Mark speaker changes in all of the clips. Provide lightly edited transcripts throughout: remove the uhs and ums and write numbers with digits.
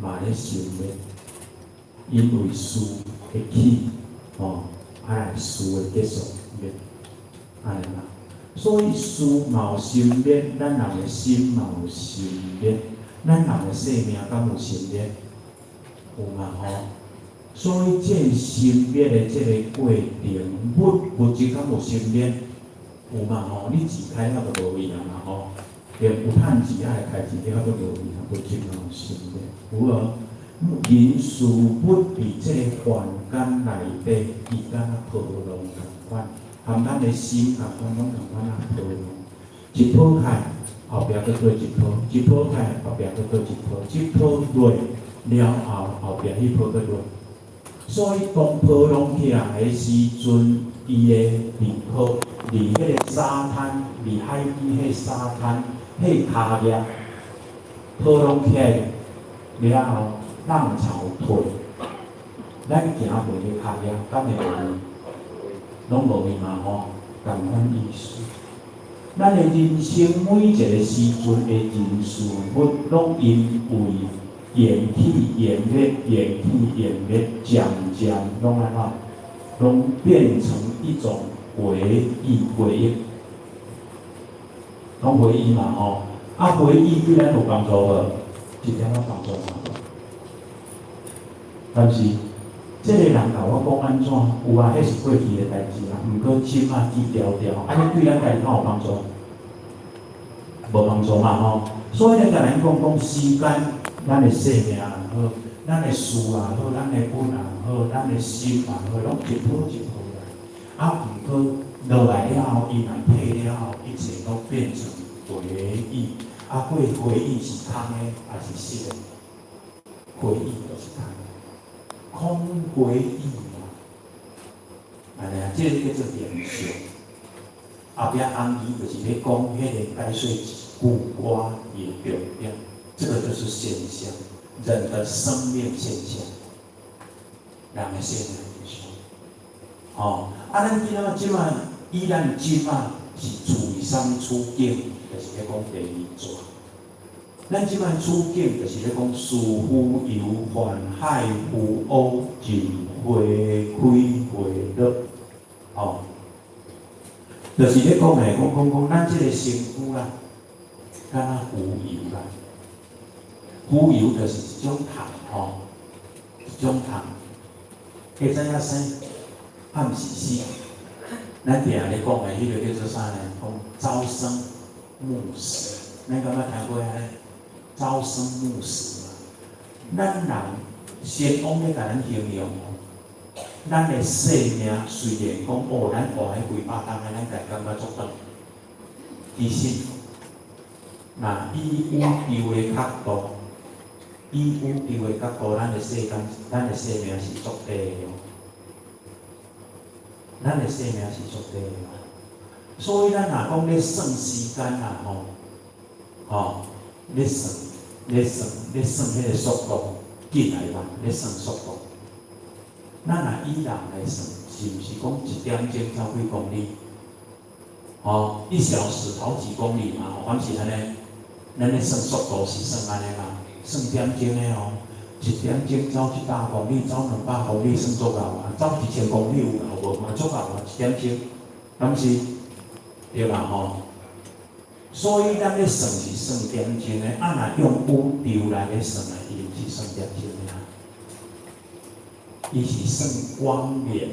Speaker 1: 嘛咧生滅，因為事會起，吼，啊來事會結束滅，按呢嘛。所以事嘛有生滅，咱人的心嘛有生滅，咱人的生命敢有生滅？有嘛吼？所以這個生滅的這个過程，物質敢有生滅？有嘛吼？你錢開了就無去啊嘛吼？對，有趁錢啊，會開錢了就無去啊，物質嘛有生滅，有無？人事物佇這个凡間內底，伊敢若波浪仝款，含咱的心仝款，攏仝款啊波浪。一波開，後壁閣過一波；一波開，後壁閣過一波。這波落了後，後壁彼波閣落。所以當波浪起來的時陣，伊會離開離彼个沙灘，離海邊彼个沙灘，彼跤跡，波浪起來了後，浪潮退，咱行過的跤跡，敢會無去？攏無去嘛吼，仝款意思。咱的人生每一个時陣的人事物，攏因為緣起緣滅，緣起緣滅，漸漸攏按怎？攏變成一種回憶，回憶，攏回憶嘛吼。啊，回憶對咱有幫助無？一點仔幫助嘛無。但是，這个人共我講按怎？有啊，彼是過去的代誌啊。毋過這馬記牢牢，按呢對咱家己敢有幫助？無幫助嘛吼。所以咧，共咱講講時間，咱的生命也好，咱的事也好，咱的物也好，咱的心也好，攏一波一波來。啊，毋過落來了後，伊若退了後，一切攏變成回憶。啊，過回憶是空的，抑是實的？回憶就是空的，空回憶嘛。按呢啊，這个叫做現象。後壁紅字就是咧講彼个解說一句歌的重點，這個就是現象，人的生命現象，人的生命現象。吼，啊，咱今仔這馬以咱這馬是處於啥物處境？就是咧講第二逝。咱這馬處境就是咧講事浮游，泛海浮烏，盡花開花落，吼。就是咧講的，講講講，咱這个身軀啦，敢若浮游啦。浮游就是一種蟲吼，一種蟲。會知影生，啊毋是死。咱定咧講的彼个叫做啥呢？講朝生暮死，咱敢捌聽過按呢？朝生暮死嘛。咱人先王咧共咱形容吼，咱的生命雖然講哦，咱活彼幾百冬的，咱家感覺足長。其實，若以宇宙的角度，以宇宙的角度，咱的世間，咱的生命是足短的哦。咱的生命是足短的。所以咱若講咧算時間啊，吼，吼，咧算，咧算，咧算彼个速度，緊來嘛，咧算速度。咱若以人來算，是毋是講一點鐘走幾公里？吼，一小時跑幾公里嘛？吼，敢是按呢？咱咧算速度是算按呢嘛？算點鐘的哦，一點鐘走100公里，走200公里算足夠啊？走1000公里有夠無？嘛足夠啊！一點鐘，敢是？對吧？吼。所以咱咧算是算點鐘的，啊若用宇宙來咧算的，伊毋是算點鐘的啊，伊是算光年、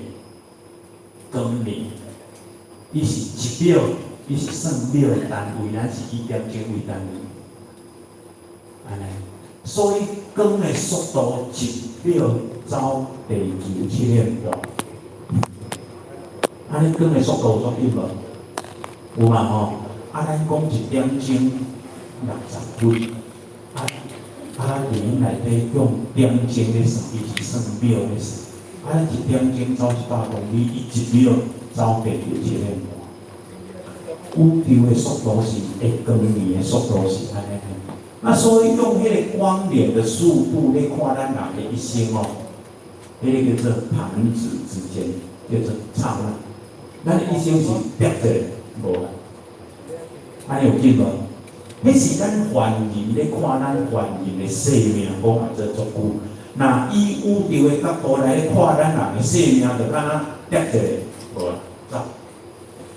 Speaker 1: 光年，伊是一秒，伊是算秒的單位，咱是以點鐘為單位，按呢。所以光的速度一秒走地球7.5，按呢光的速度有足緊無？有嘛吼？啊，咱講一點鐘60分，啊啊，咱電影內底用點鐘咧算，伊是算秒咧算。啊，咱一點鐘走100公里，伊一秒走地球7.5。宇宙的速度是會光年的速度是按呢。啊，所以用彼个光年的速度咧看咱人的一生哦，彼个叫做彈指之間，叫做剎那。咱的一生是煏一下無啦。按呢有緊無？彼是咱凡人咧看咱凡人的生命，講啊做足久。若以宇宙的角度來看咱人的生命，就敢若跌一个，無啦，走。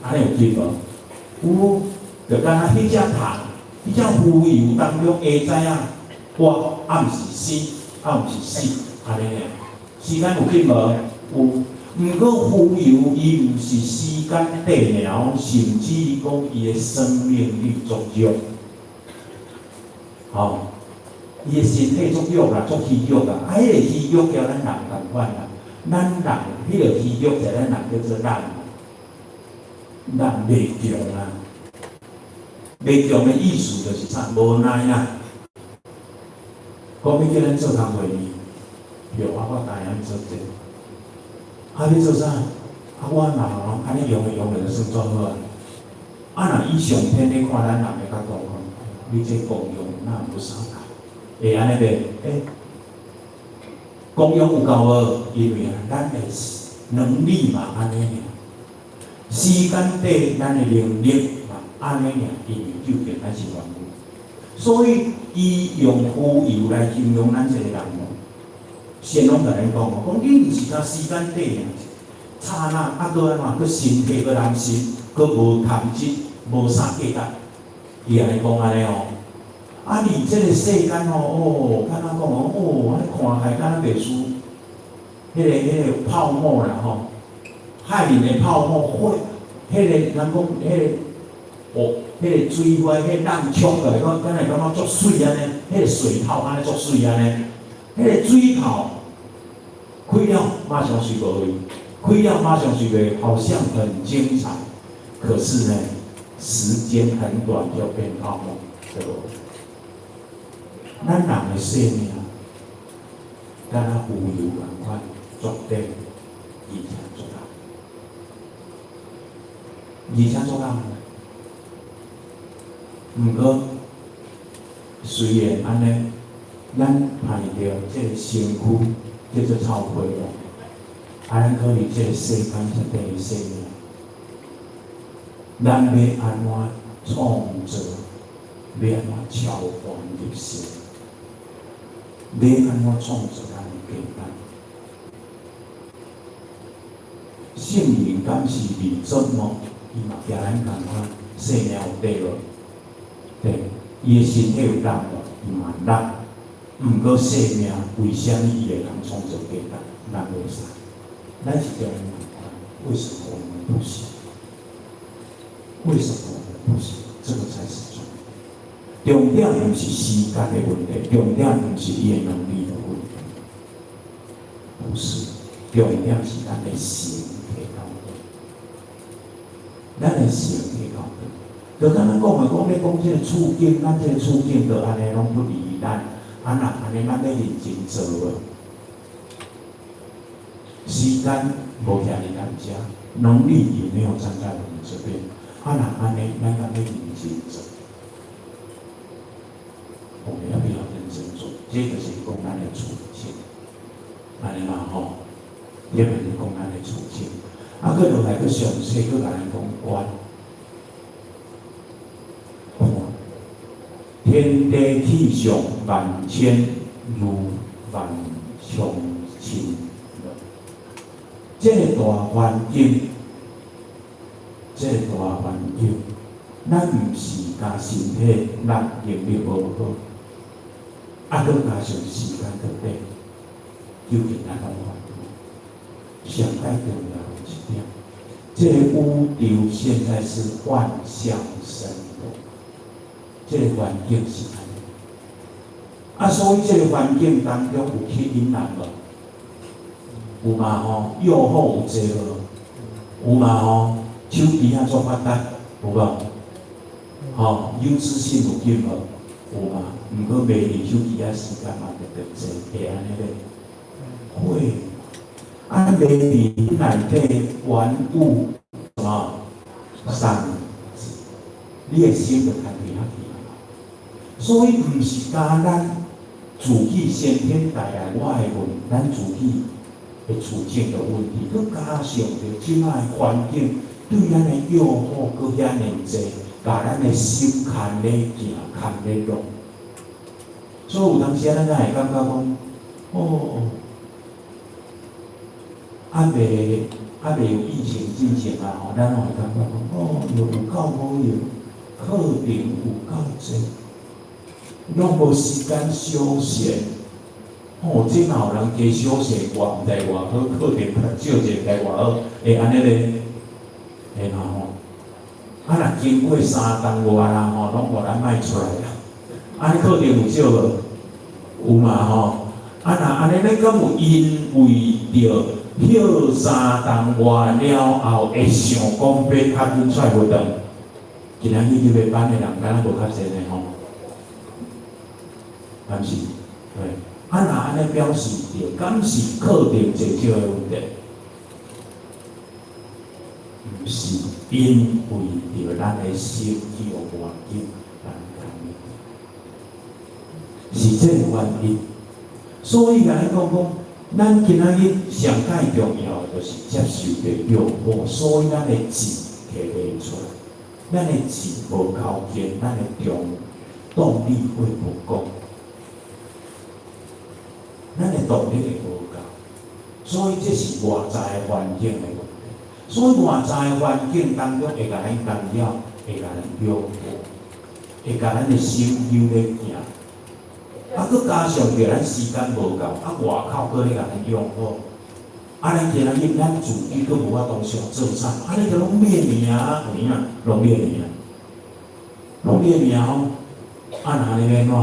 Speaker 1: 按呢有見無？有，就敢若彼隻蟲，彼隻浮游當中會知影活，抑毋是生，抑毋是死，按呢爾。時間有緊無？有。毋過浮游伊毋是時間短爾，甚至於講伊的生命力足弱。吼，伊的身體足弱啦，足虛弱啦。啊，彼個虛弱交咱人仝款啦。咱人彼個虛弱，就咱人叫做懶。懶袂強啊，袂強的意思就是啥？無耐啊。講欲叫咱做工課呢？對，啊，我知影做這個。啊，欲做啥？啊，我若按呢用的用的就算做好啊。啊，若以上天咧看咱人的角度講，你這功用哪有啥夠？會按呢袂？欸，功用有夠無？因為啊，咱的能力嘛按呢爾，時間短，咱的能力嘛按呢爾，因為究竟咱是凡夫，所以伊用浮游來形容咱這個人哦。神攏共咱講哦，講你毋是干時間短爾，剎那啊，閣按怎？閣身體閣難受，閣無貪執，無啥價值。伊按呢講按呢哦。啊，佇這個世間哦，哦，敢若講哦，哦，按呢看起來敢若袂輸，彼個泡沫啦吼，海面的泡沫，火，彼個人講彼個，哦，彼個水花，彼個浪衝落來，講敢若感覺足媠按呢，彼個水泡按呢足媠按呢，彼個水泡開了馬上隨無去，開了馬上隨袂，好像很精彩，可是呢，時間很短就變泡沫，對無？咱人的生命，敢若浮游仝款，足短，而且足老，而且足老。毋過，雖然按呢，咱攀著這個身軀叫做臭皮囊，啊，咱閣佇這個世間這短的生命，咱欲按怎創造？欲按怎超凡入聖？欲按怎創造咱的價值？聖人敢是未做夢，伊嘛共咱仝款，生命有短無？對，伊的身體有老無？伊嘛老。毋過生命為啥物伊會通創造價值？咱袂使。咱是共伊仝款，為什麼我們不行？為什麼我們不行？這個才是重點。重點毋是時間的問題，重點毋是伊的能力的問題，不是。重點是咱的心提到佗，咱的心提到佗。就敢若講的，講咧講這個處境，咱這個處境就按呢攏不利於咱。啊，若按呢，咱欲認真做無？時間無徛佇咱遮，能力也沒有站在我們這邊。啊，若按呢，咱敢欲認真做？我們要不要認真做？這就是講咱的處境，按呢嘛吼，這就是講咱的處境。啊，閣落來，閣詳細，閣共咱講觀，看天地氣象萬千，如萬象千。這個大環境，這個大環境，咱毋是共身體力能力無好，啊，閣加上時間閣短，究竟咱攏煩惱。上蓋重要的一點，這個宇宙現在是萬象生動，這個環境是按呢。啊，所以這個環境當中有吸引人無？有嘛吼？誘惑有濟無？有嘛吼？手機仔足發達，有無？吼，有資訊有緊無？有嘛？毋過迷佇手機仔時間嘛特別濟，會按呢袂？會。啊，迷佇內底玩物什麼喪志，你的心就牽佇遐去啊。所以毋是干咱自己先天帶來我的問，咱自己的處境的問題，閣加上著這擺環境對咱的誘惑閣遐爾濟，共共咱的心牽咧行，牽咧弄。所以有當時咱才會感覺講，哦，猶未有疫情之前啊，吼，咱攏會感覺講，哦，有夠無閒，課程有夠濟，攏無時間休閒。哦，這若有人加小勢，我毋知偌好，課程較少者，毋知偌好，會按呢咧？會嘛吼？啊，若經過3冬外啦吼，攏予咱莫出來啦。按呢課程有少無？有嘛吼？啊，若按呢，咱敢有因為著歇3冬外了後，會想講欲較緊出來活動？今仔日入來班的人，敢若無較濟呢吼？敢是？對。啊，若按呢表示著，敢是課程濟少的問題？毋是，因為著咱的心去予外境來牽是這個原因。所以共咱講講，咱今仔日上蓋重要的就是接受著誘惑，所以咱的志提袂出來，咱的志無夠堅，咱的動力會不夠，咱的動力會無夠，所以這是外在環境的問題。所以外在環境當中會共咱干擾，會共咱誘惑，會共咱的心揪咧行。啊，閣加上著咱時間無夠，啊，外口閣咧共咱誘惑，啊，咱今仔日咱自己閣無法度想做啥，啊，你就攏滅命啊，有影，攏滅命，攏滅命吼，啊，若按呢欲按怎？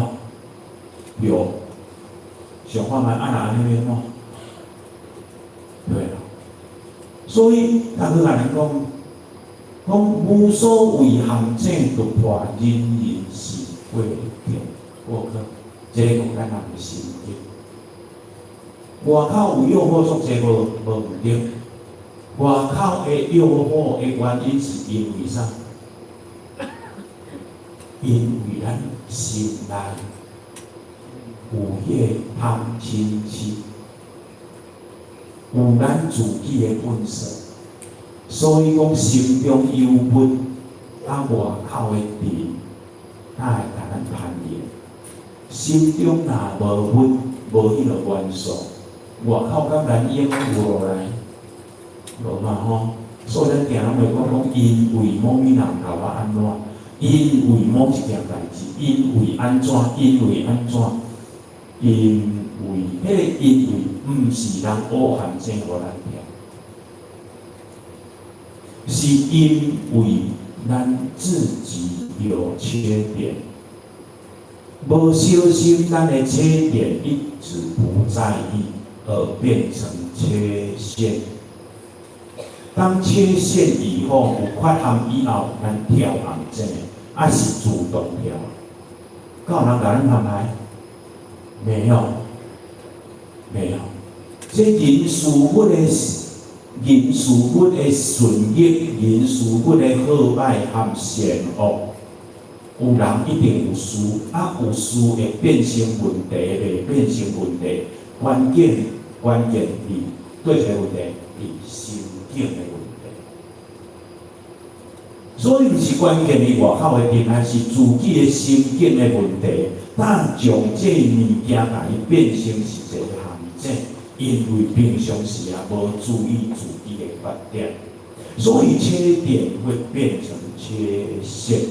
Speaker 1: 有，想看覓啊，若按呢欲按怎？對啊，所以他閣共咱講，講無所謂陷阱突破，人人是過客，過客。這個講咱人的心境。外口有誘惑足濟無無毋對，外口的誘惑的原因是因為啥？因為咱心內有彼個貪嗔癡，有咱自己的本性，所以講心中有物，啊外口的敵，才會共咱攀緣。心中若無物，無彼個元素，外口敢難用有落來？無嘛吼。所以咱定攏會講講，因為某物人共我按怎，因為某一件代誌，因為按怎，因為按怎，因為彼個因為，毋是人烏陷阱予咱跳，是因為咱自己有缺點。無小心，咱的缺點一直不在意，而變成缺陷。當缺陷以後有缺陷以後，咱跳陷阱，抑是自動跳？敢有人共咱陷害？沒有，沒有。這人事物的人事物的順逆，人事物的好歹和善惡，有人一定有事，啊有事會變成問題，袂變成問題。關鍵關鍵佇佗一个問題，佇心境的問題。所以毋是關鍵佇外口的定，還是自己的心境的問題。當將這物件共伊變成是一個陷阱，因為平常時啊無注意自己的缺點，所以缺點會變成缺陷。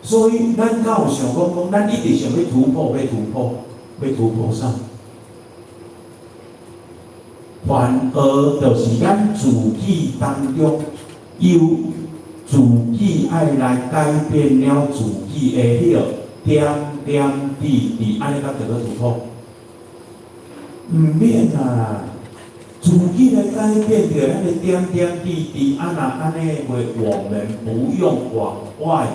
Speaker 1: 所以咱敢有想講講，咱一直想欲突破，欲突破，欲突破啥？反而就是咱自己當中由自己愛來改變了自己的彼個點點滴滴，按呢才叫做突破。毋免啊，自己來改變著咱的點點滴滴，啊若按呢話，我們不用往外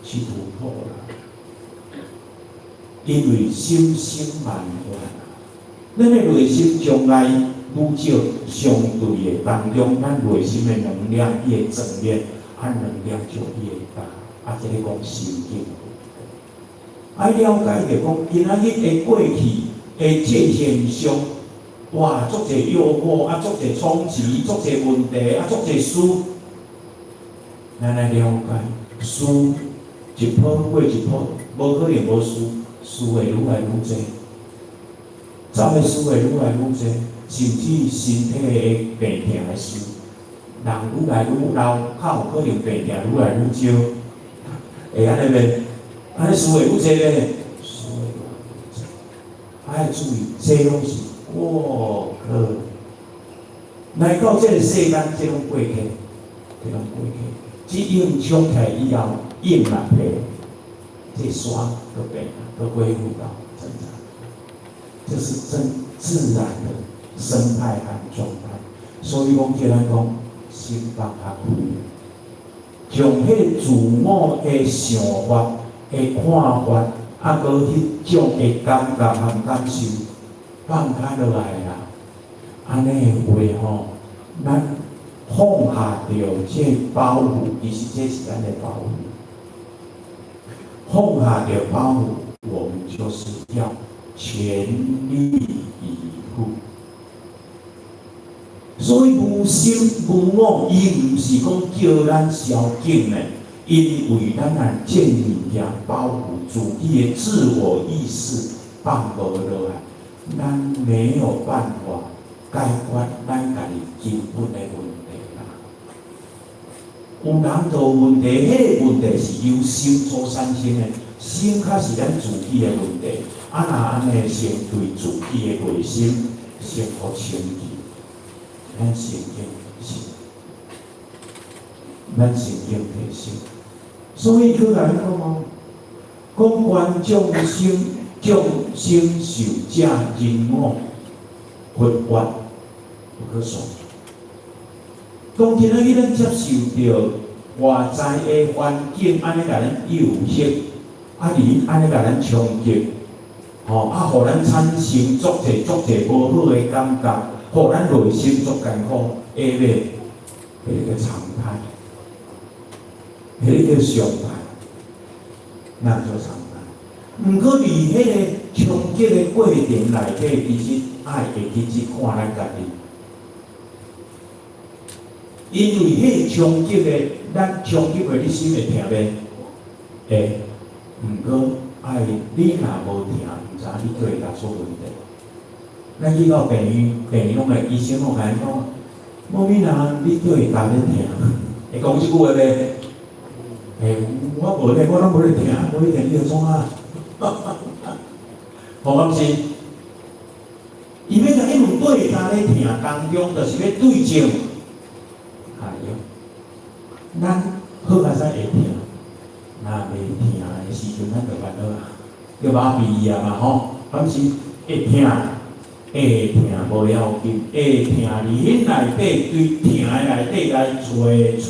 Speaker 1: 去突破啦，因為心生萬法，咱的內心將來愈少相對的當中，咱內心的能量越正面，啊能量就越大，啊這个講心境。愛了解著講，今仔日的過去的這現象，哇，足濟誘惑，啊，足濟衝擊，足濟問題，啊，足濟事，咱來了解，事一波過一波，無可能無事，事會愈來愈濟，走的事會愈來愈濟，甚至身體的病痛的事，人愈來愈老，較有可能病痛愈來愈少，會按呢袂？按呢事會愈濟咧？事會愈來愈濟，愛注意，這攏是過客。來到這個世間，這攏過客，這攏過客。這湧衝起來以後，湧若退，這沙閣變，閣恢復到正常。這是真自然的生態和狀態。所以講，叫咱講心放較開，將彼個自我的想法、的看法，啊，閣彼種的感覺和感受放開落來啦。按呢的話吼，咱放下著這包袱，其實這是咱的包袱。放下著包袱，我們就是要全力以赴。所以無心無我，伊毋是講叫咱消極呢，因為咱若這物件包袱自己的自我意識放無落來，咱沒有辦法解決咱家己根本的問題啦。有人就問題，彼個問題是由心所產生的，心較是咱自己的問題。啊，若按呢先對自己的內心先予清氣，咱先經提升，咱先經提升。所以閣共咱講哦，講觀眾生，眾生受者人我佛法不可說。講今仔日咱接受著外在的環境，按呢共咱誘惑，啊，而按呢共咱衝擊，吼，啊，予咱產生足濟足濟無好的感覺，予咱內心足艱苦，會袂？彼個叫常態，彼個叫常態，那叫常態。毋過佇彼個衝擊的過程內底，其實愛會記得看咱家己。因為彼個衝擊的，咱衝擊過，你心會疼袂？會。毋過愛你若無疼，毋知你閣會共出問題。咱去到病院，病院攏會醫生攏共咱講，某某人你叫伊共咧疼，會講這句話袂？欸，我無咧，我攏無咧疼，無咧疼，你著創啊？吼，敢是？伊欲共因為對佇咧疼當中，就是欲對症下藥。咱好佳哉會疼，若袂疼的時陣，咱就煩惱啊，叫麻痹啊嘛吼，敢是會疼，會疼無要緊，會疼佇彼內底，對疼的內底來找出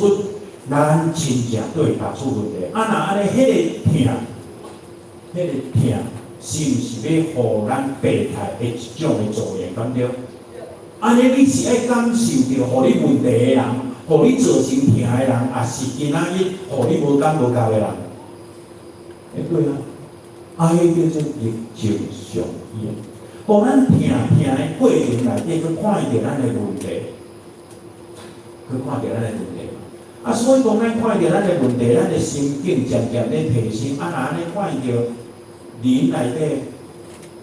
Speaker 1: 咱真正對佗出問題。啊，若按呢，彼個疼，彼個疼是毋是欲予咱病態的一種的作用，敢對？按呢，你是愛感受著予你問題的人，予你造成疼的人，抑是今仔日予你無感無覺的人？欸，對啊，啊，彼叫做逆境相應。予咱疼疼的過程內底，閣看著咱的問題，閣看著咱的問題。啊，所以講咱看著咱的問題，咱的心境漸漸咧提升。啊，若按呢看著人內底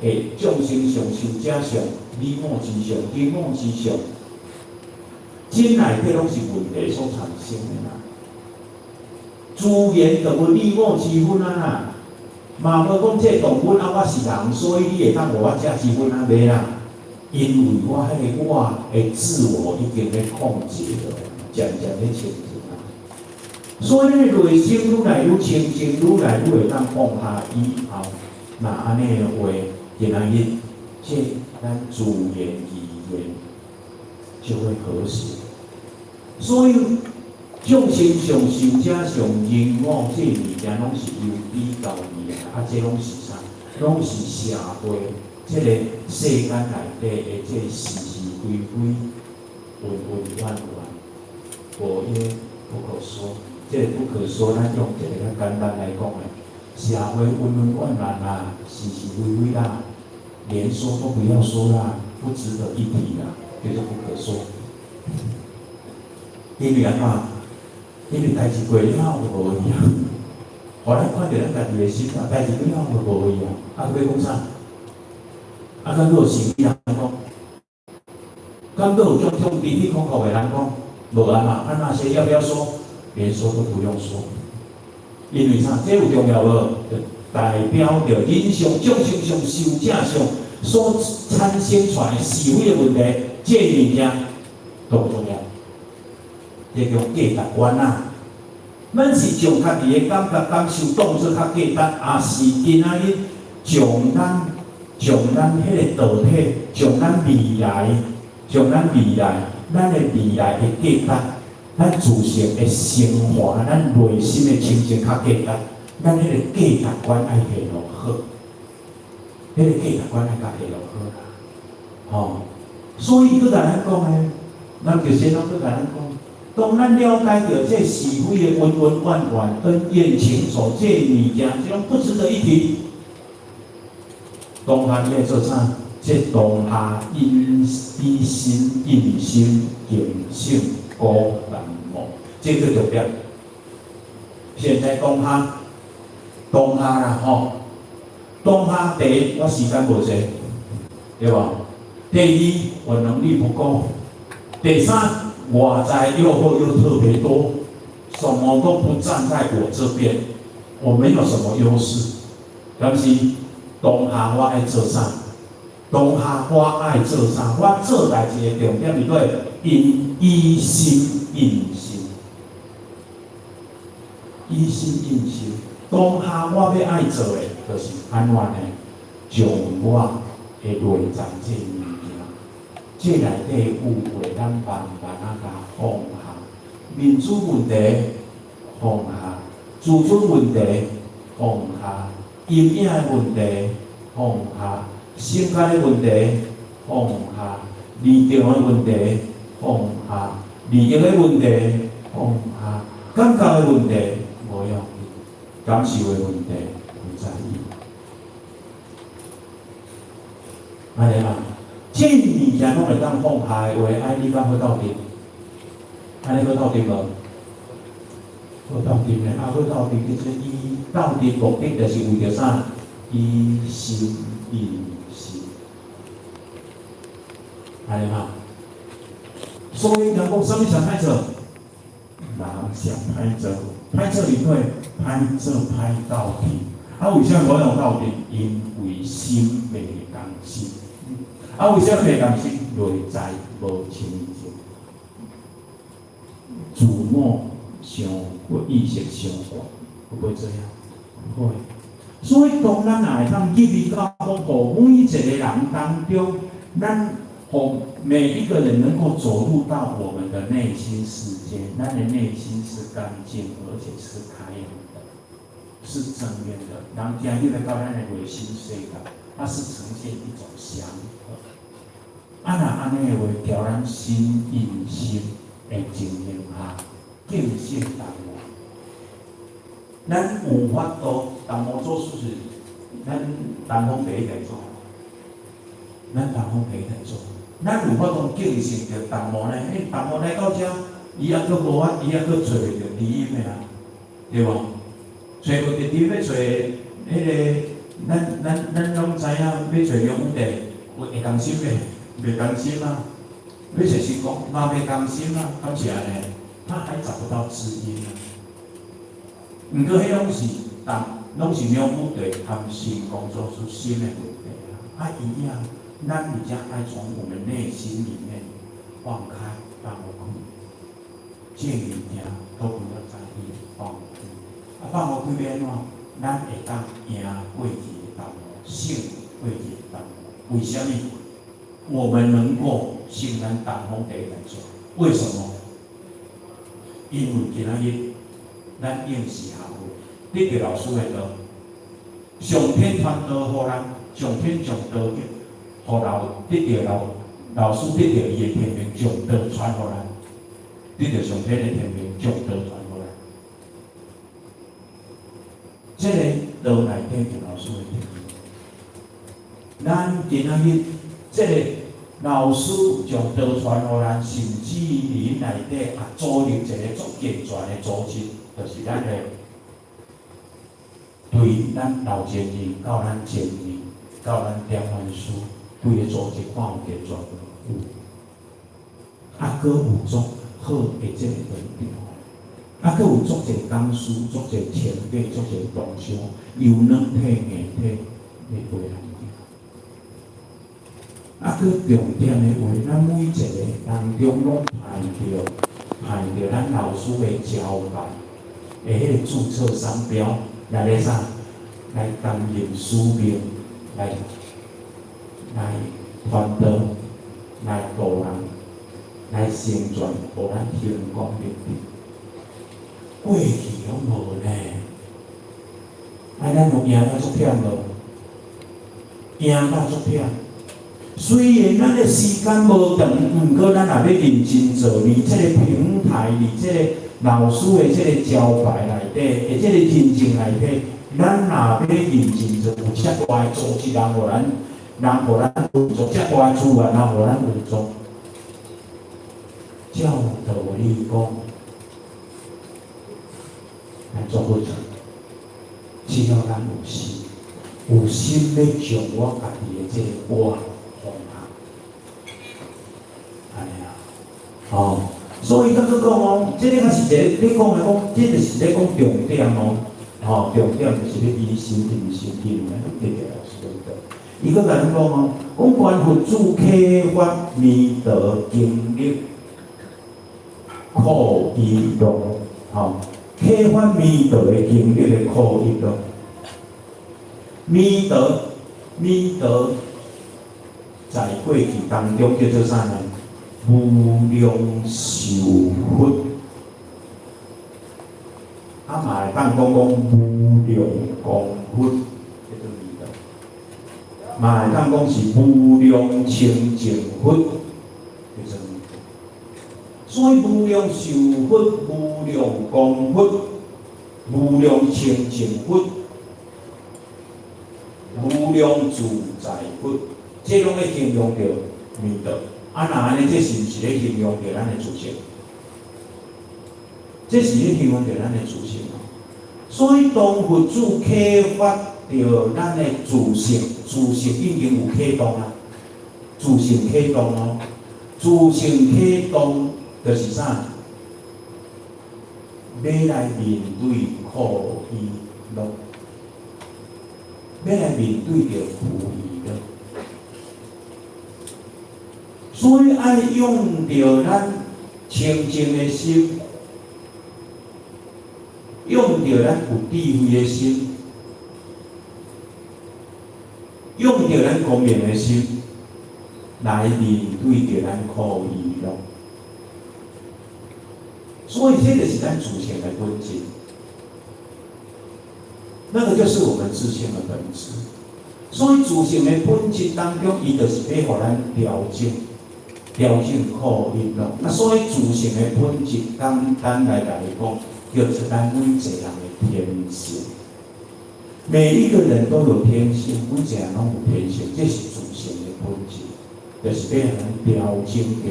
Speaker 1: 的眾生相、壽者相、你我之相、人我之相，這內底攏是問題所產生的啦。自然就無你我之分啊啦，嘛無講這動物啊，我是人，所以你會當予我食之分啊，袂啦。因為我彼個我的自我已經咧控制了，漸漸咧清淨啊。所以咱的內心愈來愈清淨，愈來愈會當放下以後，若按呢的話，今仔日這咱自然而然就會和諧。所以眾生相、壽者相、人我這物件攏是由比較而來，啊，這攏是啥？攏是社會這個世間內底的這是是非非、恩恩怨怨，無一不可說。這個不可說，咱用一個較簡單來講的，社會恩恩怨怨啦，是是非非啦，連說都不要說啦，不值得一提啦，叫做不可說。因為按怎？因為代誌過了後就無去啊。予咱看著咱家己的心啊，代誌過了後就無去啊。啊，閣欲講啥？啊，敢閣有生意人講？敢閣有種種滴滴孔孔的人講？無啊嘛？啊，那些要不要說？連說都不用說。因為啥？這有重要無？就代表著人上眾生上壽者上所產生出來是非的問題，這物件都不重要。這叫價值觀啊！咱是將家己的感覺感受當做較價值，抑是今仔日將咱彼個道體，將咱未來，將咱未來，咱的未來的價值，咱自性的升華，咱內心的清淨較價值，咱彼個價值觀愛下落好，彼個價值觀愛共下落好啦，吼！所以閣共咱講呢，咱就先攏閣共咱講。當咱了解著這是非的恩恩怨怨、恩怨情仇，這物件，這攏不值得一提。當下你愛做啥？這當下因以心印心，見性故難忘，這個重點。現在當下，當下啦吼，當下第一，我時間無濟，對無？第二，我能力不夠。第三，外在誘惑又特別多，什麼都不站在我這邊，我沒有什麼優勢。但是當下我愛做啥？當下我愛做啥？我做代誌的重點是對因以心印心，以心印心。當下我欲愛做的，就是按怎呢？將我的內在這物件，這內底有話，咱慢慢仔共放下。面子問題放下，自尊問題放下，陰影的問題放下，性格的問題放下，立場的問題放下，利益的問題放下，感覺的問題無要緊，感受的問題不在意。按呢嘛，這物件攏會當放下的話，按呢你敢好鬥陣？按呢好鬥陣無？好鬥陣的，啊好鬥陣，叫做伊鬥陣目的就是為著啥？以心印心，按呢嘛。所以人講啥物上歹做？人上歹做，歹做伫佗，歹做歹鬥陣。啊，為啥物無用鬥陣？因為心袂仝心。啊，為啥物袂仝心？內在無清淨，自我傷過，意識傷懸，會不會這樣？會。所以當咱若會當入去到講，予每一個人當中，咱予每一個人能夠走入到我們的內心世界，咱的內心是乾淨而且是開朗的，是正面的。人行入來到咱的內心世界，它是呈現一種祥和。啊，若按呢的話，調咱心印心的情形下，見性達無。咱有法度，達摩祖師是咱東方第一代祖，咱東方第一代祖，咱有法度見性著達摩呢？欸，達摩來到遮，伊猶閣無法，伊猶閣揣袂著知音的啊，對無？揣無著知音，欲揣彼個，咱攏知影，欲揣梁武帝，會會甘心袂？袂甘心啊！欲揣神功嘛袂甘心啊，敢是按呢？他還找不到知音啊。毋過彼攏是當，攏是梁武帝含神功祖師心的問題啊！啊，一樣，咱比較愛從我們內心裡面放開、放開，這物件都不要在意，放開。啊，放開欲按怎？咱會當贏過去的達摩，勝過去的達摩。為啥物？我們能夠勝咱東方第一代祖？為什麼？因為今仔日咱應是學會得著老師的道，上天傳道予咱，上天將道予老得著老老師得著伊的天命，將道傳予咱，得著上天的天命，將道傳予咱。這個道內底就老師的天命。咱今仔日這個老師將道傳予咱，甚至於內底也組立一个足健全的組織，就是咱的對咱老前人到咱前人到咱點傳師，規个組織看有健全無？有。啊，閣有足好的這个道場，啊，閣有足濟講師、足濟前輩、足濟同修，由軟體硬體來陪咱行。啊，閣重點的話，咱每一個當中攏派著咱老師的招牌，的彼個註冊商標來咧啥？來擔任使命，來傳道，來度人，來成全，予咱興光明燈。過去攏無呢，啊，咱有贏甲足忝無？贏甲足忝。雖然咱的時間無長，毋過咱若欲認真做，佇這個平台，佇這個老師的這個招牌內底，的這個認證內底，咱若欲認真做，有遮大的組織人，予咱，人予咱運作，遮大的資源人予咱運作。照道理講，來做好做，只要咱有心，有心欲將我家己的這個我放下，按呢啊，哦，所以閣閣講哦，這個才是一个你講來講，這就是咧講重點哦，吼，重點就是咧以心定心定來對對老師對。伊閣共咱講哦，講觀佛主啟發彌陀經歷苦與樂，吼，啟發彌陀的經歷的苦與樂。彌陀，彌陀在過去當中叫做啥呢？無量壽佛，啊嘛會當講講無量光佛，叫做彌陀。嘛會當講是無量清淨佛，叫做彌陀。所以無量壽佛、無量光佛、無量清淨佛、無量自在佛，這攏咧形容著彌陀。啊，若按呢，這是毋是咧形容著咱的自性？這是咧形容著咱的自性哦。所以當佛主啟發著咱的自性，自性已經有啟動啊，自性啟動哦，自性啟動就是啥？欲來面對苦與樂，欲來面對著苦與樂。所以愛用著咱清淨的心，用著咱有智慧的心，用著咱光明的心，來面對著咱苦與樂。所以這個是咱自性的本質，那個就是我們自性的本質。所以自性的本質當中，伊就是欲予咱調整。調整苦與樂，啊，所以自性的本質，簡單來共你講，叫做咱每一個人的天性。每一個人都有天性，每一個人攏有天性，這是自性的本質，就是欲予咱調整著。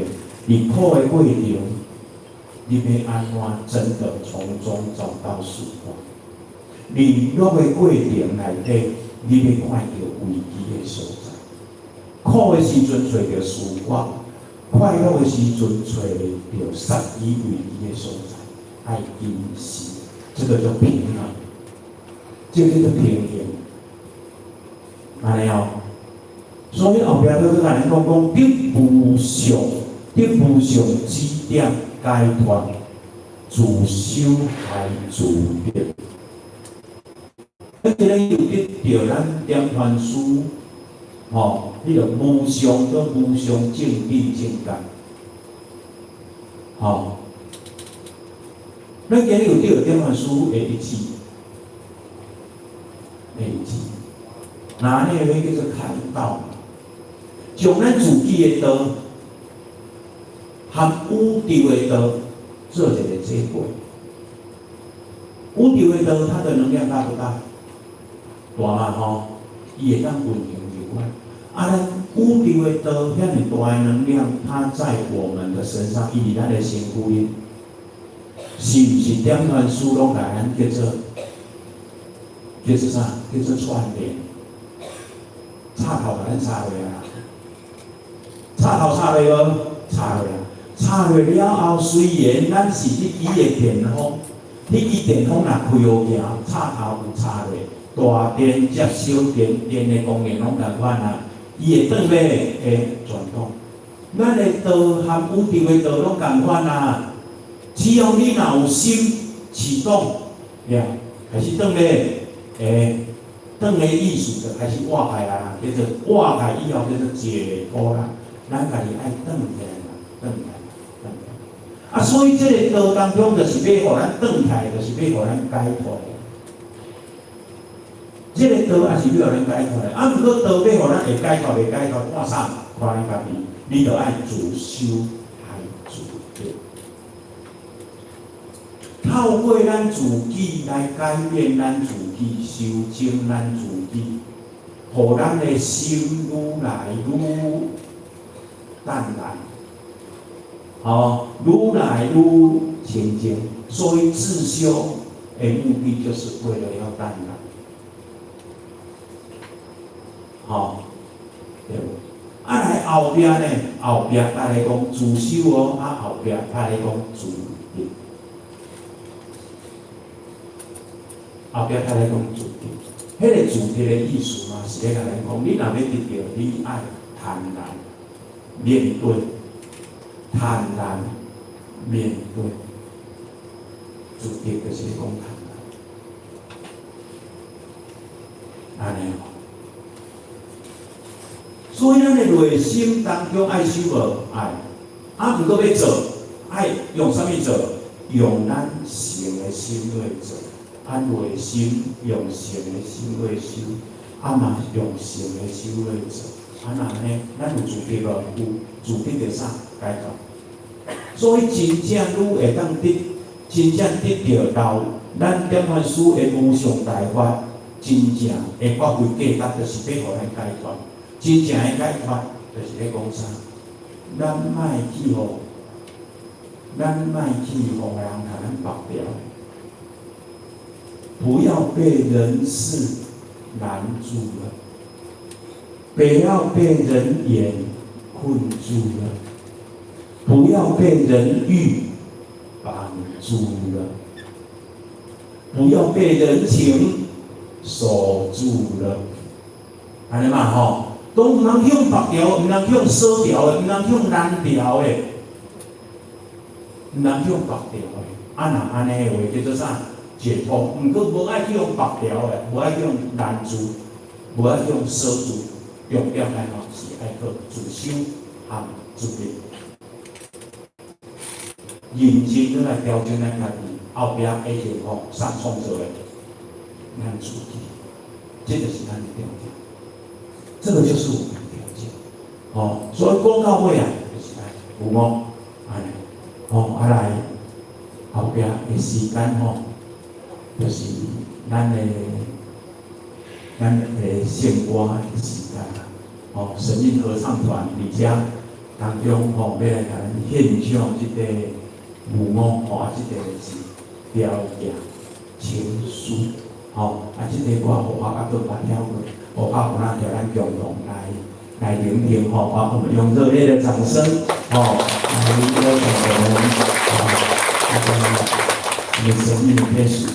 Speaker 1: 佇苦的過程，你欲按怎真的從中找到曙光？佇樂的過程內底，你欲看著危機的所在。苦的時陣揣著曙光。快樂的時陣，揣著殺機危機的所在，愛謹慎，這個叫平衡，這個叫做平衡，按呢哦。所以後壁閣閣共咱講講得無上，得無上指點解脫，自修害自得。咱今日有得著咱點傳師，吼，彼個無上閣無上正智正覺，吼。咱今日有得著點傳師的一指，的一指，那呢個叫做開導，將咱自己的道和宇宙的道做一個結果。宇宙的道，它的能量大不大？大嘛吼，伊會當運行入來。啊，咱宇宇宙的道遐爾大的能量，它在我們的身上，伊佇咱的身軀裡，是毋是點傳師攏共咱叫做啥？叫做串聯，插頭共咱插落啊！插頭插落無？插落啊！插落了後，雖然咱是彼支的電風，彼支電風若開好行，插頭有插落，大電接小電，電的功能攏仝款啊！伊會轉咩？會轉動。咱的道和宇宙的道攏仝款啊！只要你若有心啟動，呀，開始轉咩？會轉的意思就開始活開啊，叫做活開以後叫做解脫啦。咱家己愛轉起來啦，轉起來，轉起來。啊，所以這个道當中，就是欲予咱轉起來，就是欲予咱解脫的。這个道也是欲予咱解脫的。啊，毋過道欲予咱會解脫，袂解脫，看啥？看咱家己。你著愛自修來自得，透過咱自己來改變咱自己，修正咱自己，予咱的心愈來愈淡然，吼，愈來愈清淨。所以自修的目的就是為了要淡然，吼，對無？啊，來後壁呢？後壁大家講自修哦，啊後壁大家講自得。後壁大家講自得，彼個自得的意思嘛，是咧共咱講，你若欲得著，你愛坦然面對，坦然面對，自得就是咧講坦然，按呢吼。所以咱的內心當中愛修無？愛，啊，毋過欲做，愛用啥物做？用咱誠的心來做，啊，內心用誠的心來修，啊嘛用誠的心來做，啊那按呢，咱有自得無？有自得著啥？解脫。所以真正愈會當得，真正得著老，咱點傳師的無上大法，真正會發揮價值，就是欲予咱解脫。真正的解脫，就是咧講啥？咱莫去予，咱莫去予人共咱縛牢，不要被人事攔住了，不要被人言困住了，不要被人欲綁住了，不要被人情鎖住了，按呢嘛吼，都毋通予縛牢，毋通予鎖牢的，毋通予攔牢的，毋通予縛牢的。啊，若按呢的話叫做啥？解脫。毋過無愛去予縛牢的，無愛去予攔住，無愛去予鎖住。重點來講是愛靠自修和自得，認真來調整咱家己，後壁會幸福，啥創造的？咱自己，這就是咱的條件。這個就是我們的條件。哦，所以講到尾啊，就是來有無？按呢，哦，啊來後壁的時間吼，就是咱的聖歌的時間啦。哦，神韻合唱團佇遮當中吼，欲來共咱獻唱這個無我，吼，啊，這個是調行情書，吼，啊，這个我予我猶閣捌聽過，予我有哪條咱共同來聆聽，吼，啊，我們用熱烈的掌聲，吼，來邀請我們啊，那個神韻天使。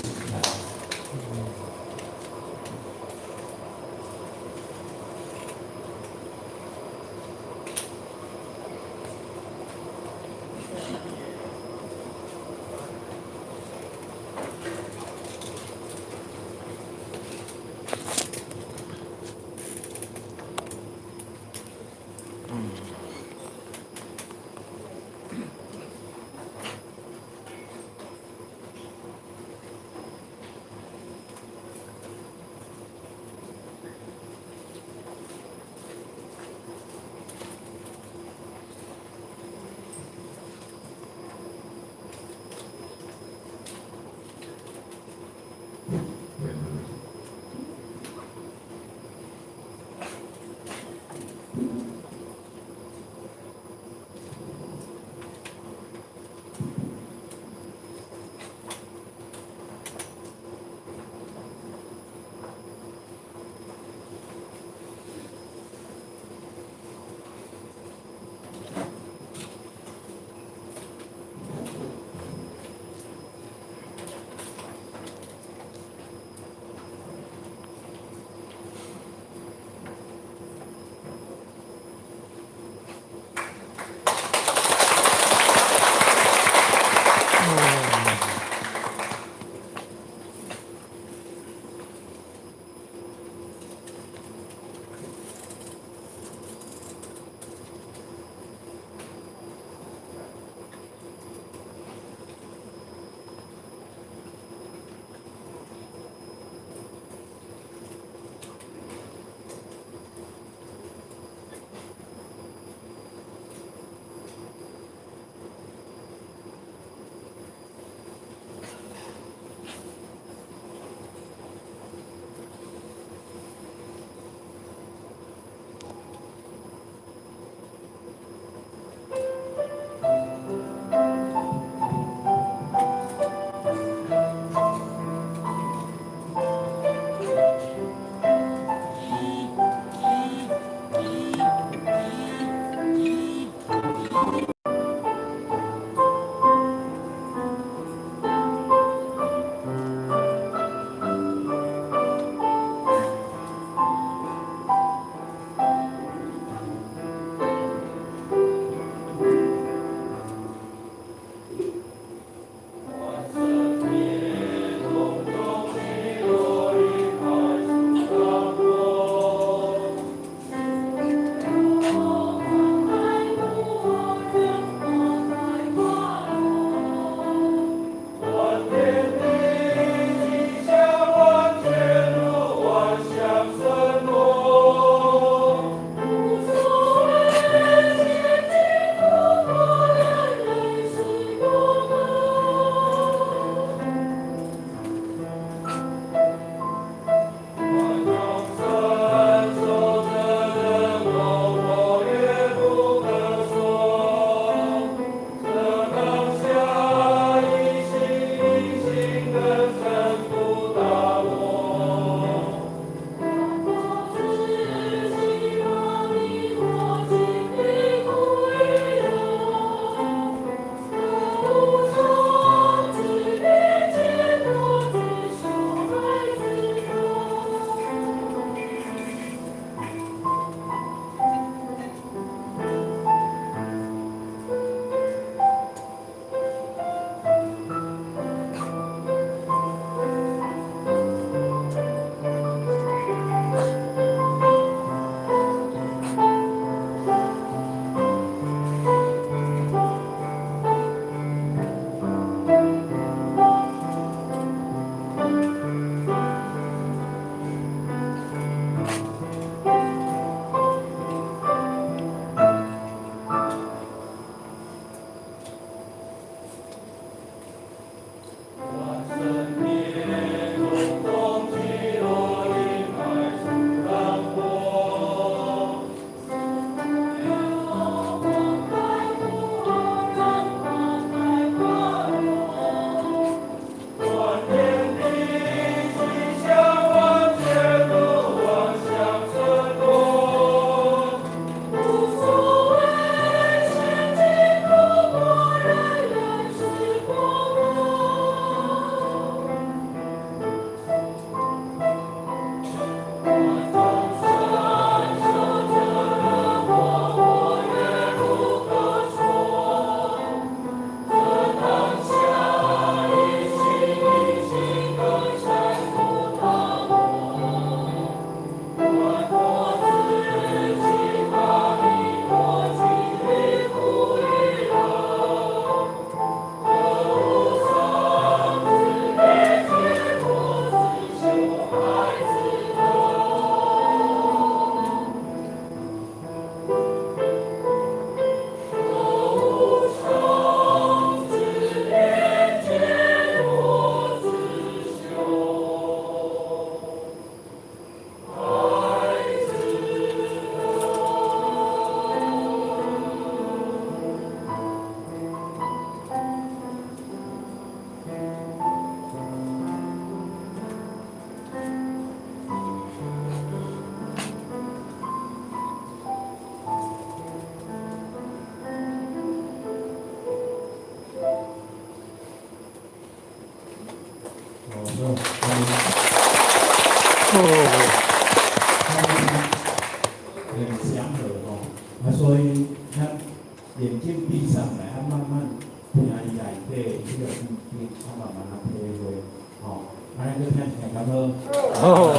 Speaker 1: 很祥和吼，啊，所以咱眼睛閉上來，啊，慢慢聽伊內底彼個意境，啊，慢慢啊體會，吼，按呢閣聽一下敢好？
Speaker 2: 好。好。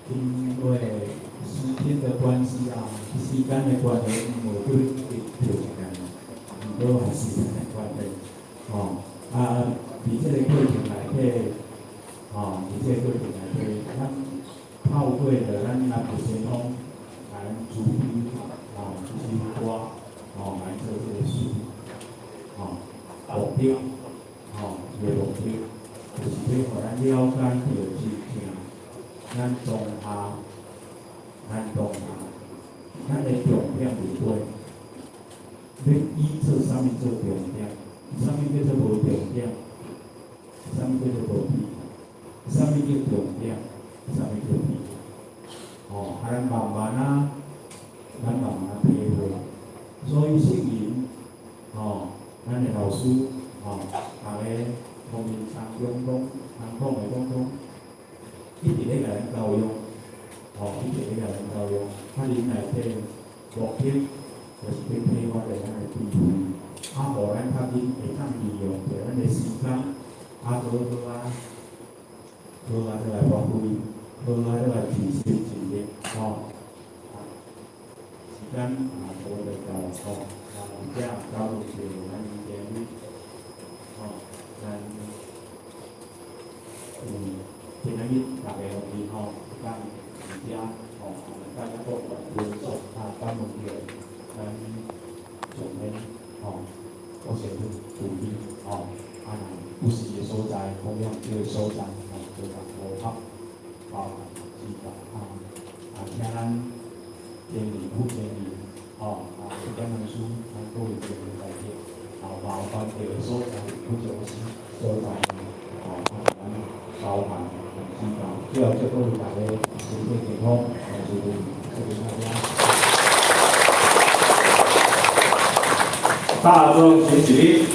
Speaker 1: 因為時間的關係啊，時間的關係，無去跳一下，毋過還是時間的關係，吼啊，佇這個過程內底，吼，佇這個過程內底，咱透過著咱南部先鋒，咱慈悲。的，吼，伊的目的就是欲予咱了解著真正咱當下，咱當下，咱的重點佇佗，欲以做啥物做重點？啥物叫做無重點？啥物叫做無必要？啥物叫重點？啥物叫必要？吼，啊，咱慢慢啊，咱慢慢體會。所以聖人，吼，咱的老師，吼，逐个方面參中講，通講的講講，一直咧共咱教育，吼，一直咧共咱教育。啊，恁內底目的就是欲啟發著咱的智慧，啊，予咱較緊會當利用著咱的時間，啊，好好啊，好啊，倒來發揮，好啊，倒來盡心盡力，吼。時間啊，差不多到了，吼，啊，這交予就咱今日，吼，咱今仔日逐个予吼，當佇遮，吼，大家都合作啊，感恩著咱上面，吼，國社會鼓勵，吼，啊，若有事的所在，供養這个所在，吼，就共五合包含指導，啊，啊，請咱經理、副經理，吼，啊，點文書，咱各位經理來客，啊，麻煩著的所在，不就是所在，吼，啊，咱包涵指導，最後祝各位大家身體健康，萬事如意，謝謝大家。
Speaker 2: 大眾請起立。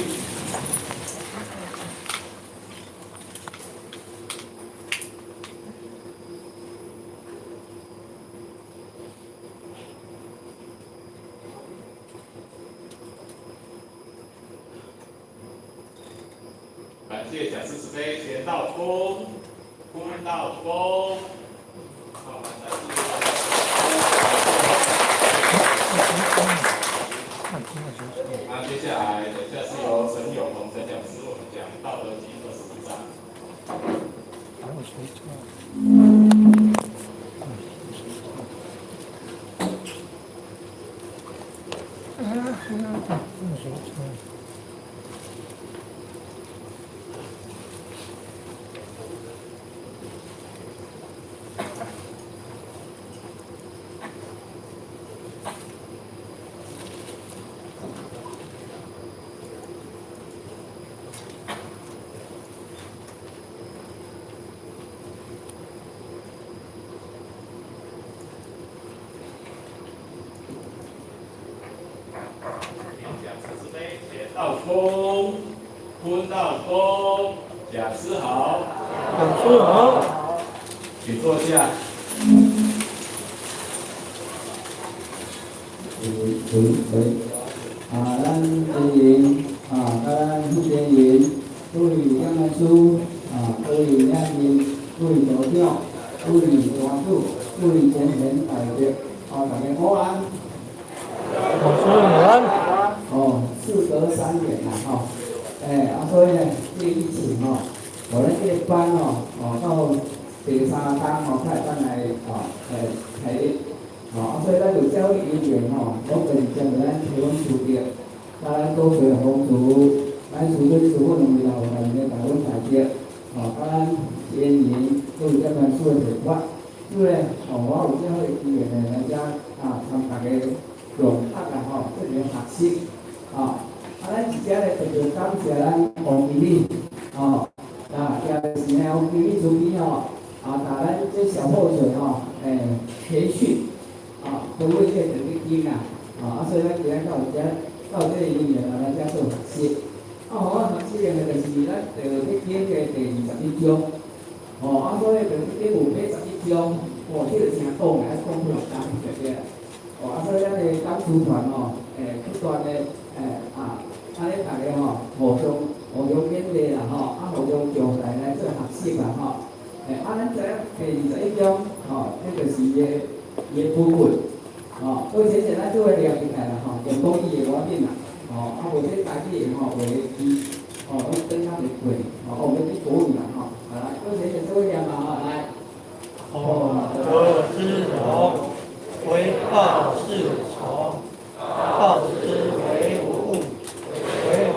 Speaker 2: 感謝講師慈悲，乾道恭，坤道恭。好，那接下來，等下是由陳友鵬陳講師我們講《道德經》21章。道恭，坤道恭，講師好。
Speaker 3: 講師好。
Speaker 2: 請坐下。
Speaker 4: 喂喂喂，啊，咱經營，啊，佮咱副經營，各位講師，啊，各位領袖，各位道長，各位團主，各位前賢大德，啊，大家午安。
Speaker 3: 講師午安。
Speaker 4: 哦，事隔3年啦，吼，欸，啊，所以呢，這個疫情吼，予咱這個班吼，哦，到第三冬吼，才會當來吼，欸，開日，吼，啊，所以咱有教育人員吼，攏就是將咱提供書籍，佮咱高學風主，咱師尊師母兩位老人的大恩大德，吼，佮咱前人都有這本書的提法，所以呢，吼，我有這好的機會呢，來遮啊，參大家共學啦吼，這個學習。吼，啊，咱佇遮咧特別感謝咱王經理，吼，啊，也就是呢，王經理主持吼，啊，帶咱這小貨水吼，欸，培訓，啊，培訓這個德經啊，啊，所以咱今仔到遮，到這個因緣來遮做學習。啊，予我學習的呢，就是咱道德經的第21章，吼，啊，所以道德經有81章，哦，這個誠講的，愛講幾落工，對不對？哦，啊，所以咱的講師團吼，欸，不斷的。欸啊，按呢逐家吼，互相互相勉勵啦吼，啊，互相交代來做學習啦吼。欸，啊，咱知影第21章吼，這就是伊的伊的本文，吼。所以先前咱做伙念起來啦吼，用國語的無要緊啦，吼。啊，無這台語的吼，話伊吼，攏等較袂過，吼，我們去國語啦吼。好來，各位先前做伙念啦吼，來。
Speaker 3: 厚德之容，為道是從，道之為物，為法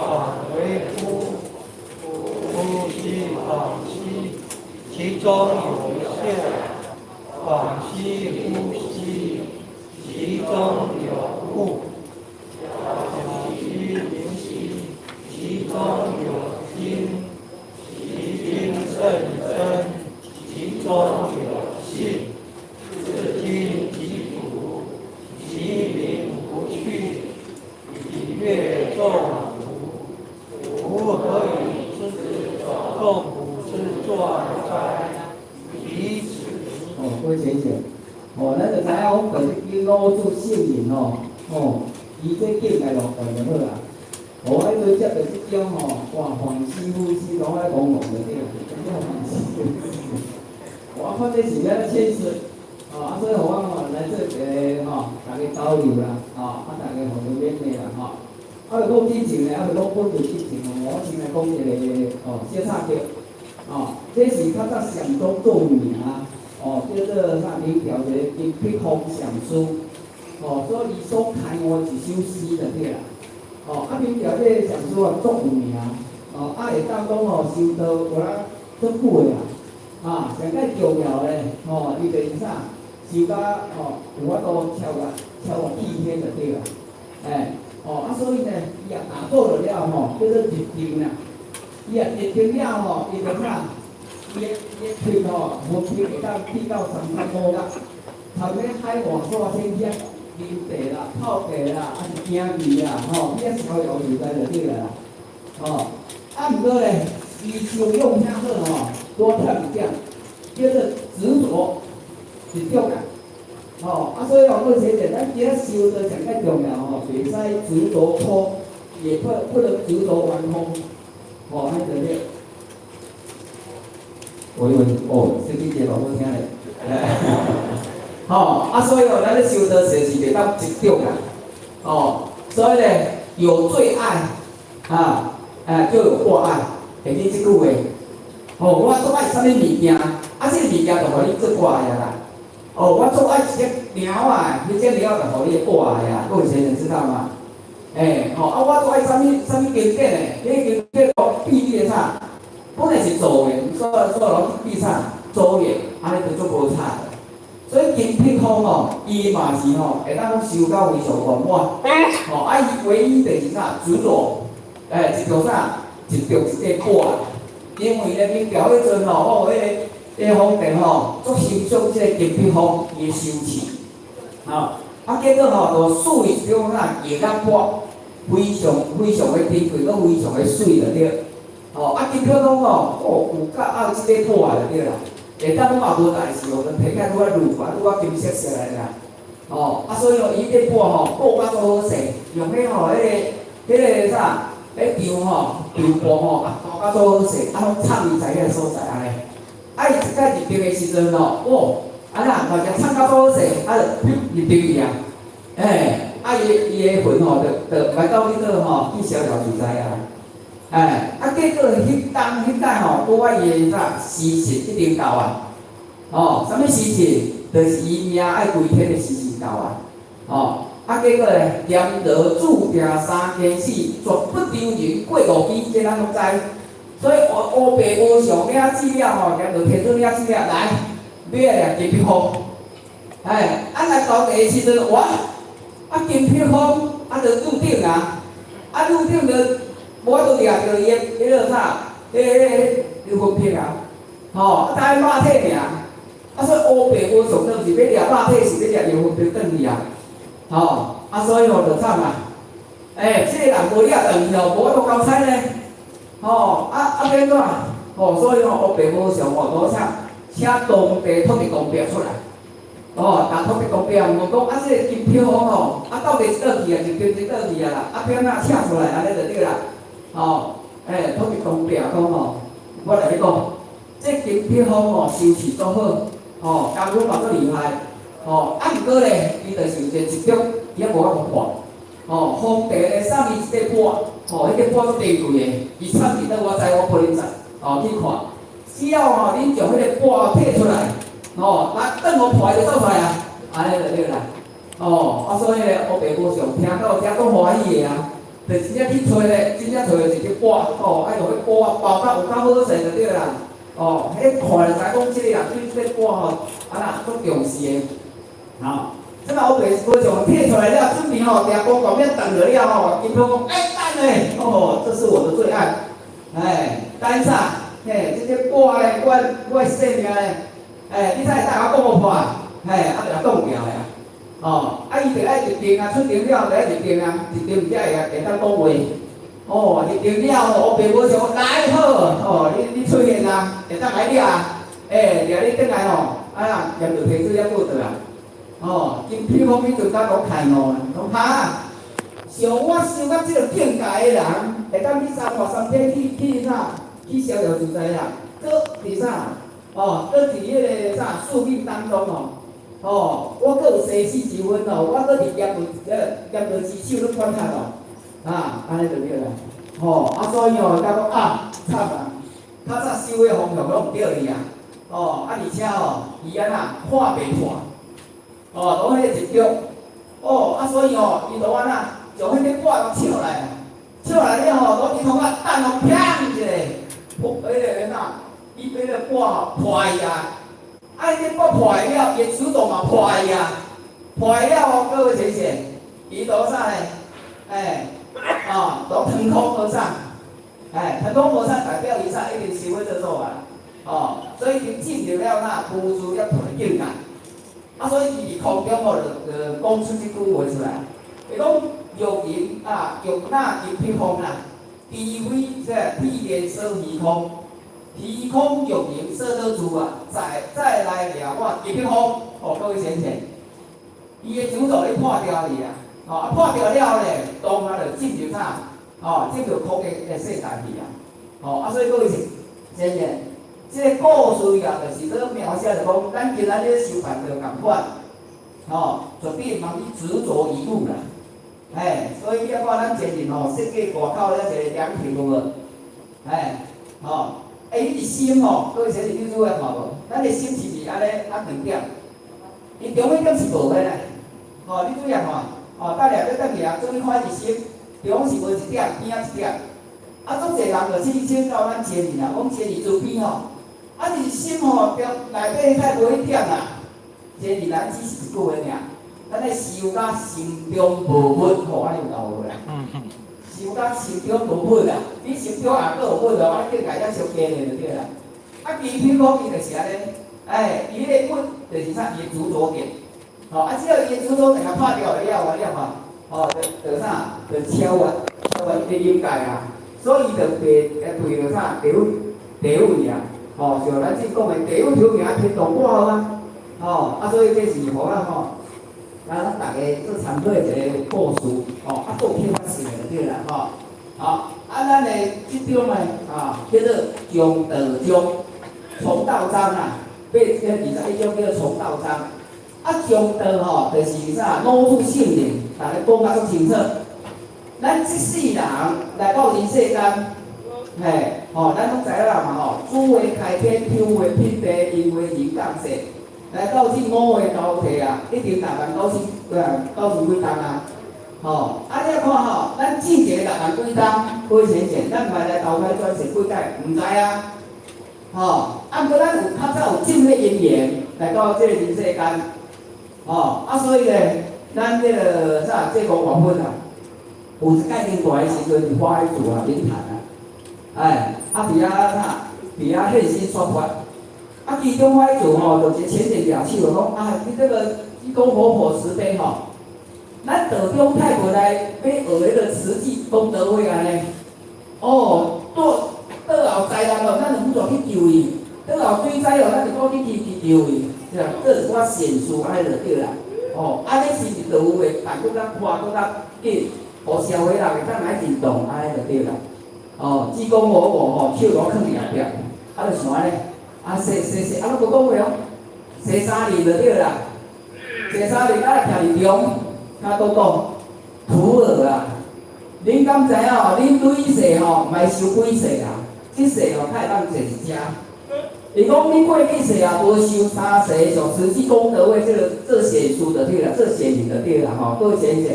Speaker 3: 為夫。故。小溪灵犀，其中有精，其精甚深，其中有信。自精即古，其名不去，以阅众苦。吾何以知众苦之状哉？以此。
Speaker 4: 哦，各位先生，哦，咱就知影講，就是老祖聖人吼，哦，伊這境界落來就好啦。哦，彼陣接著這種吼，哇，歡喜呼吸，攏愛講講就對，真正歡喜呼吸。我看這是咱謙虛，哦，啊，所以予我吼來做一个吼，大家交流啦，吼，啊，大家互相勉勵啦，吼。啊，就講之前咧，啊，就講本地之前吼，我先來講一个哦，小插曲，哦，這是較早禪宗著名啊。哦，叫做啥？明朝一个金碧峰禪師，哦，所以伊所開悟一首詩就對啦。哦，啊，明朝這個禪師啊，足有名，哦，啊，會當講吼修道有啦足久的啊，啊，上蓋重要的，吼，伊就是啥？修到吼有法度超越氣天就對啦。欸，哦，啊，所以呢，伊也打坐落了吼，叫做入定啦。伊也入定了吼，伊就啥？伊的气吼，分別會當去到三山五岳，頭咧海外煞天遐啉茶啦、泡茶啦，抑是行去啦，吼，去遐逍遙自在就對啦，吼。啊，毋過咧，伊修養遐好吼，多忝一點，叫做執著執著啊，吼。啊，所以哦，各位姐姐，咱今仔修道上較重要吼，袂使執著空，也不能執著頑空，吼，按呢就對。我以為哦，這幾節老好聽咧，吼啊，所以哦，咱咧修道就是袂當執著啦，哦，所以咧有最愛啊，就有掛礙，會記這句話。哦，我足愛啥物物件，啊，這個物件就予你做掛礙啊啦。哦，我足愛一隻貓仔，彼隻貓就予你掛礙啊，各位先生知道嗎？欸，吼，啊，我足愛啥物啥物經典的，彼個經典我比你的啥？本來是造業，所以攏比啥？造業，按呢就足無彩。所以金碧峰吼，伊嘛是吼，會當講修到非常圓滿。吼，啊，伊唯一就是啥？執著，欸，執著啥？執著一個掛。因為咧，明朝彼陣吼，哦，彼個皇帝吼，足欣賞這個金碧峰伊的修持，吼，啊，結果吼，就賜伊一種啥玉仔缽，非常非常的珍貴，閣非常的媠就對。吼，啊，金碧峰吼，哦，有夠愛這個缽就對啦。會當講嘛無代誌哦，就提起來愈仔滷啊，愈仔金色色來啦。吼，啊，所以哦，伊這缽吼，布甲足好勢，用彼吼，彼個啥，彼張吼，張布吼，啊，包甲足好勢，啊，攏藏伊在彼個所在按呢。啊，伊一擺入定的時陣吼，哦，啊那，嘛是藏甲足好勢，啊，就入定去啊。欸，啊，伊的魂吼，就來到彼個吼，去逍遙自在啊。欸，啊，結果彼當彼擺吼，拄仔伊的啥時辰已經到啊。吼，啥物時辰？就是伊命愛歸天的時辰到啊。吼，啊，結果咧，閻羅注定三更死，絕不丟人過五更，這咱攏知。所以烏白無常領旨了吼，閻羅天子領旨了，來，欲來掠金碧峰。欸，啊來到地的時陣，哇，啊金碧峰啊就入定啊，啊入定就無法度掠著伊的彼個啥，彼個魂魄啊，吼，啊焦肉體爾。啊，所以烏白無常都是欲掠肉體，是欲掠伊魂魄轉去啊，吼，啊所以吼就慘啊，欸，這個人無掠轉去哦，無法度交差呢，吼，啊啊欲按怎？吼，所以吼烏白無常吼，多請請當地土地公伯出來，哦，逐土地公伯問講，啊，這個金碧峰吼，啊到底是佗去啊？是佗是佗去啊啦？啊，欲按怎請出來？按呢就對啦，吼，欸，土地公伯講吼，我來你講，這金碧峰吼修持足好。吼，功夫嘛足厲害，吼，啊，毋過咧，伊就是有一個執著，伊猶無法度破。吼，皇帝咧送伊一塊缽，吼，彼個缽足珍貴的，伊藏佇佗我知，我陪恁知，吼，去看。只要吼恁將彼個缽提出來，吼，來轉予破就走出來啊，按呢就對啦。吼，啊，所以咧，烏白和尚聽到遮足歡喜的啊，就真正去揣咧，真正揣著一個缽，吼，愛用彼缽包甲有夠好勢就對啦。哦，彼看就知講，這個人對這個缽吼，啊啦足重視的。
Speaker 1: 好，
Speaker 4: 這擺烏白無像退出來了，準備吼，定公公要等落了吼，金香講，欸，等咧，哦，這是我的最愛，哎，等啥？嘿，這個歌咧，我的生命咧，哎，你才會當我講無破，嘿，啊，就來擋掉的啊，哦，啊，伊就愛入定啊，出定了就愛入定啊，入定才會當講話。哦，入定了吼，烏白無像來好，哦，你出現啊，會當來掠啊，欸，掠你轉來吼，啊，驗著提水抑過倒啊。哦，金披風彼陣才講開悟啦，講哈，像我修到這個境界的人，會當去三外三天去啥？去逍遙自在啦，閣佇啥？哦，閣佇彼個啥宿命當中哦，哦，我閣有生死之分哦，我閣佇業道之手咧管轄哦，啊，按呢就對啦。吼，啊，所以哦，才講啊，慘啊，較早修的方向攏毋對去啊，哦，啊，而且吼，伊按怎看袂破。哦，攏彼個執著，哦，啊，所以吼，伊就按怎，將彼個歌攏唱來啊，唱來了吼，攏伊通啊，等予砰一下，破，彼個按怎，伊彼個歌吼破去啊，啊，伊這歌破去了，伊的執著嘛破去啊，破去了吼，各位淺顯，伊就啥呢？欸，哦，都騰空而上，欸，騰空而上代表伊啥？已經修好這做啊，哦，所以已經進入了那無住了破的境界。啊，所以伊佇空中吼，就講出這句話出來。伊講欲迎啊，欲那金披風啦，除非這屁連說虛空，虛空欲迎說倒住啊，再來掠我金披風，哦，各位淺顯，伊的執著咧破掉去啊，哦，啊破掉了咧，當下就進入啥？哦，進入空的世界去啊，哦，啊，所以各位淺顯。這個故事啊，就是咧描寫就講，咱今仔日修辦就仝款，吼，絕對毋通去執著於物啦，嘿，所以你看咱前面吼設計外口咧一個涼亭有無？嘿，吼，欸，你的心吼，各位先生你注意看無？咱的心是毋是按呢啊兩點？伊中間點是無的咧，吼，你注意看，吼，等下欲轉去啊，注意看伊心，中是無一點，邊仔一點。啊，足濟人就去請教咱前面啊，講前面慈悲吼。啊，你心吼，中內底太無彼點啦。前面咱只是一句話爾，咱愛修甲心中無物，吼，按呢有夠無啦？修甲心中無物啊！你心中若閣有物哦，啊，境界才相加的就對啦。啊，其實講伊就是按呢，哎，伊彼個物就是啥？伊的執著點。吼，啊，只要伊的執著點共破掉了啊，了吼，吼，就啥？就超越伊的境界啊。所以伊就袂會退到啥？地獄去啊！吼，像咱這講的地獄頭名天堂掛號啊！吼，啊，所以這是予咱吼，咱逐家做參考的一個故事，吼，啊，做啟發性的就對啦，吼。好，啊，咱的這張呢，啊，叫做中道章，重道章啊，821張叫做重道章。啊，中道吼，就是啥？老出聖人，逐家講甲足清楚。咱這世人來到人世間，嘿，吼，咱攏知影啦嘛吼。諸位開天，抽位品地，因為人降世，來到這五位交替啊，一定6萬九千幾冬啊，吼。啊，你看吼，咱之前6萬幾冬，幾千前，咱毋捌來投胎轉世幾擺，毋知啊，吼。啊，毋過咱有較早有種彼因緣來到這個人世間，吼。啊，所以咧，咱這個啥，這五月份啊，有一擺靈大的時陣，佇法海寺啊，靈壇啊，哎，啊，佇遐啥，佇遐現身說法。啊，其中法海寺吼，就一個淺顯舉手講啊，你這個濟公活佛慈悲吼，咱道中泰國來欲學彼個慈濟功德會按呢，哦，倒後災難哦，咱就輔助去救伊；倒後水災哦，咱就閣去救伊，是啊，做一寡善事按呢就對啦。哦，按呢是毋是就有會辦閣較快、閣較緊，予社會人會當來認同，按呢就對啦。哦，濟公活佛吼，手攏囥佇後壁，啊，就想按呢，啊，洗洗洗，啊，攏無講話哦，洗三日就對啦，洗三日啊，徛佇中，較閣講，徒兒啊，恁敢知影吼？恁累世吼，毋愛修幾世啊？這世吼，較會當坐一遮。伊講你過去世啊，無修三世上慈濟功德會，這個做善事就對啦，做善人就對啦吼。各位先生，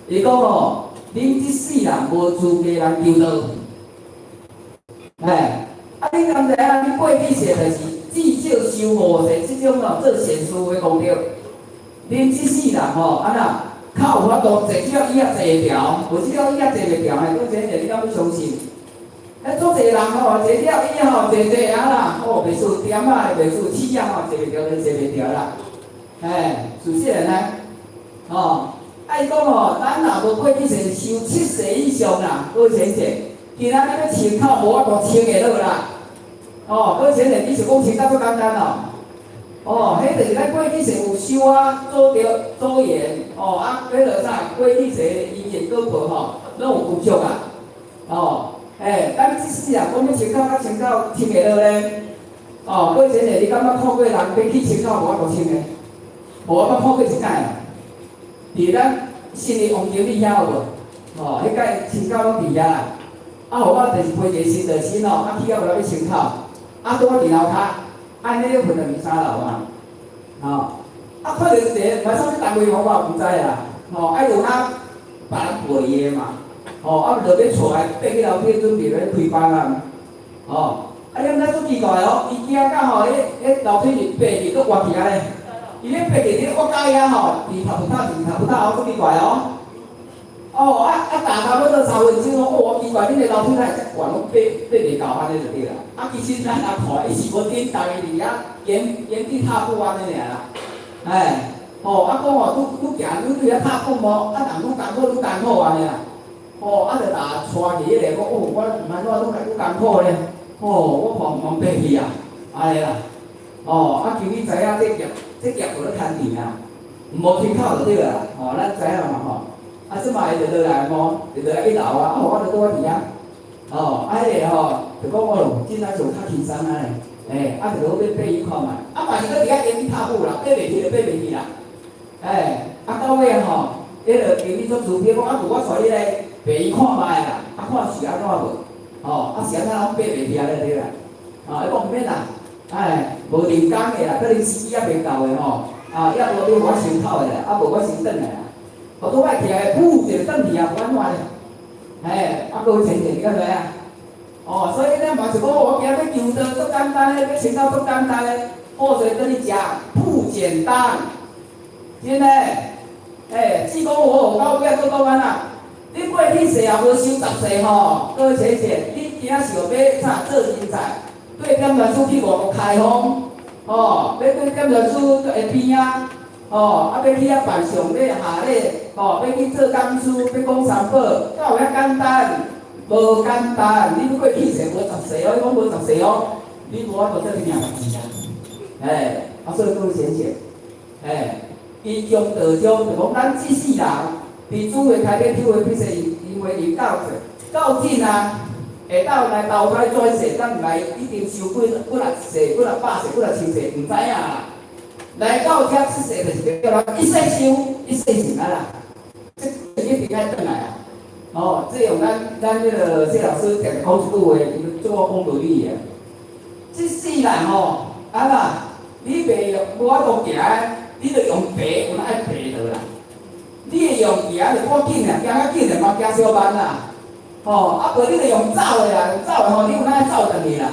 Speaker 4: 伊講吼，恁這世人無資格來求道。哎，啊，你敢知影？你過去世就是至少修五世這種吼做善事的功德。恁這世人吼，按怎較有法度坐這個椅仔坐會牢，無這個椅仔坐袂牢呢？閣這個你敢欲相信？彼足濟人吼，坐這個椅吼，坐坐啊啦，哦，袂輸點仔，袂輸齒仔吼，坐袂牢就坐袂牢啦。嘿，事實呢？吼，愛講吼，咱若無過去世修七世以上啦，閣淺淺，今仔日欲穿口無法度穿會落啦。哦，閣淺淺，你是講穿甲足簡單哦？哦，彼就是咱過去世有修啊，做著做緣，哦啊，彼落啥過去世因緣果報吼，攏有具足啊。哦，欸，咱這世人講欲穿口甲穿口穿會落咧？哦，閣淺淺，你敢捌看過人欲去穿口無法度穿的？無，我捌看過一擺啊。佇咱信義王經理遐有無？哦，彼擺穿口攏佇遐啦。啊，予我就是背一個新的身哦，啊去到無咧欲穿口，啊拄好佇樓跤，按呢咧睏落二三樓嘛，吼，啊看著一個，毋知啥物單位我嘛毋知啦，吼，啊有哪別人陪伊的嘛，吼，啊就欲帶來爬去樓梯準備欲開班啊，吼，啊你毋知足奇怪哦，伊行到吼，彼彼樓梯是爬去閣活起來咧，伊咧爬去咧活到遐吼，佇頭不透，佇頭不透，足奇怪哦。哦，啊啊，踏差不多3分鐘，哦，奇怪，恁的樓梯哪會遮懸，攏爬爬袂到按呢就對啦。啊，其實咱若看，伊是無振動的佇遐原原地踏步按呢爾啦。哎，吼，啊講吼，愈愈行愈對遐踏步無，啊人愈艱苦愈艱苦按呢啦。吼，啊就逐帶去彼个講，哦，我毋按怎愈來愈艱苦咧。吼，我看毋通爬去啊，按呢啦。哦，啊，求你知影這業這業無咧趁錢啊，無天口就對啦。吼，咱知影嘛吼。啊，這擺伊就落來吼，就落來一樓啊，啊，我就拄仔佇遐，吼，啊，彼個吼，就講哦，這若做較輕鬆啊咧，欸，啊，就好欲爬去看覓，啊，嘛是閣佇遐原地踏步啦，爬袂去就爬袂去啦，欸，啊，到尾吼，彼个經理足慈悲講，啊，無我帶你來爬去看覓啦，啊，看是按怎無，吼，啊是按怎攏爬袂去啊咧對啦，啊，伊講毋免啦，哎，無人工的啦，可能時機猶未到的吼，啊，抑無你予我先走的啦，啊，無我先轉來啦。我拄擺起來，噗一下轉去啊，無按怎咧？嘿，啊，閣有前程，你敢知影？哦，所以咱嘛是講，我今仔欲求道足簡單咧，欲成道足簡單咧。哦，所以跟你講，不簡單，真的。欸，只講我到尾閣講按怎？你過去世也無修十世吼，閣淺淺，你今仔想欲啥做人才？對點傳師去外國開放，哦，欲對點傳師的邊仔。哦，啊，欲去遐辦上禮下禮，哦，欲去做講師，欲講三寶，敢有遐簡單？無簡單，你欲過去世無十世哦，你講無十世哦，你無法度做這領代誌啊！欸，啊，所以閣淺淺，欸，依中道中，就講咱這世人，佇主的開始體會彼世因為因到到盡啊，會當來投胎轉世，咱毋來已經修幾幾若世、幾若百世、幾若千世，毋知影啦。來到遮這世就是叫咱一世修一世成啊啦，這一定愛轉來啊！哦，這用咱咱彼个謝老師定定講一句話，伊做我講道理的。這世人吼，啊啦，你袂用無法度行，你就用爬，有哪愛爬落啦？你會用行就較緊啊，行較緊就嘛行小慢啦。吼，啊無你就用走的啦，用走的吼，你有哪愛走轉去啦？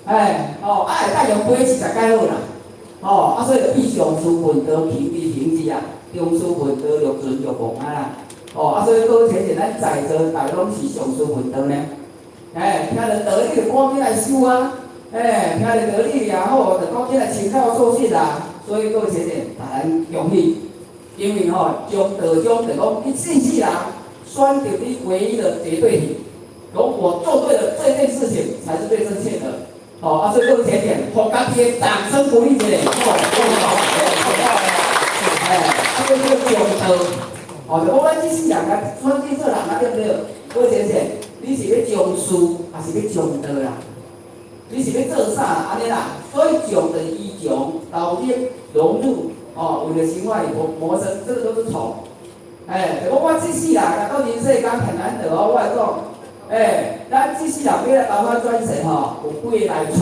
Speaker 4: 哎，吼，啊會當用爬實在較好啦。吼，啊，所以就變上師問道，勤於行之啊，中師問道，略盡略亡啊啦。哦，啊，所以閣淺淺咱在座大家攏是上師問道呢。哎，聽著道理就趕緊來修啊！哎，聽著道理也好，就趕緊來親口做事啦。所以閣淺淺，大咱恭喜，因為吼，中道中就講一世世人選擇你唯一的絕對體，講我做對了這件事情才是最正確的。哦，啊，所以閣淺淺，予家己的掌聲鼓勵一下，哦，好，哎，啊，這個中道，哦，就講咱這世人啊，選擇做人啊，對毋對？閣淺淺，你是欲從事，抑是欲從道啦？你是欲做啥按呢啦？所以從就是依從、投入、融入，哦，為著生活的謀生，這個都是從。哎，就講我這世人來到人世間很難得哦，我來講，哎，咱這世人欲來投胎轉世吼，有幾个來處。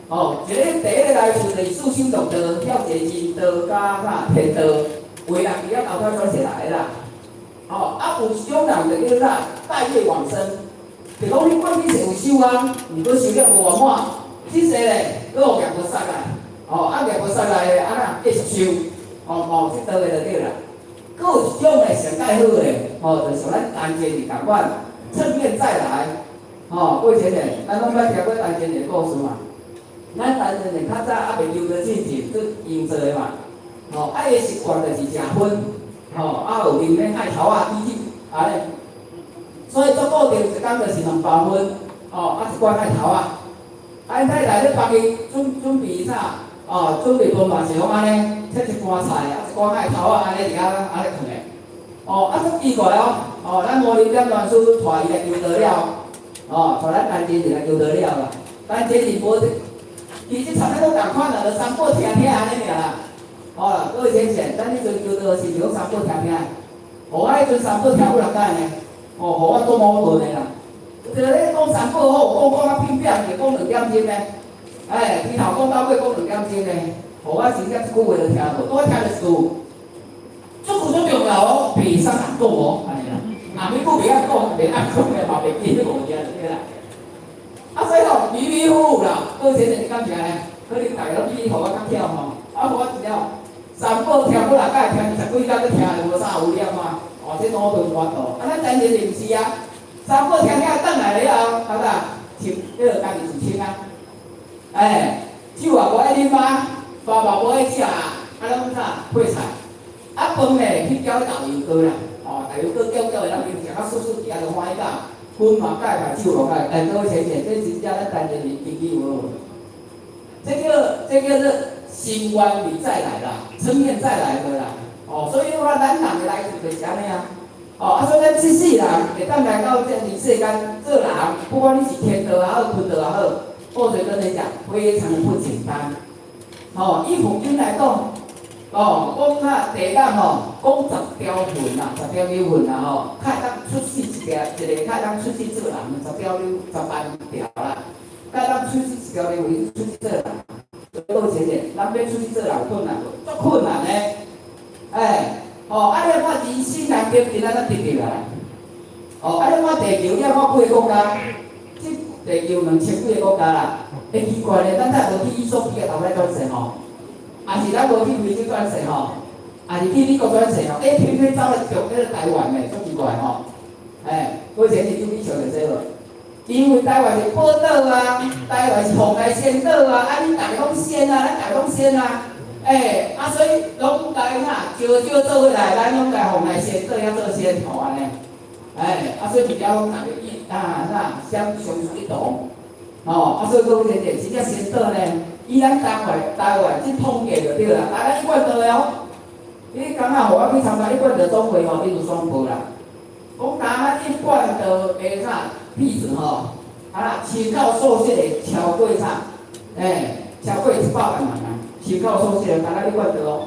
Speaker 4: 哦，一个第一个來處就是四修六道，曉一个人道佮啥天道，有的人佇遐投胎轉世來的啦。哦，啊，有一種人就叫啥帶業往生，就講你過去世有修啊，毋過修了無圓滿，這世咧閣予業菩薩來，哦，啊業菩薩來按怎繼續修，吼吼，這道的就對啦。閣有一種呢，上蓋好的，吼，就像咱陳前是仝款，乘願再來，吼，過前呢，咱攏捌聽過陳前的故事嘛？咱陳前較早猶未求道進前，做閒做的嘛，吼，啊，伊的習慣就是食薰，吼，啊有啉咧愛頭仔米酒，按呢，所以做固定一工就是兩包薰，吼，啊一罐愛頭仔，啊𪜶太太咧幫伊準備啥？哦，準備飯嘛是攏按呢，切一盤菜，啊一罐愛頭仔，按呢佇遐按呢囥的。哦，啊足奇怪哦，哦，咱五林點傳師帶伊來求道了，哦，帶咱陳前仁來求道了啦。陳前仁無，其實插咱攏仝款啦，就三寶聽聽按呢爾啦。哦，各位先生，咱彼陣求道時是攏三寶聽聽，予我彼陣三寶聽幾若擺呢？哦，予我足矛盾的啦。就咧講三寶好，講講啊偏偏就講2點鐘呢。哎，從頭講到尾講2點鐘呢，予我真正一句話都聽無，拄仔聽著一句，這句足重要哦，袂使人講哦，按呢啦，啊，每句袂曉講，袂曉講的嘛袂記得無聽就對啦。啊，所以吼迷迷糊糊啦，過前日你感覺呢？可能大家攏比予我較巧吼，啊，予我真正三寶聽幾若擺，聽十幾工閣聽就無啥有念啊，哦，這腦頓我道。啊，咱陳前就毋是啊，三寶聽聽轉來了後，啊啦，穿彼個家己自清啊。哎，酒也無愛啉啊，飯嘛無愛食啊，啊攏啥配菜，啊飯呢去攪豆油糕啦，哦，豆油糕攪攪的，咱食較澀澀，食就歡喜甲，薰嘛戒嘛，酒嘛戒，哎，各位淺淺，這真正咱陳前人根基有無？這叫做心願力再來啦，乘願再來的啦，哦，所以話咱人的來處就是按呢啊，哦，啊，所以咱這世人會當來到這人世間做人，不管你是天道也好，坤道也好。或者跟你講，非常的不簡單。吼，以佛經來講，哦，講啊地藏吼，講十條魂啦，十條幽魂啦吼，較會當出世一條，一个較會當出世做人，十條幽十萬條啦，較會當出世一條幽魂出世做人。各位淺淺，咱欲出世做人有困難無？足困難的。哎，哦，啊你看人生難得，今仔咱得著啊。哦，啊你看地球，你看幾个國家？這地球2000幾个國家啦，會奇怪咧，咱才無去衣索比亞頭來轉世吼，抑是咱無去非洲轉世吼，抑是去美國轉世吼，欸，偏偏走來著彼個台灣咧，足奇怪吼。哎，我前日就去想著這無，因為台灣是寶島啊，台灣是蓬萊仙島啊，啊，恁逐个攏仙啊，咱逐个攏仙啊，欸，啊，所以攏來哈，招招做伙來，咱攏來蓬萊仙島遐做仙吼按呢。哎，啊，所以物件攏逐个一啊，那相相處一同，吼，啊，所以講真正真正仙島呢，以咱台灣這統計就對啦，台灣一貫道的哦。你感覺予我去參加一貫道總會吼，伊就宣布啦，講台灣一貫道的啥弟子吼，啊，親口受洗的超過啥？欸，超過100萬人啊！親口受洗的台灣一貫道哦，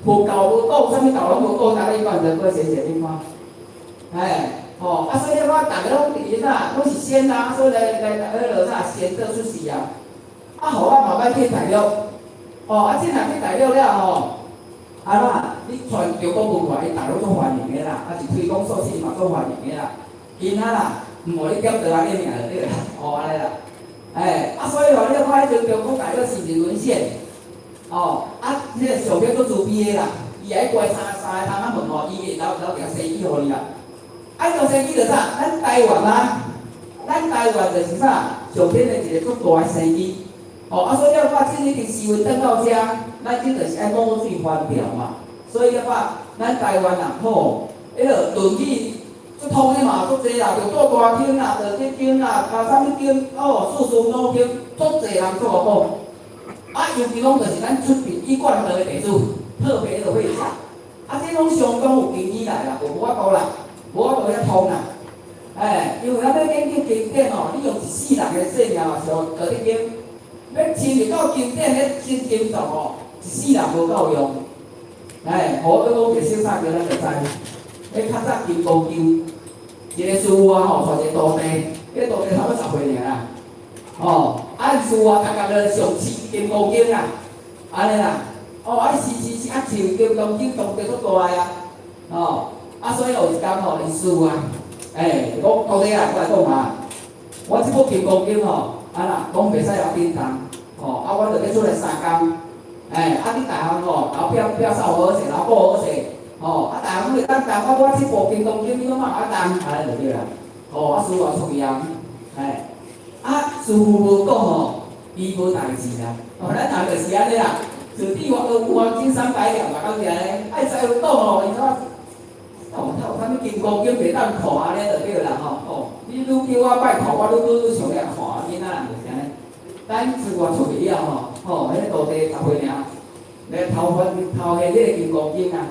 Speaker 4: 佛教無講，啥物教攏無講，台灣一貫道閣寫寫你看，欸。吼，啊，所以你看，逐个攏佇啥，攏是仙啊，所以來來來，彼落啥仙道出世啊。啊，予我嘛捌去大陸，吼，啊，這若去大陸了吼，啊啦，你傳中國文化，伊大陸足歡迎的啦，啊是推廣素食嘛足歡迎的啦。𪜶啊啦，毋予你點桌仔頂爾就對啦，吼按呢啦。欸，啊，所以吼，你看彼陣中國大陸是毋是淪陷？哦，啊，彼個上邊足慈悲的啦，伊愛關三個窗仔門吼，伊會留留條生機予你啦。啊，條生機就啥？咱台灣啊，咱台灣就是啥？上天的一個足大的生機。哦，啊，所以你看，這已經時運轉到遮，咱這就是愛滷水翻調嘛。所以你看，咱台灣人吼，彼个論語足通的嘛，足濟啦，就做大經啦，道德經啦，啊，啥物經哦，四書五經，足濟人足會講。啊，尤其攏就是咱出自一貫道的弟子，特別的會講。啊，這攏相當有根基來啦，無法度啦，無法度遐通啦。哎，因為咱欲研究經典吼，你用一世人的生命嘛是道德經，欲深入到經典咧真經藏吼，一世人無夠用。哎，我閣講一個小細節，咱就知。彼較早金剛經，一個師父啊吼，帶一個徒弟，彼個徒弟差不多10歲爾啦。吼，啊，師父啊，逐工咧上持金剛經啦，按呢啦。哦，啊，是是是，啊，持金剛經功德足大啊。吼，啊，所以有一工吼，𪜶師父啊，欸，就講徒弟啊，我來講啊，我這部金剛經吼，啊啦，講袂使曉叮當，吼，啊，我著欲出來三工，欸，啊，你逐項吼，後壁壁掃好勢，老母好勢，吼，啊，逐項攏會當動，我這部金剛經你攏嘛會當，按呢就對啦。吼，啊，師父也出去啊，欸，啊，師父無講吼，伊無代誌啦。哦，咱人就是按呢啦，此地有黃金300兩嘛，敢是按呢？愛師父講吼，伊怎？哦，他有啥物金剛經袂當看按呢就對啦吼。哦，你愈叫我拜看，我愈愈愈想來看，囡仔人就是按呢。咱師父出去了吼，吼，彼个徒弟10歲爾，來偷翻偷現彼个金剛經啊，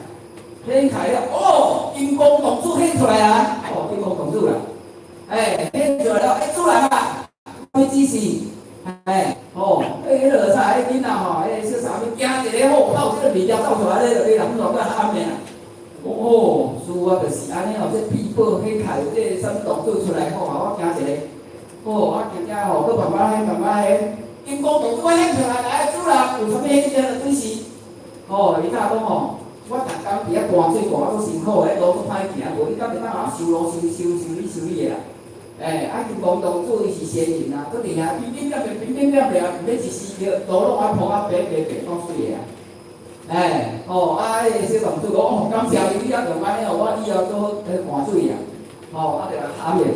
Speaker 4: 掀開了，哦，金剛童子顯出來啊！哦，金剛童子啦，欸，顯出來了，欸，主人啊，啥物指示？欸，吼，欸，彼个啥，彼囡仔吼，彼个小啥物，驚一个吼，到這个物件走出來咧，就對人怎個喊的啊？哦，師父就是按呢吼，這秘寶顯開，這個啥物童子出來吼，我驚一個。哦，啊，驚驚吼，閣慢慢顯，慢慢顯，金剛童子我顯出來，來，主人有啥物顯現的指示？吼，伊早講吼，我逐工佇遐灌水灌啊足辛苦的，路足歹行，無你敢會當啊修路修修修理修理的啦？欸，啊金剛童子伊是仙人啊，閣佇遐乒乒乓乓，乒乒乓乓，毋免一時刻，路攏愛鋪啊白白白，攏媠的啊！欸，吼，啊，彼個小童子講，哦，感謝你，你猶用按呢，我以後做好灌水啊！吼，啊，就來喊咧。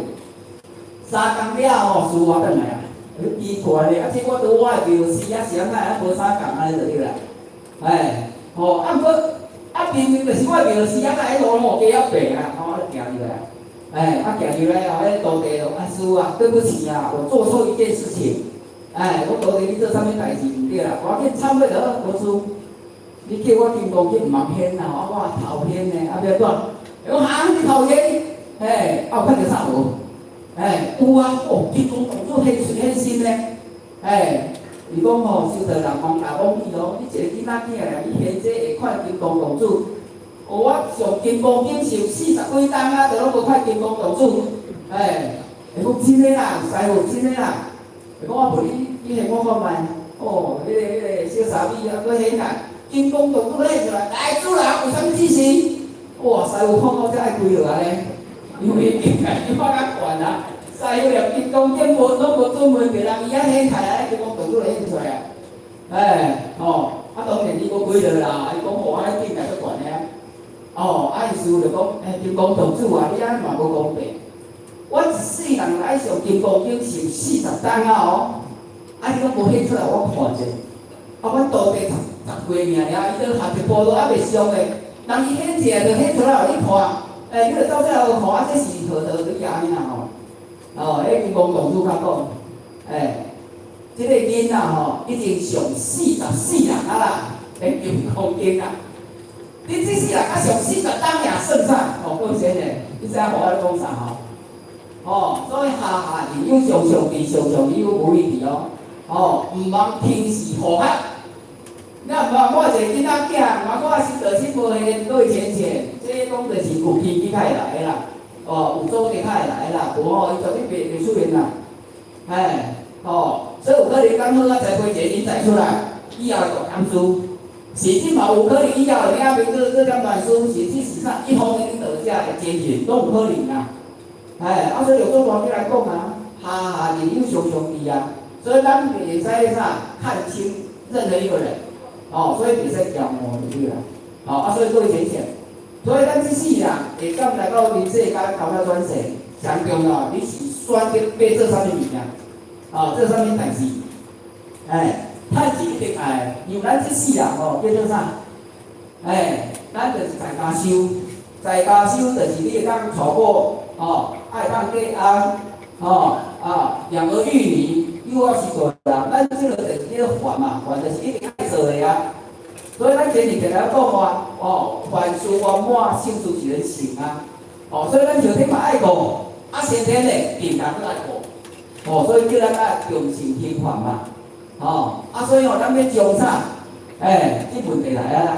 Speaker 4: 3工了吼，師父轉來啊，奇怪咧，啊，這我佇我的廟寺啊，是按怎啊無相仝按呢就對啦。欸，吼，啊，毋過，啊，明明就是我的廟寺啊，哪會路攏加遐白啊？吼，啊，就行入來，欸，啊，行入來後，彼徒弟就啊，師父啊，對不起啊，我做錯一件事情。欸，我徒弟你做啥物代誌毋對啦，趕緊懺悔就好，老師，你叫我金剛經毋通顯啦，啊，我偷顯呢，啊，欲按怎？伊講哈，你偷顯？嘿，啊，有看著啥無？欸，有啊，哦，金剛童子現出現身呢，欸，伊講吼，修道人王大妄語哦，你一個囡仔囝爾，你現這會看金剛童子？哦，我上金剛經上40幾冬啊，都攏無看金剛童子。欸，伊講真的啦，師父真的啦。伊講我問你，你現我看覓？哦，彼個小沙彌啊，閣顯來，金剛童子顯出來，來主人有啥物指示？哇，師父看到才愛跪落來咧，因為境界比我較懸啊。師父連金剛經無攏無準問著人，伊遐顯開來，金剛童子就顯出來啊。欸，吼，啊當然伊閣跪落啦，伊講哦，按呢境界足懸的啊。哦，啊伊師父就講，欸，金剛童子啊，你按呢嘛無公平。我一世人來上金剛經上40冬啊哦，啊你攏無顯出來，我看者。啊，阮徒弟十幾歲爾爾，伊都學一步都猶未熟的，人伊顯起來就顯出來予你看，欸，你就走出來予看，啊，這是何道理按呢啦吼？哦，彼金剛童子較講，欸，這個囡仔吼已經上44人啊啦，佇金剛經啊。你這世人啊上40冬也算啥？哦，講真的，你知影無我咧講啥吼？哦，所以下下認有常常佇，常常有無依佇哦。哦，毋通輕視護法。你毋通我一個囡仔囝，毋通我修道心無現，各位淺淺，這講就是有根基較會來的啦。哦，有組織較會來的啦，無吼，伊絕對袂出現啦。哎，哦，所以有可能講好啊，栽培一個人才出來，以後會大講師，甚至嘛有可能以後會領兵做點大師，甚至是啥一方面領導者的前進，攏有可能啊。哎，啊，所以六祖壇經來講啊，下下認有常常佇啊，所以咱袂使啥看輕任何一個人，哦，所以袂使驕傲就對啦。哦，啊，所以各位淺淺，所以咱這世人會當來到人世間投胎轉世，上重要，你是選擇欲做啥物物件，哦，做啥物代誌，哎，趁錢一定愛，因為咱這世人吼叫做啥？哎，咱就是在家修，在家修就是你會當娶某，吼，愛當嫁翁，吼，啊，養兒育女，幼兒是大人，咱這個就是叫凡嘛，凡就是一定愛做的啊。所以咱前日定來講話，哦，凡事圓滿，勝事一人成啊。哦，所以咱後天嘛愛顧，啊先天咧定當閣愛顧，哦，所以叫咱愛重視平凡嘛，哦，啊所以哦，咱欲將啥？欸，這問題來啊啦，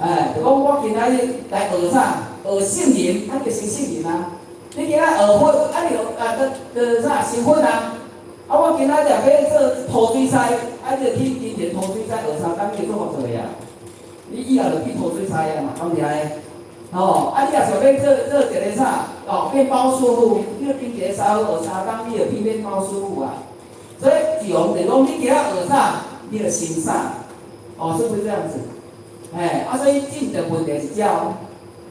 Speaker 4: 欸，就講我今仔日來學啥？學聖人，啊，就成聖人啊。你今仔學佛，啊，你就啊，就啥成佛啊？啊，我今仔日欲做塗水師，啊，你就去金田塗水師學3工，你就做法做的啊。你以後就去塗水師啊嘛，敢是按呢？吼，啊，你若想欲做一個啥？哦，麵包師傅，你就跟一個師傅學三工，你就變麵包師傅啊。所以從就講，你今仔學啥，你就成啥。哦，哦，是不是這樣子？哎，啊，所以真正問題是這，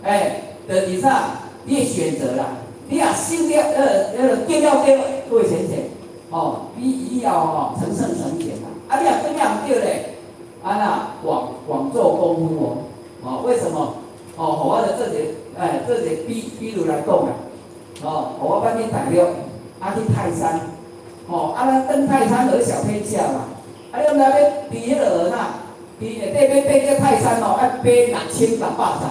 Speaker 4: 哎，就是啥？你的選擇啦，你若修了，得了對，各位淺淺，哦，你以後吼成聖成賢啦。啊，你若得了毋對咧，啊那枉枉做功夫哦，哦，為什麼？哦，予我就做一個，哎，做一個比如來講啦，哦，我捌去大陸，啊去泰山，哦，啊咱登泰山就小天下嘛，啊你毋知欲佇彼个啥？佇下底欲爬這泰山哦，愛爬6600層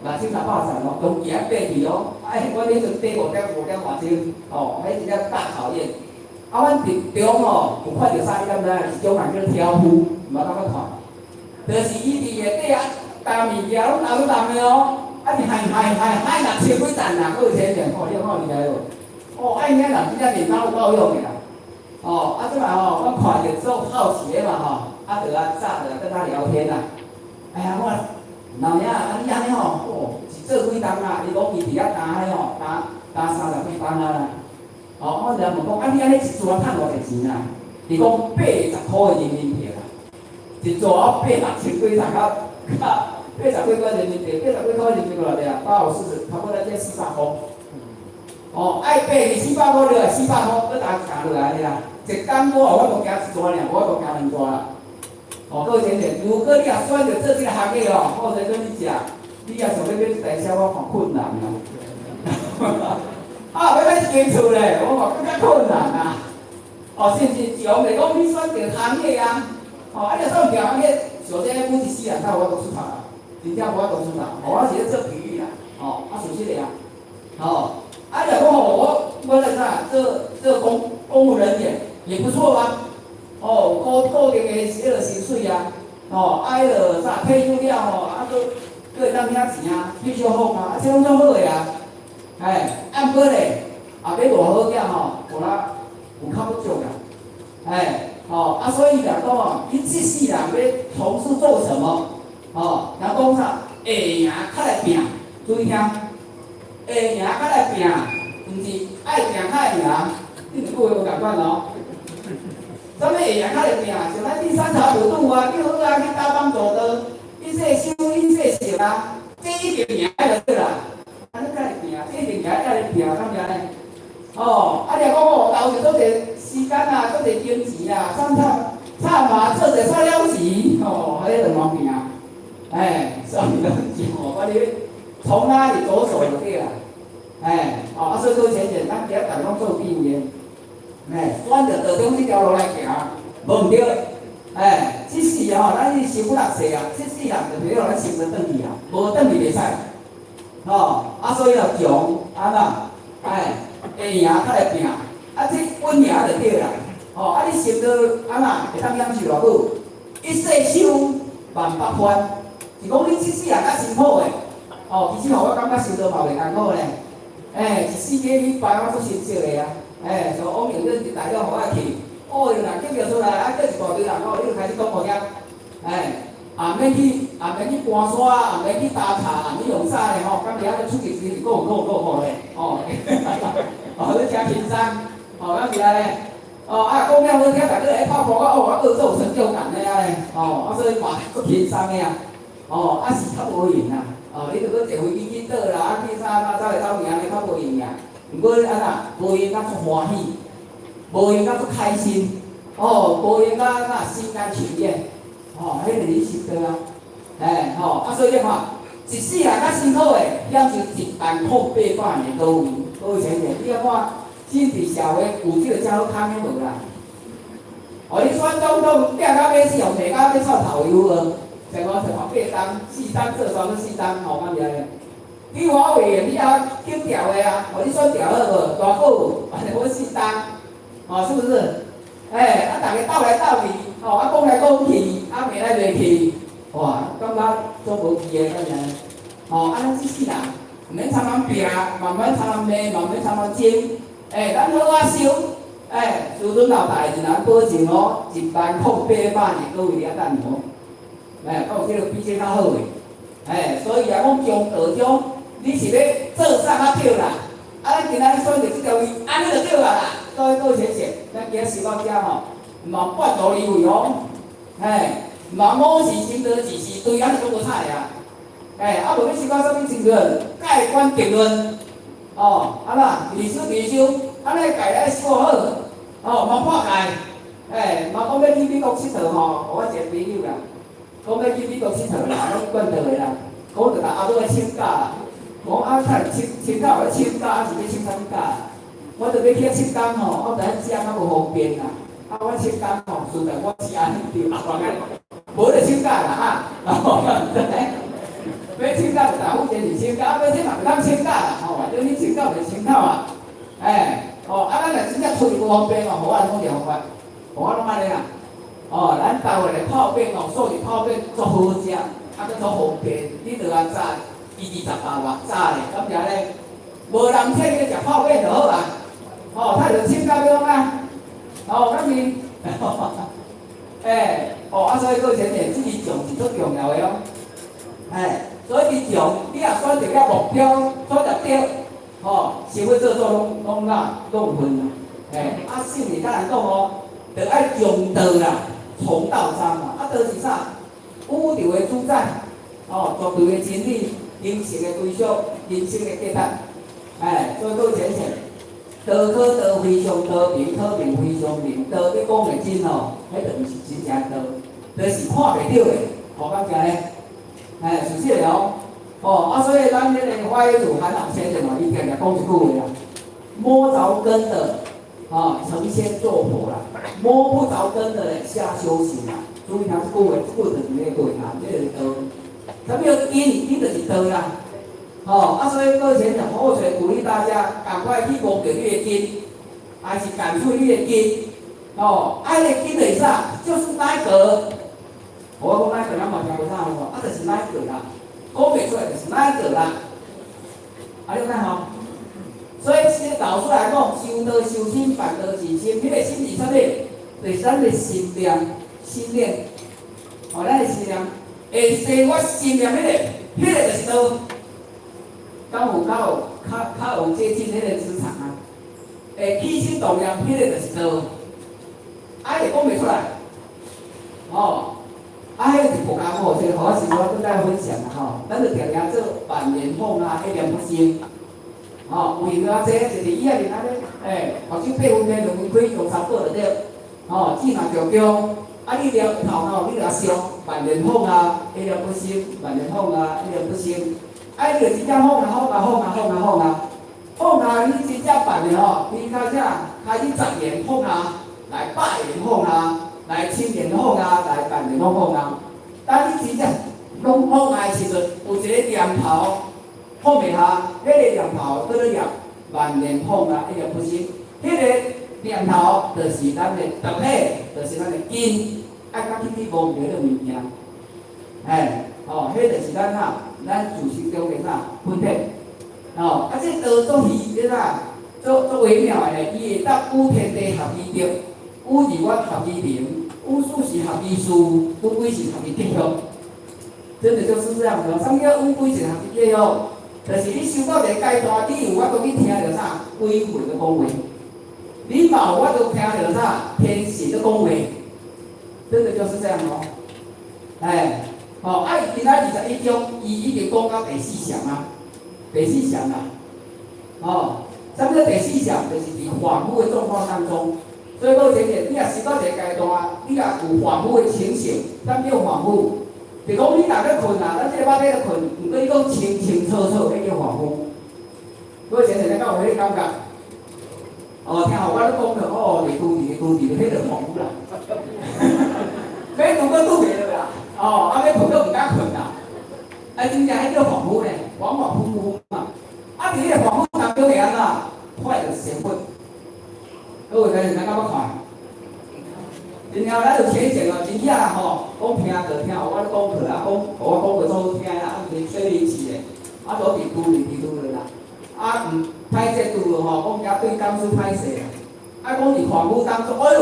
Speaker 4: ，6600層哦，用行爬去哦。哎，我彼陣爬5點外鐘，哦，彼真正大考驗。啊，阮佇中吼有看著啥？你敢知影？一種人叫挑夫，毋捌感覺看，就是伊佇下底啊，擔物件攏擔擔的哦，啊是害害害害六千幾層啦，閣有錢錢，哦，你有看厲害無？哦，啊𪜶遐人真正練功有夠勇的啦。哦，啊這擺吼，我看著做好奇的嘛吼，啊就啊早就跟他聊天啦。哎呀，我老兄啊，你按呢吼，哦，是做幾冬啊？伊講伊佇遐擔彼吼，擔擔30幾擔啊啦。哦，我就問講，啊你按呢一逝趁偌濟錢啊？伊講80箍的人民幣啦，一逝八六千幾層較較80幾塊人民幣，80幾塊人民幣偌濟啊？八五四十，差不多才400箍。哦，愛爬是四百箍落來，四百箍閣擔行落來爾啦。一工我有法度行一逝爾，無法度行兩逝啦。哦，各位淺淺，如果你若選擇做這個行業哦，我來跟你講，你若想欲買一台車，我看困難啊。啊，欲買一間厝咧，我看閣較困難啊。哦，甚至像來講，你選擇行業啊，哦，啊，你若選擇行業，像這每一世人才有法度出頭啊，真正無法度出頭。哦，我是咧做比喻啦，哦，啊，事實的啊，哦，啊，你若講吼，我咧啥，做公務人員也不錯啊。哦，固定的彼個薪水啊，哦，啊，彼個啥退休了吼，啊，閣會當領錢啊，退休俸啊，啊，這攏總好的啊。哎，啊，毋過咧，也欲偌好點吼，有啦，有較不足啦。哎，哦，啊，所以來講哦，你這世人欲從事做什麼？哦，人講啥？會贏較來拚，注意聽，會贏較來拚，毋是愛拚較會贏，你兩句話無仝款哦。啥物會贏較來拚？像咱去三茶普渡啊，去好啊，去搭幫助的，一切修一切行啊，這一定贏就對啦。啊，你較來拚，這一定贏較來拚，敢毋是按呢？哦，啊，你若講哦，投入足濟時間啊，足濟金錢啊，參參嘛做者煞了錢，哦，彼就無拚。哎，所以講就我你從哪裡着手就對啦。哎，哦，啊，所以講淺淺，咱今日逐攏做比喻，哎，選擇道中這條路來行，無毋對。哎，這世吼，咱是生不六世啊，這世人就袂予咱生得轉去啊，無轉去袂使。吼，啊，所以哦，窮啊怎，哎，會贏較來拚，啊，這穩贏就對啦。吼，啊，你修到啊怎，會當享受偌久？一世修萬百番，是講你這世人較辛苦的。哦，其實吼，我感覺修道嘛袂艱苦咧。哎，一四個禮拜我足心息的啊。哎，像王明恁大了予我去，哦哟，人叫叫出來，啊，叫一大堆人哦，你就開始講無遐。哎，也免去，也免去搬山，也免去打卡，也免用啥咧吼，感覺啊，出去時是夠夠夠夠咧，哦，哦，你誠輕鬆，哦，敢是按呢？哦，啊，講了好聽，逐家來拍鼓哦，我閣做有成就感的啊咧，哦，啊，所以嘛足輕鬆的啊，哦，啊是較無閒啊，哦，你著閣坐飛機去倒啦，啊去啥啥走來走去按呢較無閒啊。毋過按怎，無閒甲足歡喜，無閒甲足開心，哦，無閒甲那心甘情願，哦，彼就是你修道啊，哎，吼，啊，所以你看，一世人較辛苦的，享受1萬零800年都有，各位淺淺，你愛看，真佇社會有這個遮好空的無啦？哦，你選總統拚到欲死，予罵到欲臭頭油無？像我像八冬、四冬做雙四冬，吼，敢是按呢？立法委員你也揀調的啊，哦，你選調好無？大好，按呢好四冬，哦，是不是？哎，啊，逐家鬥來鬥去，吼，啊，講來講去，啊，罵來罵去，哇，感覺足無趣的，敢是按呢？吼，啊，咱這世人，毋免參人拚，嘛毋免參人罵，嘛毋免參人爭，哎，咱好好修，哎，師尊老大人保證哦，1萬零800年閣為遐等哦，哎，閣有這個比這較好的，哎，所以啊，講中道中，你是欲做啥較對啦？啊，咱今仔日選擇這條路，按呢就對啊啦。所以各位淺淺，咱今仔修到遮吼，嘛半途而廢哦，哎，嘛某是心道，是是对，按呢講無彩啊！欸，啊無欲修到啥物程度？蓋棺定論，哦，啊啦，二修二修，按呢戒愛修好，哦，嘛破戒，欸，嘛講欲去美國𨑨迌吼，我一個朋友啦，講欲去美國𨑨迌啦，攏管道的啦，講就共阿母來請假啦，講啊，較請請假，我請假，啊是欲請啥物假？我著欲去遐七工吼，我毋知影食較無方便啦，啊，我七工吼，實在我是按呢對，啊，無得請假啦哈，哦，欲請假就大風天是請假，啊，欲請嘛袂當請假啦，吼，反正你請假就請假啊，欸，哦，啊，咱若真正出去無方便哦，予我講一個方法，我攏按呢啦，哦，咱台灣的泡麵哦，素食泡麵足好食，啊，閣足方便，你著愛早1字18偌早咧，感謝咧，無人請你食泡麵就好啊，哦，他就請假欲創啊，哦，敢是，欸，哦，啊，所以閣前面這個重是足重要的哦，欸。所以佇從你若選擇了目標，選擇對，吼，想欲做做攏攏哪攏有份啦，欸，啊，聖人較難講哦，著愛從道啦，從道參啦，啊，道是啥？宇宙的主宰，哦，絕對的真理，人生的歸宿，人生的價值，欸，所以閣淺淺，道可道非常道，名可名非常名，道你講的真吼，彼就毋是真正道，就是看袂著的，吼，敢正咧？哎，是這個哦，哦，啊，所以咱這個華嚴祖韓老先生哦，伊定定講一句話啦，摸著根的，啊，成仙做佛啦；摸不著根的咧，瞎修行啦。注意聽這句話，這句就是那個句哈，這個是道。啥物叫根？根就是道啦。哦，啊，所以各位先生，我找鼓勵大家，趕快去摸著你的根，還是感觸你的根。哦，啊，彼個根就是啥？就是那個。我講哪個，咱嘛聽無啥吼，啊，就是哪個啦，講袂出來就是哪個啦。啊，你有看吼？所以這個老師來講，修道修心，辦道治心，彼個心是啥物？就是咱的心念，心念。哦，咱的心念，會生我心念彼個，彼個就是道。敢有較有較較有接近彼個磁場啊？會起心動念，彼個就是道。啊，會講袂出來，哦。啊，彼個是佛教吼，這個我是我閣再分享啦吼。咱就定定做萬念放下，一念不生。吼，有閒啊，這就是伊仔面按呢，欸，目睭閉分開兩分開，用三寶就對。吼，志若強強，啊，你念頭腦，你若想萬念放下，一念不生，萬念放下，一念不生。啊，你就真正放下，放下，放下，放下，放下，放下，你真正辦的吼，你開始開始十念放下，來百念放下。來千念放下，來萬念攏放下。當你真正攏放下的時陣，有一個念頭放袂下，彼個念頭閣咧念萬念放下，一念不生。彼個念頭就是咱的道體，就是咱的根，愛較去去摸著彼個物件。欸，哦，彼就是咱哈，咱自心中的啥本體。哦，啊，這道足虛，這啥，足足微妙的咧，伊會當與天地合而德，與日月合而明，與四時合而序，與鬼神合而吉祥。真的就是這樣子。啥物叫與鬼神合而吉祥？就是你修到一個階段，你有法度去聽著啥鬼魂咧講話，你嘛有法度聽著啥天神咧講話。真的就是這樣哦。哎，哦，啊，伊今仔21章，伊已經講到第四禪啊，第四禪啦。哦，啥物叫第四禪？就是佇恍惚的狀況當中。所以講前面，你若修到一個階段，你若有恍惚的情形，啥物叫恍惚？就講你若咧睏啊，咱這個肉體咧睏，毋過你講清清楚楚，彼叫恍惚。各位前面，你敢有彼個感覺？哦，聽予我咧講著，哦，佇拄佇拄佇，彼就恍惚啦。欲拄閣拄袂落啦，哦，啊欲睏閣毋敢睏啦。啊，真正彼叫恍惚呢，恍恍惚惚嘛。啊，佇彼個恍惚當中會按怎？看著仙佛。各位朋友，咱敢捌看？然後咱就淺顯哦，真正吼，講聽就聽，我咧講課啊，講，我講課做好聽啦，啊，袂說明詞的，啊，都佇拄佇佇拄落啦。啊，毋歹勢拄落吼，講遐對講師歹勢啦。啊，講佇恍惚當中，哎喲，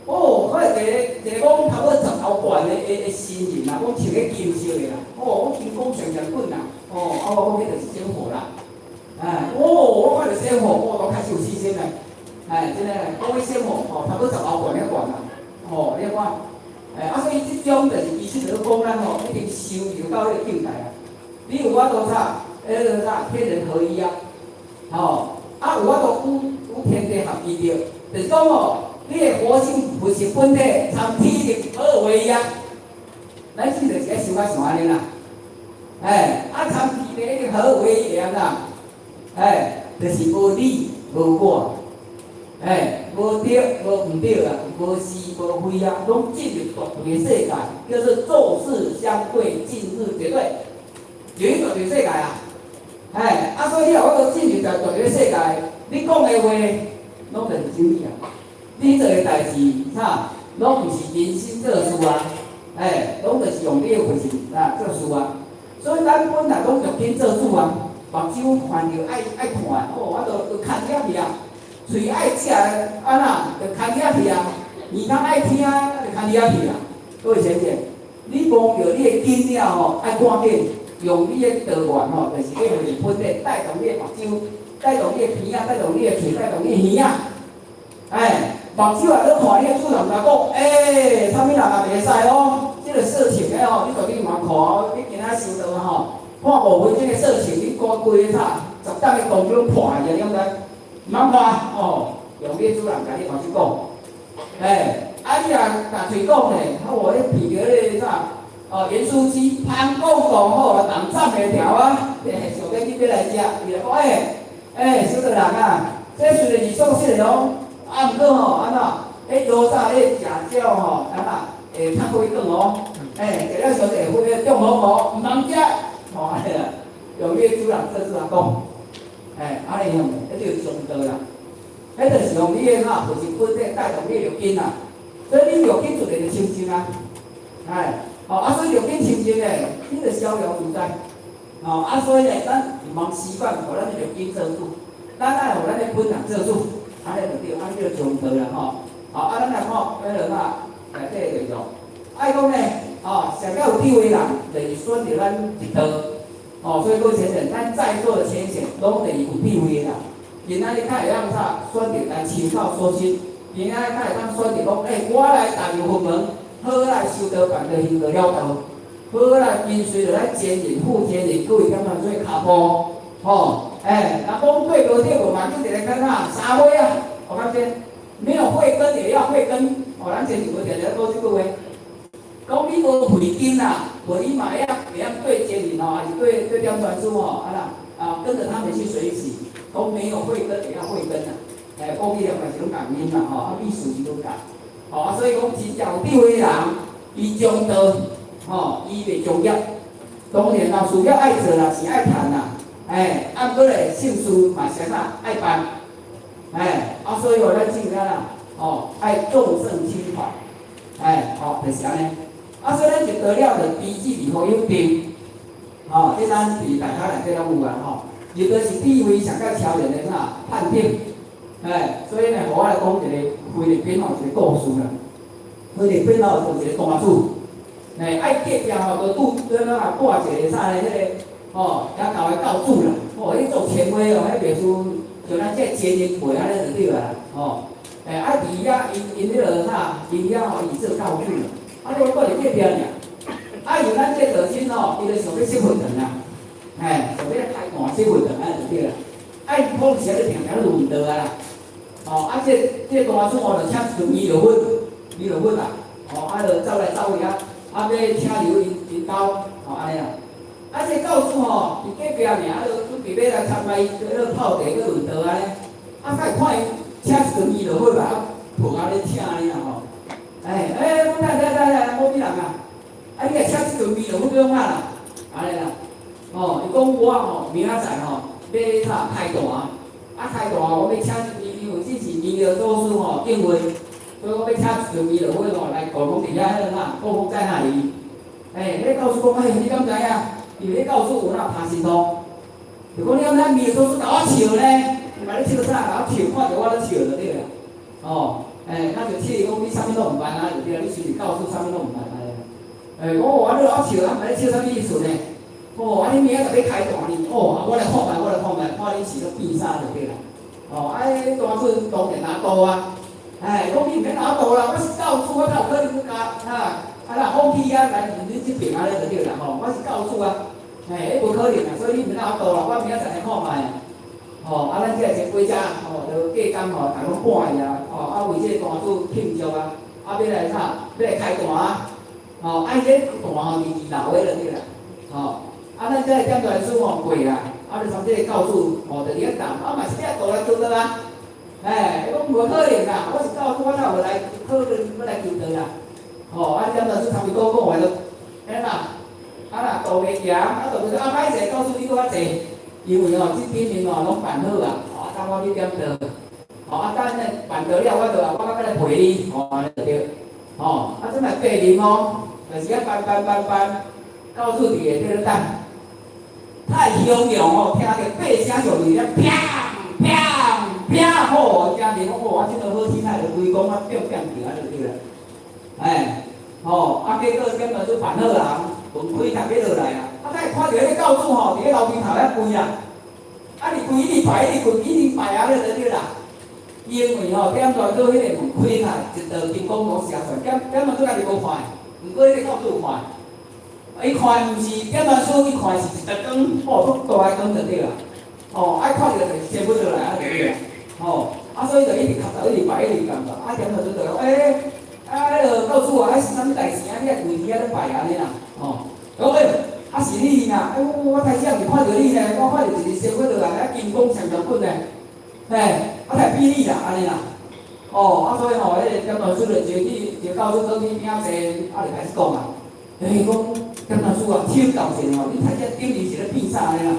Speaker 4: 哦，看一個一個講差不多10頭懸的的的神人啦，講穿個金色的啦，哦，講金光閃閃滾啦，哦，啊，我講彼就是仙佛啦。哎，哦，我看著仙佛，我都開始有信心啦。哎，真的，講彼仙佛吼，差不多10頭懸遐懸啦。哦，你看，欸，啊，所以這種就是其實就是講咱吼，已經修入到彼個境界啊。你有法度啥？彼個啥？天人合一啊！吼，啊有法度與天地合一著，就是講吼，你的佛性佛性本體參天地合二為一啊。咱是就是愛修較像按呢啦。欸，啊參天地已經合二為一啦。欸，就是無你無我，欸，無對無毋對啊，無是無非啊，攏進入絕對的世界，叫做做事相對，進入絕對，入去絕對世界啊！欸，啊，所以你若有法度進入在絕對世界，你講的話攏就是真理啊！你做的代誌，啥，攏毋是人心做事啊！欸，攏就是用你的佛性啊做事啊！所以咱本來攏六根做主啊，目睭看著愛看，哦，我就牽遐去啊；喙愛食按怎，就牽遐去啊；耳朵愛聽，就牽遐去啊。各位淺淺，你摸著你的根了吼，愛趕緊用你的道源吼，就是你的本體帶動你的目睭，帶動你的鼻仔，帶動你的喙，帶動你的耳仔。欸，目睭若咧看，你的主人共講，欸，啥物人也袂使哦，這個色情的吼，你絕對毋通看哦，你今仔修道吼，看5分鐘的色情，你規個啥十檔的功攏破去啊，你敢知？毋通看哦，用你的主人共你目睭講，欸，啊你若共喙講咧，啊無彼鼻著彼個啥？哦，鹽酥雞，芳講講好，人斬袂牢啊！欸，想欲去欲來食，伊就講，欸，欸，小道人啊，這雖然是素食的哦，啊，毋過吼，按怎？彼藥早咧食了吼，按怎？會較火轉哦，欸，食了傷濟會中火無？毋通食，吼，按呢啦，用你的主人做主來講，欸，按呢用，彼叫中道啦。彼就是用你的哈，就是本體帶動你的六根啊，所以你六根自然就清淨啊，哎。哦，啊，所以六根清淨咧，你就逍遙自在。哦，啊，所以咧，咱毋通習慣予咱的六根做主，咱愛予咱的本人做主，按呢就對，按呢叫中道啦吼。好，啊，咱來看，彼落啊，內底就是說，愛講咧，哦，上較有智慧人，就是選擇咱一道。哦，所以各位淺淺，咱在座的淺淺，攏就是有智慧的人。今仔日較會當啥選擇來親口說心，今仔日較會當選擇講，欸，我來踏入佛門。好來修道，辦道，行道了道。好來跟隨著咱前人、副前人，各位感覺做跤步，吼，欸，若講對無對無嘛，就一個看啥三歲啊，我感覺沒有慧根也要慧根，哦，咱前面無定定講這句話，講你無慧根啦，無你嘛會曉對前人吼，還是對點傳師吼，啊啦，啊跟著他們去學習，講沒有慧根也要慧根啊，欸，講起來嘛是攏共音啦，吼，啊意思是攏共。吼，啊，所以講真正有智慧的人，伊中道，吼，伊袂從業。當然啦，事業愛做啦，錢愛趁啦，欸，啊，毋過咧，聖事嘛是按怎愛辦，欸，啊，所以話咱種啥啦，吼，愛眾聖親法，欸，吼，就是按呢。啊，所以咱一道了就依止二福有定，吼，這咱佇大家內底攏有啊，吼。入道是地位上較超然的啥判定，欸，所以呢，予我來講一個菲律賓吼一個故事啦。菲律賓吼有一個大主，欸，愛隔壁吼，就拄拄啊掛一個啥咧，彼個吼，遐舊的教主啦，吼，彼做權威哦，彼袂輸像咱這精英輩按呢就對啊，吼，欸，啊佇遐𪜶彼落啥，𪜶遐吼伊做教主啦，啊你講掛佇隔壁爾，啊像咱這道親吼，伊就想欲修佛堂啦，欸，想欲開大修佛堂按呢就對啦，啊伊講是咧定定咧問道啊啦，吼，啊這大主吼就請一陣彌勒佛，彌勒佛啦，吼，啊就走來走去啊，啊欲請求𪜶兜，吼按呢啦。啊，這教主吼，佇隔壁爾，啊，就準備欲來參拜伊，彼落泡茶去問道按呢。啊，才看伊請一陣彌勒佛來，啊，抱仔咧請按呢啦吼。欸欸，講來來來來，某物人啊？啊，你來請這陣彌勒佛欲創啥啦？按呢啦。吼，伊講我吼明仔載吼欲啥開壇，啊開壇我欲請因為這是彌勒祖師吼敬會，所以我欲請一陣彌勒佛吼來供奉佇遐彼落啥，供奉在那裡。欸，彼教主講，欸，你敢知影？因為彼教主有那拍神通，就講你敢知彌勒祖師共我笑呢？伊嘛咧笑啥？共我笑，看著我咧笑就對啦。哦，欸，那就笑伊講你啥物攏毋捌啊，就對啦，你雖是教主，啥物攏毋捌啊。欸，講我你咧笑，啊，毋知咧笑啥物意思呢？哦，啊，你明仔載欲開壇呢？哦，啊，我來看覓，我來看覓，看你是咧變啥就對啦。哦，啊，彼大主當然拿刀啊，哎，講你毋免鬧道啦，我是教主，我哪有可能去共啊？啊，若放棄啊，來恁這爿按呢就對啦吼，我是教主啊，嘿，彼無可能啊，所以你毋免鬧道啦，我明仔載來看覓。吼，啊，咱這個前輩者吼，就隔工吼，逐攏趕去啊，吼，啊，為這個壇主慶祝啊，啊，欲來啥？欲來開壇啊，吼，啊，伊這壇吼佇二樓的就對啦，吼，啊，咱這個點傳師吼過啦，啊，就從這個教主吼，就佇遐等，啊，嘛是欲倒來求道啊，哎，伊講無可能啦，我是教主，我哪有來可能欲來求道啦，吼，啊，點傳師差不多講完就，哎啦，啊，若道袂行，啊，道袂啊，歹勢，教主你閣較濟。因為吼，這頂面吼攏辦好啊，吼，啊，等我去點道，吼，啊，等呢辦道了，我就我較來陪你，吼，按呢就對，吼，啊，這擺白日哦，就是遐辦辦辦辦，到處佇下底咧等，太洶湧吼，聽著八聲上去咧，砰砰砰，吼，誠靈，吼，啊，這個好聽啊，就規講啊，變變叫按呢就對啦，哎，吼，啊，結果點就辦好啊，門開逐家落來啊。啊！才看著彼個教主吼，佇咧樓梯頭遐跪啊，啊，一直跪，一直拜，一直跪，一直拜啊，咧就對啦。因為吼，點傳主彼個門開開，一道金光攏射出來，點點傳主家己無看，毋過彼個教主有看。伊看毋是點傳師，伊看是一道光，吼，足大个光就對啦。吼，啊，看著就是仙佛落來啊，就對啦。吼，啊，所以就一直磕頭，一直拜，一直感覺。啊，點傳師就講，欸，啊，彼個教主啊，彼是啥物代誌啊？你來跪佇遐咧拜按呢啦，吼，講欸。啊是你啦！哎，我頭先毋是看著你呢，我看著一个仙佛落來，啊金光閃閃滾呢，嘿，啊才比你啦，按呢啦。哦，啊所以吼，彼个點傳師就一個去，一個教主倒去餅坐，啊就開始講啊，欸，講點傳師啊，請教者吼，你頭先頂面是咧變啥按呢啦？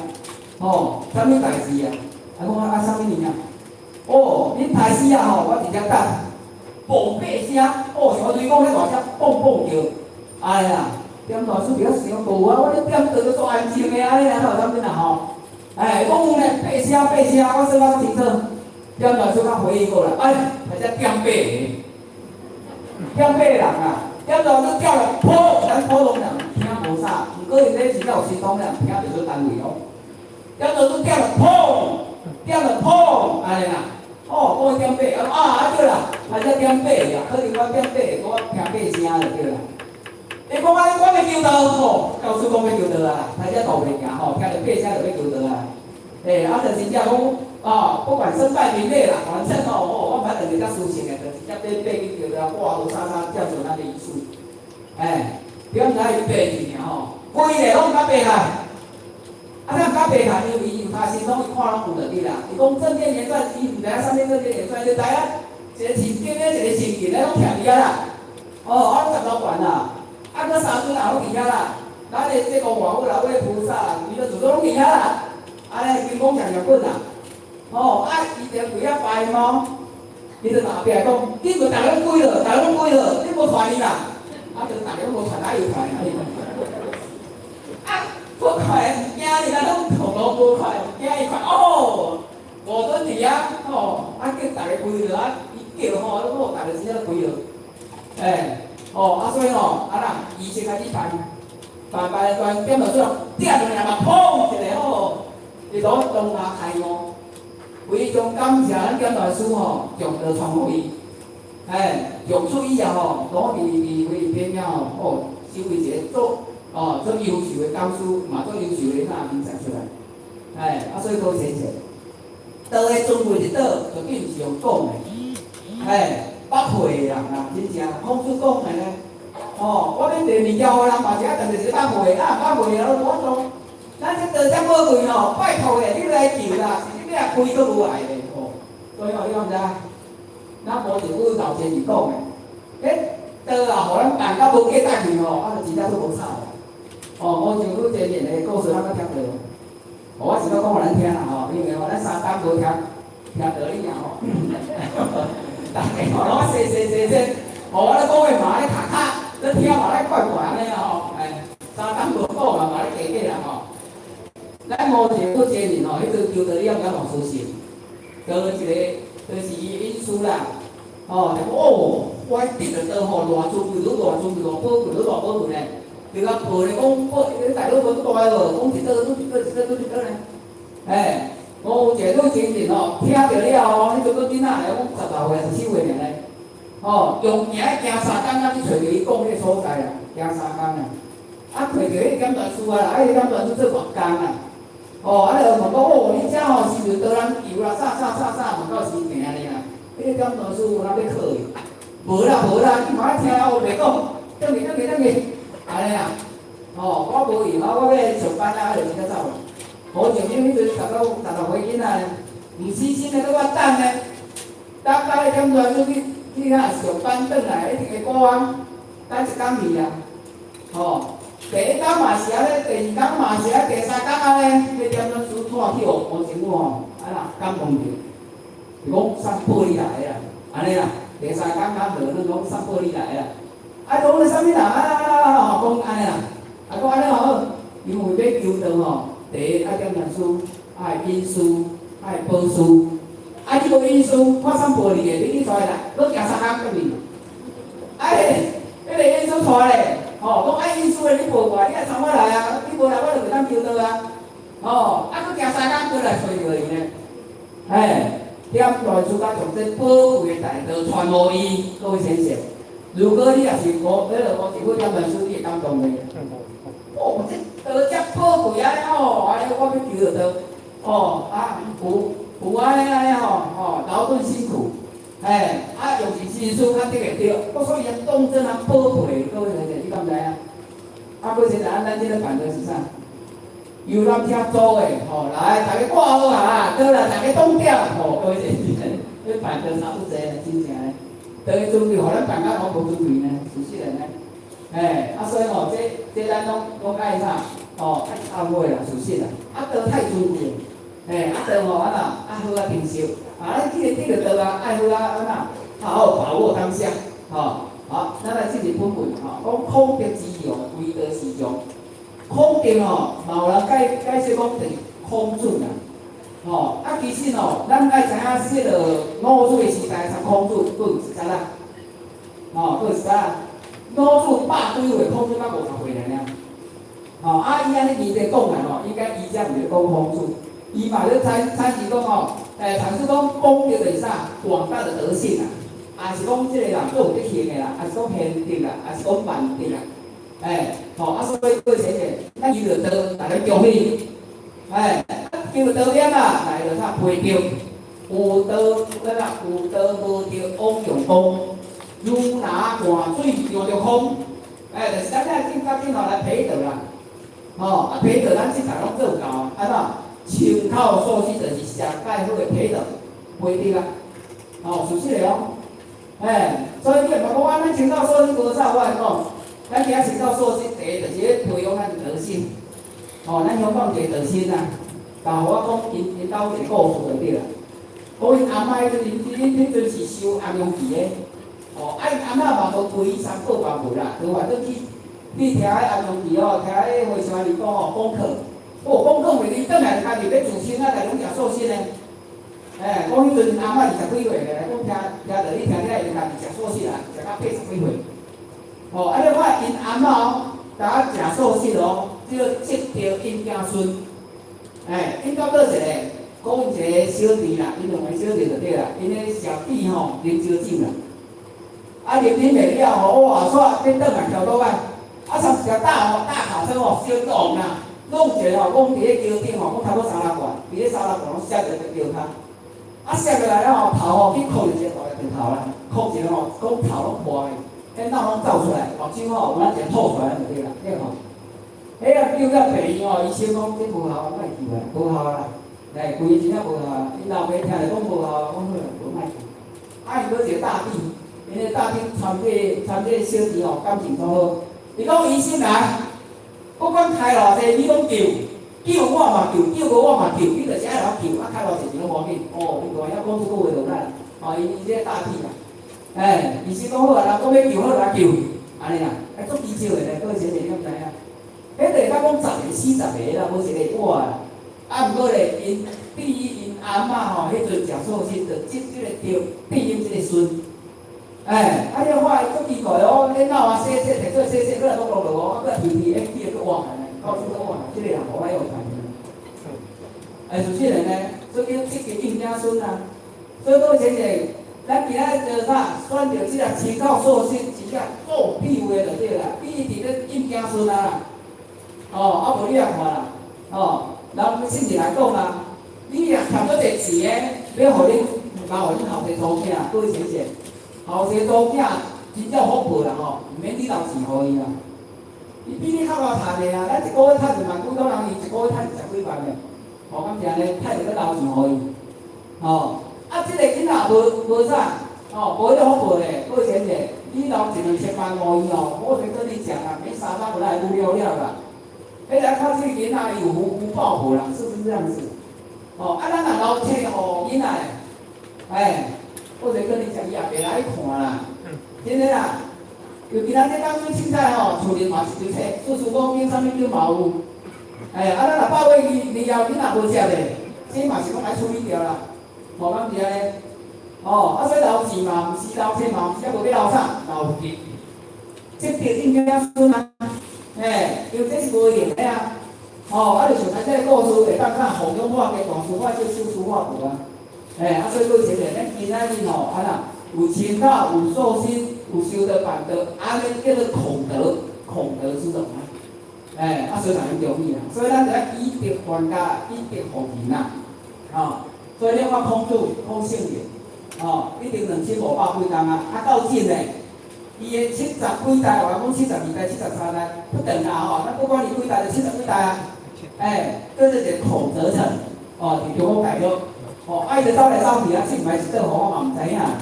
Speaker 4: 吼，啥物代誌啊？啊講啊啥物物啊？哦，恁太師啊吼，我佇遮等，嘣八聲，哦，像雷公彼大聲，嘣嘣叫，按呢啦。點傳師佇遐想，無啊，我咧點道都煞安靜的按呢啊，哪有啥物啦吼？哎，講有呢，八聲八聲，我算較清楚。點傳師較回憶過來，哎，才才點八個，點八個人啊，點傳師跳來，噗，咱普通人聽無啥，毋過𪜶咧真正有神通的人聽著做單位哦。點傳師跳來，砰，點來砰，按呢啦，哦，講點八，啊啊對啦，啊才點八個啊，可能我點八個，我聽八聲就對啦。伊講啊，我欲求道吼，教主講欲求道啊，他才道袂行吼，聽著八聲就欲求道啊。欸，啊，就真正講啊，不管身敗名裂啦，反正吼，哦，我毋捌當日遮事情的，就直接爬爬去求道，掛烏紗紗，接受咱的儀式。欸，你敢知伊爬去爾吼，規个攏毋敢爬來。啊，咱毋敢爬來，因為伊有他神通，伊看攏有著你啦。伊講正殿元帥，伊毋知影啥物正殿元帥，你知影？一個神經咧，一個神經咧，攏徛佇遐啦。哦，啊，攏十六懸啦。啊，閣三尊也攏佇遐啦，咱的這個瓦屋啦、位菩薩啦、彌勒祖宗攏佇遐啦，啊，咧金光閃閃滾啦，吼，啊，伊就跪遐拜嘛，伊就後壁講，你無逐家攏跪落，逐家攏跪落，你無傳伊啦，啊，就逐家攏無傳，啊，伊傳啊，無看毋驚你啦，攏同路無看，毋驚伊看，哦，五尊佇遐，吼，啊，叫逐家跪落，啊，伊叫吼，攏逐家真正跪落，欸。哦，啊，所以吼，啊啦，儀式開始辦，辦辦辦，點到最後，點落來嘛，砰一个吼，伊都當下開悟，非常感謝咱點傳師吼，將道傳予伊，哎，從此以後吼，攏佇佇菲律賓遐吼，哦，成為一個足哦足優秀的教師，嘛足優秀的那人才出來，哎，啊，所以講真正，道的尊貴佇佗，就並毋是用講的，哎。捌會的人啊，真正孔子講的呢，吼，我欲提物件予人嘛是愛當做是捌會，啊，捌會的攏無法度。咱這道遮寶貴吼，拜託的，你來求啦，是你欲開都無礙的吼。所以吼，你敢知影？咱無一句老前是講的，欸，道啊，予咱辦甲無價值去吼，啊，就真正足無彩啦。哦，無像汝前面的故事，咱閣聽著。哦，我是閣講予咱聽啦吼，因為吼，咱三冬無聽聽道理爾吼。逐家吼攏細細細細，吼我咧講話嘛咧卡卡，咧聽嘛咧怪怪按呢吼，哎，三冬無講嘛嘛咧假假啦吼。咱無一個前人吼，彼個求道你猶敢嘛相信？倒一個，就是伊的隱私啦，吼，就講哦，我得著道吼，偌尊貴，愈偌尊貴，偌寶貴，愈偌寶貴呢？對啊，報咧講報，你大佬無足大個無？講一道，愈一道，一道，愈一道呢？哎，我有一個女情人吼，聽著了後，彼陣閣囡仔咧，講十外歲、17歲爾呢。吼，用行行3工才去揣著伊講彼个所在啦，行三工啊，啊，揣著彼个檢大師啊啦，啊，彼个檢大師做木工啦，吼，啊，就問講哦，你遮吼是毋是導人遊啦？啥啥啥啥，問到是行呢啦，彼个檢大師有人欲考伊，無啦無啦，你嘛愛聽我白講，轉去轉去轉去，按呢啦，吼，我無閒啊，我欲上班啊，就真正走啦。好像因彼陣16、16歲囡仔，毋死心的，閣我等呢，等到彼檢大師去去遐上班轉來，一定會顧啊，等一工去啊，吼，第一工嘛是按呢，第二工嘛是按呢，第三工按呢，彼檢大師拖去予吳政府吼，啊啦感動著，就講送報你來的啦，按呢啦，第三工較無，恁講送報你來的啦，啊，講你啥物人啊啊吼，講按呢啦，啊講按呢吼，因為欲求道吼。第一愛檢大師，愛隱士，愛布施。啊，你無隱士，我送玻璃的，你去帶來，閣行三工轉去。哎，彼个隱士帶咧，吼，講愛隱士的你無過來，你愛參我來啊！你無來，我就袂當求道啊。吼，啊，閣行三工閣來揣著伊呢。哎，點大師才將這寶貴的大道傳予伊，各位先生。如果你若是無，彼个吳政府點大師，你會感動袂？哦，這道遮寶貴按呢吼，按呢我欲求著道，哦啊有按呢按呢吼，吼勞頓辛苦，嘿，啊用是心思較得會著，我所以當真啊寶貴，各位同學，你敢知影？啊，閣現在咱這个辦的是啥？遊覽車租的，吼，來，大家掛好啊，倒來大家擋點，吼，各位先生，這辦的差不濟，真正的，當伊準備，予咱辦甲攏無準備呢，事實的呢。嘿，啊，所以吼，這咱攏愛啥？吼，愛懺悔啦，事實啦，啊，道太尊貴，嘿，啊，道吼按怎，啊好啊珍惜，啊，咱既然得著道啊，愛好啊按怎，好好把握當下，吼，好，咱來進入本文，吼，講孔德之用，唯道是從。孔德吼，嘛有人解釋講就是孔子啦，吼，啊，其實吼，咱愛知影，這个老子的時代，參孔子閣有一陣啊，吼，閣有一陣啊。老子百幾歲，孔子才50歲爾爾。吼，啊，伊按呢字咧講來吼，應該伊才毋是講孔子，伊嘛咧參是講吼，嘗試講講德就是啥，廣大的德性啊，也是講這個人足有德行的啦，也是講賢德啦，也是講萬德啦，欸，吼，啊，所以各位先生，咱求著道，來咧恭喜，欸，求道點啊，來著啥培德，有道啦，有道無德枉用功。如拿灌水著著空，欸，就是咱遐進較緊吼來培德啦，吼，啊培德咱這逐攏做有夠啊，按怎？穿口素食就是上蓋好的培德，培德啊，吼，事實的哦，欸，所以你若講啊，咱穿口素食無啥，我來講，咱今仔穿口素食，第一就是咧培養咱的德性，吼，咱香港一個德心啊，但予我講𪜶𪜶兜一個故事就對啦，講𪜶阿嬤彼陣，𪜶彼陣是收紅陽旗的。哦，啊𪜶阿嬤嘛無規三寶嘛無啦，就反正去聽彼紅陽旗哦，聽彼和尚佇講吼講課，哦講課袂伊轉來家己欲自清啊，來攏食素食呢。欸，講彼陣阿嬤20幾歲咧，講聽聽著你聽了伊家己食素食啊，食到80幾歲。哦，啊你看𪜶阿嬤哦，逐仔食素食哦，叫積著𪜶囝孫。欸，𪜶到佗一个，講𪜶一個小弟啦，𪜶兩個小弟就對啦，𪜶咧小弟吼啉燒酒啦。啊，啉啉袂了吼，哇！煞欲轉來跳倒擺，啊，參一條大吼大卡車吼，燒撞啦，弄一个吼，講佇咧橋頂吼，講差不多三六罐，佇咧三六罐攏摔佇咧橋跤，啊，摔落來了吼，頭吼去磕著一個大石頭啦，磕一個吼，講頭攏破去，彼腦攏走出來，目睭吼有哪一個吐出來就對啦，對吼。彼個救了病院吼，醫生講這無效，莫救啦，無效啦，來規真正無效啦。𪜶老爸聽著講無效，講好啦，無莫救。啊，伊閣一個大弟。𪜶个大弟參這個小弟吼，感情足好。伊講醫生啊，不管開偌濟，你攏救，救我嘛救，救無我嘛救，你就是愛來救，啊開偌濟錢攏無要緊。哦，伊大遐講這句話就啦，哦，伊伊這個大弟啦，欸，醫生講好啊，人講欲救好來救，按呢啦，啊足奇少的咧，各位先生你敢知影？彼個會當講十個死十個啦，無一個活啦。啊，毋過咧，𪜶對於𪜶阿嬤吼，彼陣食素食，就積這個德，庇蔭這個孫。欸，啊！你看伊足奇怪哦，恁老啊洗洗，摕做洗洗，閣來閣落落哦，啊，閣提提，欸，起來閣活來，到處閣活來，這個人無歹用看。欸，事實呢，所以叫積極應子孫啊。所以各位先生，咱今仔日就啥，選著這个親口說實，真正做屁話就對啦。你一直咧應子孫啊啦，哦，啊無你也看啦，哦，人親自來講啊，你若欠閣濟錢，欲予恁，嘛予恁後生查某囝，各位先生，後生查某囝真正福報啦吼，毋免你留錢予伊啦。伊比你較𠢕趁的啊，咱一個月趁一萬幾，多人伊一個月趁十幾萬的，吼，敢是按呢？趁著閣留錢予伊，吼。啊，這個囡仔無無啥，哦，無彼個福報咧，各位先生，你留一兩千萬予伊哦，我先跟你講啊，免三百過來無了了啦。彼個靠這個囡仔有福無報無啦，是不是這樣子？哦，啊，咱若留錢予囡仔，哎，我先跟你講，伊也袂來看啦，真的啦。尤其咱這當初凊彩吼，厝裡嘛是一堆冊，四書五經啥物經嘛有。哎，啊，咱若8月2二後，囡仔無食咧，這嘛是攏愛處理掉啦。吼，敢是按呢？哦，啊，所以留錢嘛，毋是留錢嘛，毋是抑無欲留啥，留德。積德應子孫啊，嘿，因為這是無用的啊。哦，啊，就像咱這個故事會當看弘揚化家，大事化小，小事化無啊。嘿，啊，所以閣一個，咱今仔日吼，啊啦，有親口，有素心，有修德辦德，按呢叫做孔德，孔德之榮啊。哎，啊，所以才很重要啊。所以咱就愛以德傳家，以德報人啊。哦，所以你看孔子、孔聖人，哦，一定2500幾冬啊，啊到今呢，伊的七十幾代，或講72代、73代，不等啦吼，咱不管伊幾代，就七十幾代啊。哎，叫做一個孔德成，哦，佇中國大陸，哦，啊，伊就走來走去啊，這毋知是倒予我嘛毋知影。啊，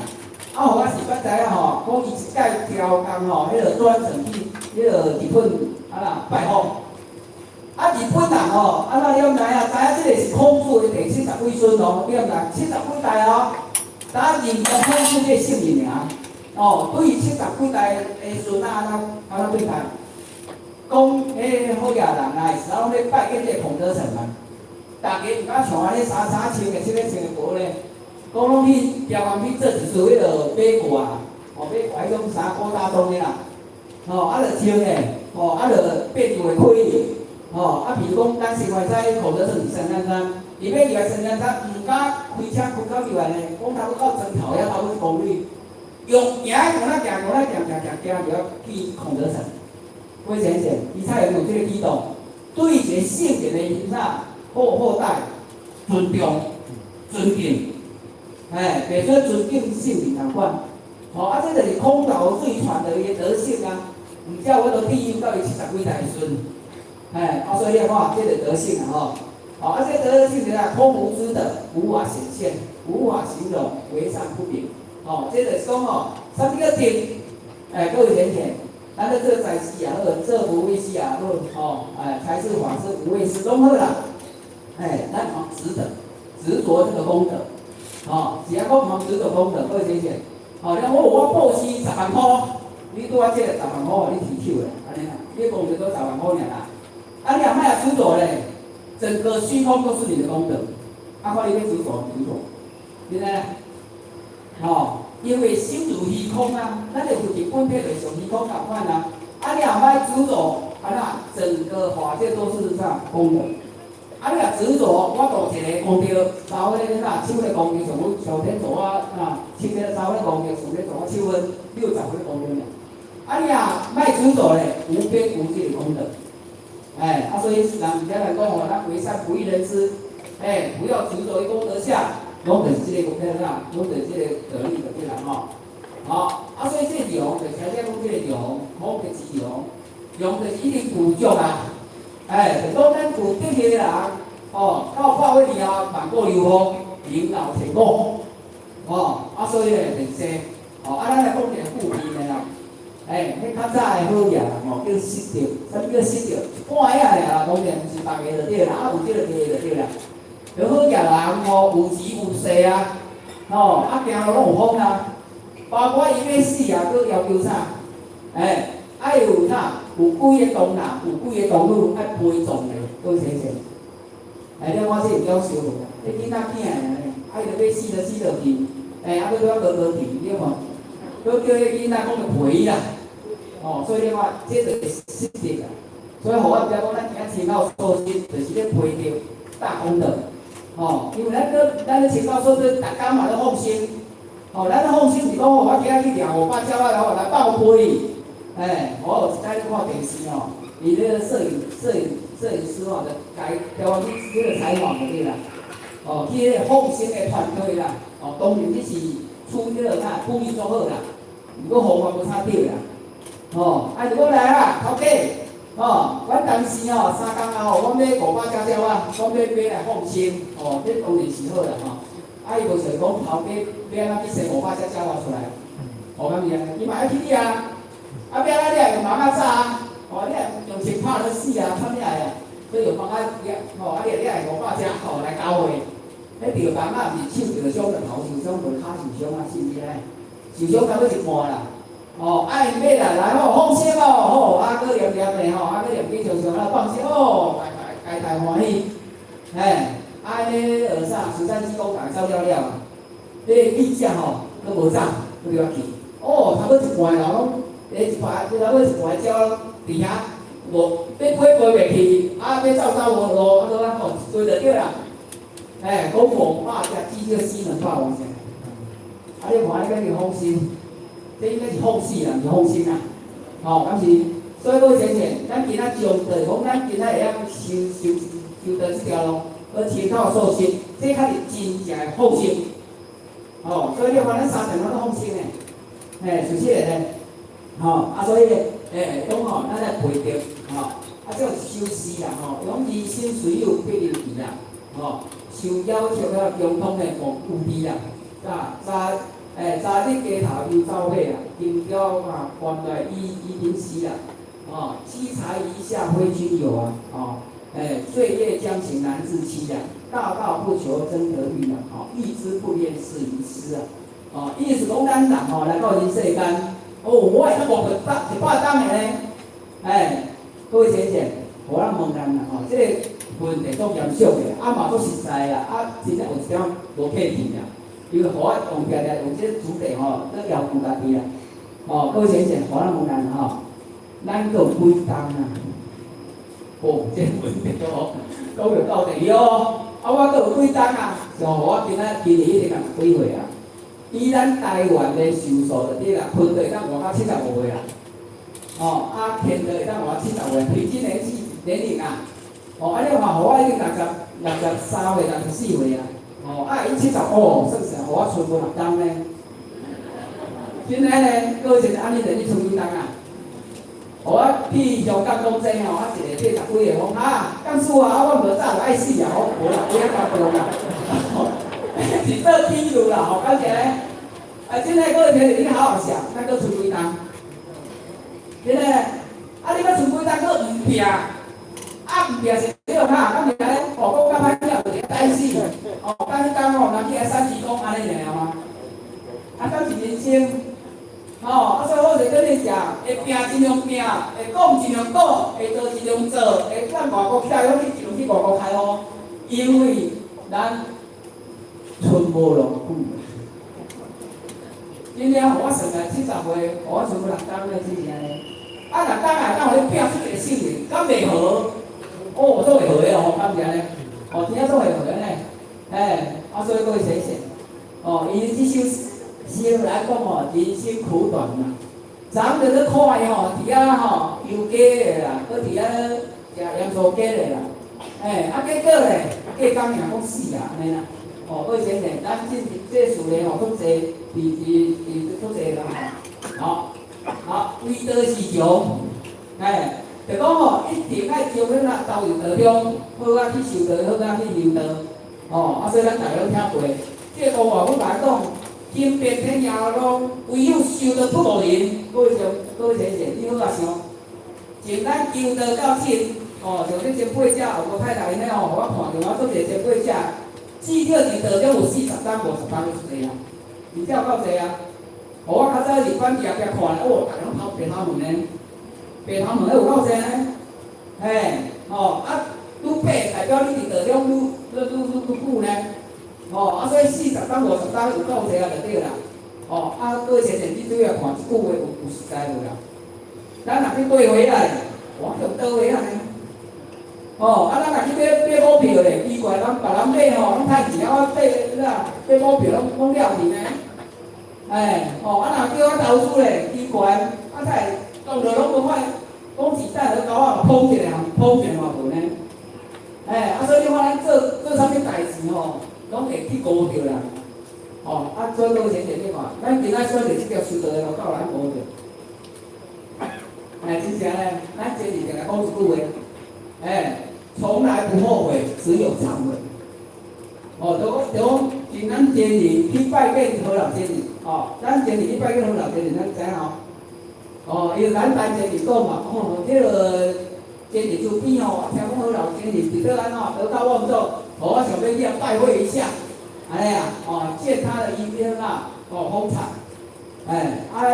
Speaker 4: 予我是捌知影吼，講伊一擺超工吼，彼個專程去彼個日本啊啦拜訪。啊，日本人吼，啊那你毋知影？知影這個是孔子的第七十幾孫哦，你毋知？七十幾代哦，打認得孔子這個姓名爾，哦，對七十幾代的孫仔按怎按怎對待？講彼好額人啊，是攏咧拜見這個孔德成嘛？逐家毋敢像按呢衫衫穿的，啥物穿的薄咧？講攏去台灣去做一束彼個馬褂，哦，馬褂彼種衫古早裝的啦，吼，啊，就穿的，吼，啊，就變做會開去，吼，啊，比如講，咱生活在孔德成是三點三，伊欲入來三點三，毋敢開車開到入來呢，講差不多到磚頭遐頭一公里，用行的，敢若行，敢若行行行行入去孔德成。郭先生，伊才會有這個舉動，對一個聖人的欣賞、好好待、尊重、尊敬，哎，袂說尊敬聖人仝款，吼，啊，這就是孔老最傳的伊的德性啊，毋才有法度庇佑到伊七十幾代孫，哎，啊，所以你看，這個德性啊，吼，哦，啊，這個德性是啥？空無知德，無法顯現，無法形容，為善不明，哦，這就是講吼，啥物叫德？哎，各位淺淺。咱咧做財師也好，做無畏師也好，吼，哎，財師、法師、無畏師攏好啦。哎，咱毋值得執著這個功德，吼，是按講毋執著功德，各位淺淺。吼，你講我布施十萬箍，你拄仔這個十萬箍，你提手的，按呢啦，你功德都十萬箍爾啦。啊，你也莫執著咧，整個虛空都是你的功德。啊，看你欲執著毋執著，你知影？吼。因為心如虛空啊，咱的佛經本體就是像虛空仝款啊。啊，你也莫執著，啊那整個法界都是啥功德。啊，你若執著，我度一個功德，三分啥手的功德，上上天做我啊，七天三分功德，上天做我七分60分功德爾。啊，你若莫執著咧，無邊無際的功德。哎，啊，所以人毋才來講吼，咱為善不欲人知，哎，不要執著於功德相。攏就是這個功德啦，攏就是這個道理就對啦吼。好，啊，所以這個容就是頭先講這個容，孔德之容，容就是一定具足啊。哎，就講咱有德行的人，哦，到8月2後，萬古流芳，名留千古。哦，啊，所以咧就是說，哦，啊，咱來講一個故事的啦。哎，彼較早的好額人吼，叫失德，啥物叫失德？一半仔爾啦，當然毋是逐个就對啦，啊，有這個地就對啦。有好額人吼，有錢有勢啊，吼，啊，行路攏有風啊，包括伊欲死啊，閣要求啥？哎，愛有啥？有幾个童男，有幾个童女愛陪葬的，閣寫寫。哎，你看這有了燒無？彼囡仔囝爾呢，啊，伊著欲死就死落去，哎，啊，閣拄仔無無去，你看，閣叫彼囡仔講著陪伊啦。哦，所以你看，這就是失德啊。所以，予我們講，咱今仔親口素食，就是咧陪著大功德。哦，因為咱閣咱咧親口素食，逐工嘛咧放生，吼，咱放生是講吼，我今仔去掠500隻仔吼來報備，欸，我有一擺咧看電視吼，伊咧攝影師吼，就家台灣去迄個採訪就對啦，哦，去彼個放生的團隊啦，哦，當然這是處彼個啥處理足好啦，毋過方法無啥對啦，吼，啊，如果來啊，頭家，吼，阮當時吼3工後，阮買500隻鳥仔，阮欲買來放生，哦，這當然是好啦吼。啊，伊無想講頭家欲按怎去生500隻鳥仔出來，哦，敢是啊？伊嘛愛去掠啊，啊，欲按怎掠用網仔紮啊，哦，你用槍拍就死啊，啥物來啊？所以用網仔掠，吼，啊，掠掠500隻吼來交換，彼著網仔毋是手著傷，就頭受傷，無跤受傷啊，是毋是咧？受傷差不多一半啦。哦，啊，𪜶買來來吼，放生哦，吼，啊，閣念念的吼，啊，閣念經常常啊，放生哦，大大歡喜，嘿，啊，彼個啥，慈善機構共走了了，彼個記者吼，閣無走，閣入去，哦，差不多一半人攏，彼一排，差不多一半鳥佇遐，無，欲飛飛袂去，啊，欲走走無路，啊，閣吼，一堆就對啦，嘿，講500隻雞就死兩百外隻，啊，你看彼個叫放生。這應該是放死啦，毋是放生啦，吼，敢是？所以閣淺淺，咱今仔上就是講，咱今仔會曉修修修道這條路，閣親口受生，這較是真正的放生，吼。所以你看咱三層攏放生的，嘿，是實的咧，吼，啊，所以欸，講吼，咱來培德，吼，啊，這種修士啦，吼，講人生雖有百日期啦，吼，受夭壽了共通的無有利啦，啊，早。欸，早日低頭憂走火啦，金雕啊，關來伊伊臨時啦，哦，積財一下非君有啊，哦，欸，罪業將行難自棄啊，大道不求真得遇啦，哦，欲知不厭是愚痴啊，哦，意思講咱人吼來到人世間，哦，我會當活100、100冬的呢，欸，各位淺淺，予咱問咱啦，吼，這個問題足嚴肅的，啊嘛足實在啦，啊，真正有一點無客氣啦。因為予我用定定用這個主題吼，咧要求家己啦。吼，各位先生，予咱問咱吼，咱閣有幾冬啊？哦，這個問題哦，講著到地哦。啊，我閣有幾冬啊？像我今仔今年已經60幾歲啊。以咱台灣的壽數就對啦，分會當活到75歲啦。哦，啊，天道會當活75歲，平均年齡啊。哦，啊，你看，予我已經63歲、64歲啊。哦，啊，伊75，算算，予我賰無6冬呢。真的呢，閣一個按呢，就你賰幾冬啊？予我去香港講這吼，啊，一個80幾個講啊，幹事啊，我無早就愛死啊，我無啦，不要甲講啦。是做比喻啦，吼，感謝咧。啊，真的，閣一個你好好想，咱閣賰幾冬？真的，啊，你欲賰幾冬閣毋拼？啊，毋拼是對哈？敢是按呢？哦，講較歹聽，就是該死。哦，敢講吼，人去遐三鞠躬按呢爾嗎？啊，敢是人生？吼，啊，所以我就跟你講，會拼盡量拼，會講盡量講，會做盡量做，會咱外國起來，去盡量去外國開哦。因為咱賰無偌久。今年予我算來70歲，予我賰六冬了，真正呢。啊，六冬啊，當予你拼出一個性命，敢袂好？哦，做會好的哦，敢是按呢？哦，真正做會好的呢。欸，啊，所以各位先生，哦，伊這首詩來講吼，人生苦短嘛。昨昏就咧看伊吼，佇遐吼遊街的啦，閣佇遐食鹽酥雞的啦。欸，啊，結果咧，過工爾講死啊，按呢啦。哦，各位先生，咱這這事呢吼，足濟，佇佇佇足濟人吼。好，好，為道是常，欸，就講吼，一定愛將咱啊投入道中，好啊去修道，好啊去修道。哦，啊，所以咱逐家攏聽過，這個話我共你講，行遍天涯路，唯有修道不無人。各位上，各位先生，你好啊想，從咱求道到真，哦，像恁前輩者有無太太𪜶吼，予我看著我足濟前輩者，至少佇道中有40冬、50冬的出濟啊，而且有夠濟啊。予我較早日本行行看，哦，逐家攏頭白頭毛呢，白頭毛彼有夠濟呢，嘿，吼啊，愈白代表你佇道中愈愈愈愈愈久呢，吼啊，所以40冬、50冬有夠濟啊，就對啦。吼啊，各位先生，你對來看這句話有實在無啦？咱若去對話來，我用倒話啊呢。吼，啊，咱若去買買股票咧，奇怪，人別人買吼，攏趁錢，啊，我買啥買股票攏攏了去呢。哎，哦，啊若叫我投資咧，奇怪，啊才會當落攏無看，講實在，和狗仔嘛捧一下，捧一下嘛無呢。哎，啊所以你看咱做做啥物代誌吼，攏會去顧著啦。哦，啊所以各位先生你看，咱今仔選擇這條修道的路，到咱顧著。哎，真正咧，咱前日定來講一句話，哎，從來不後悔，只有懺悔。哦，就講就講，像咱前日去拜見何老先生，哦，咱前日去拜見何老先生，咱知影吼。哦，伊咱單前日講嘛，哦，這個前日厝邊吼，聽講何老先生佇倒安怎得道望眾，哦，我想欲去拜會一下，按呢啊，哦，見他的一面啊，哦，風采，哎，啊，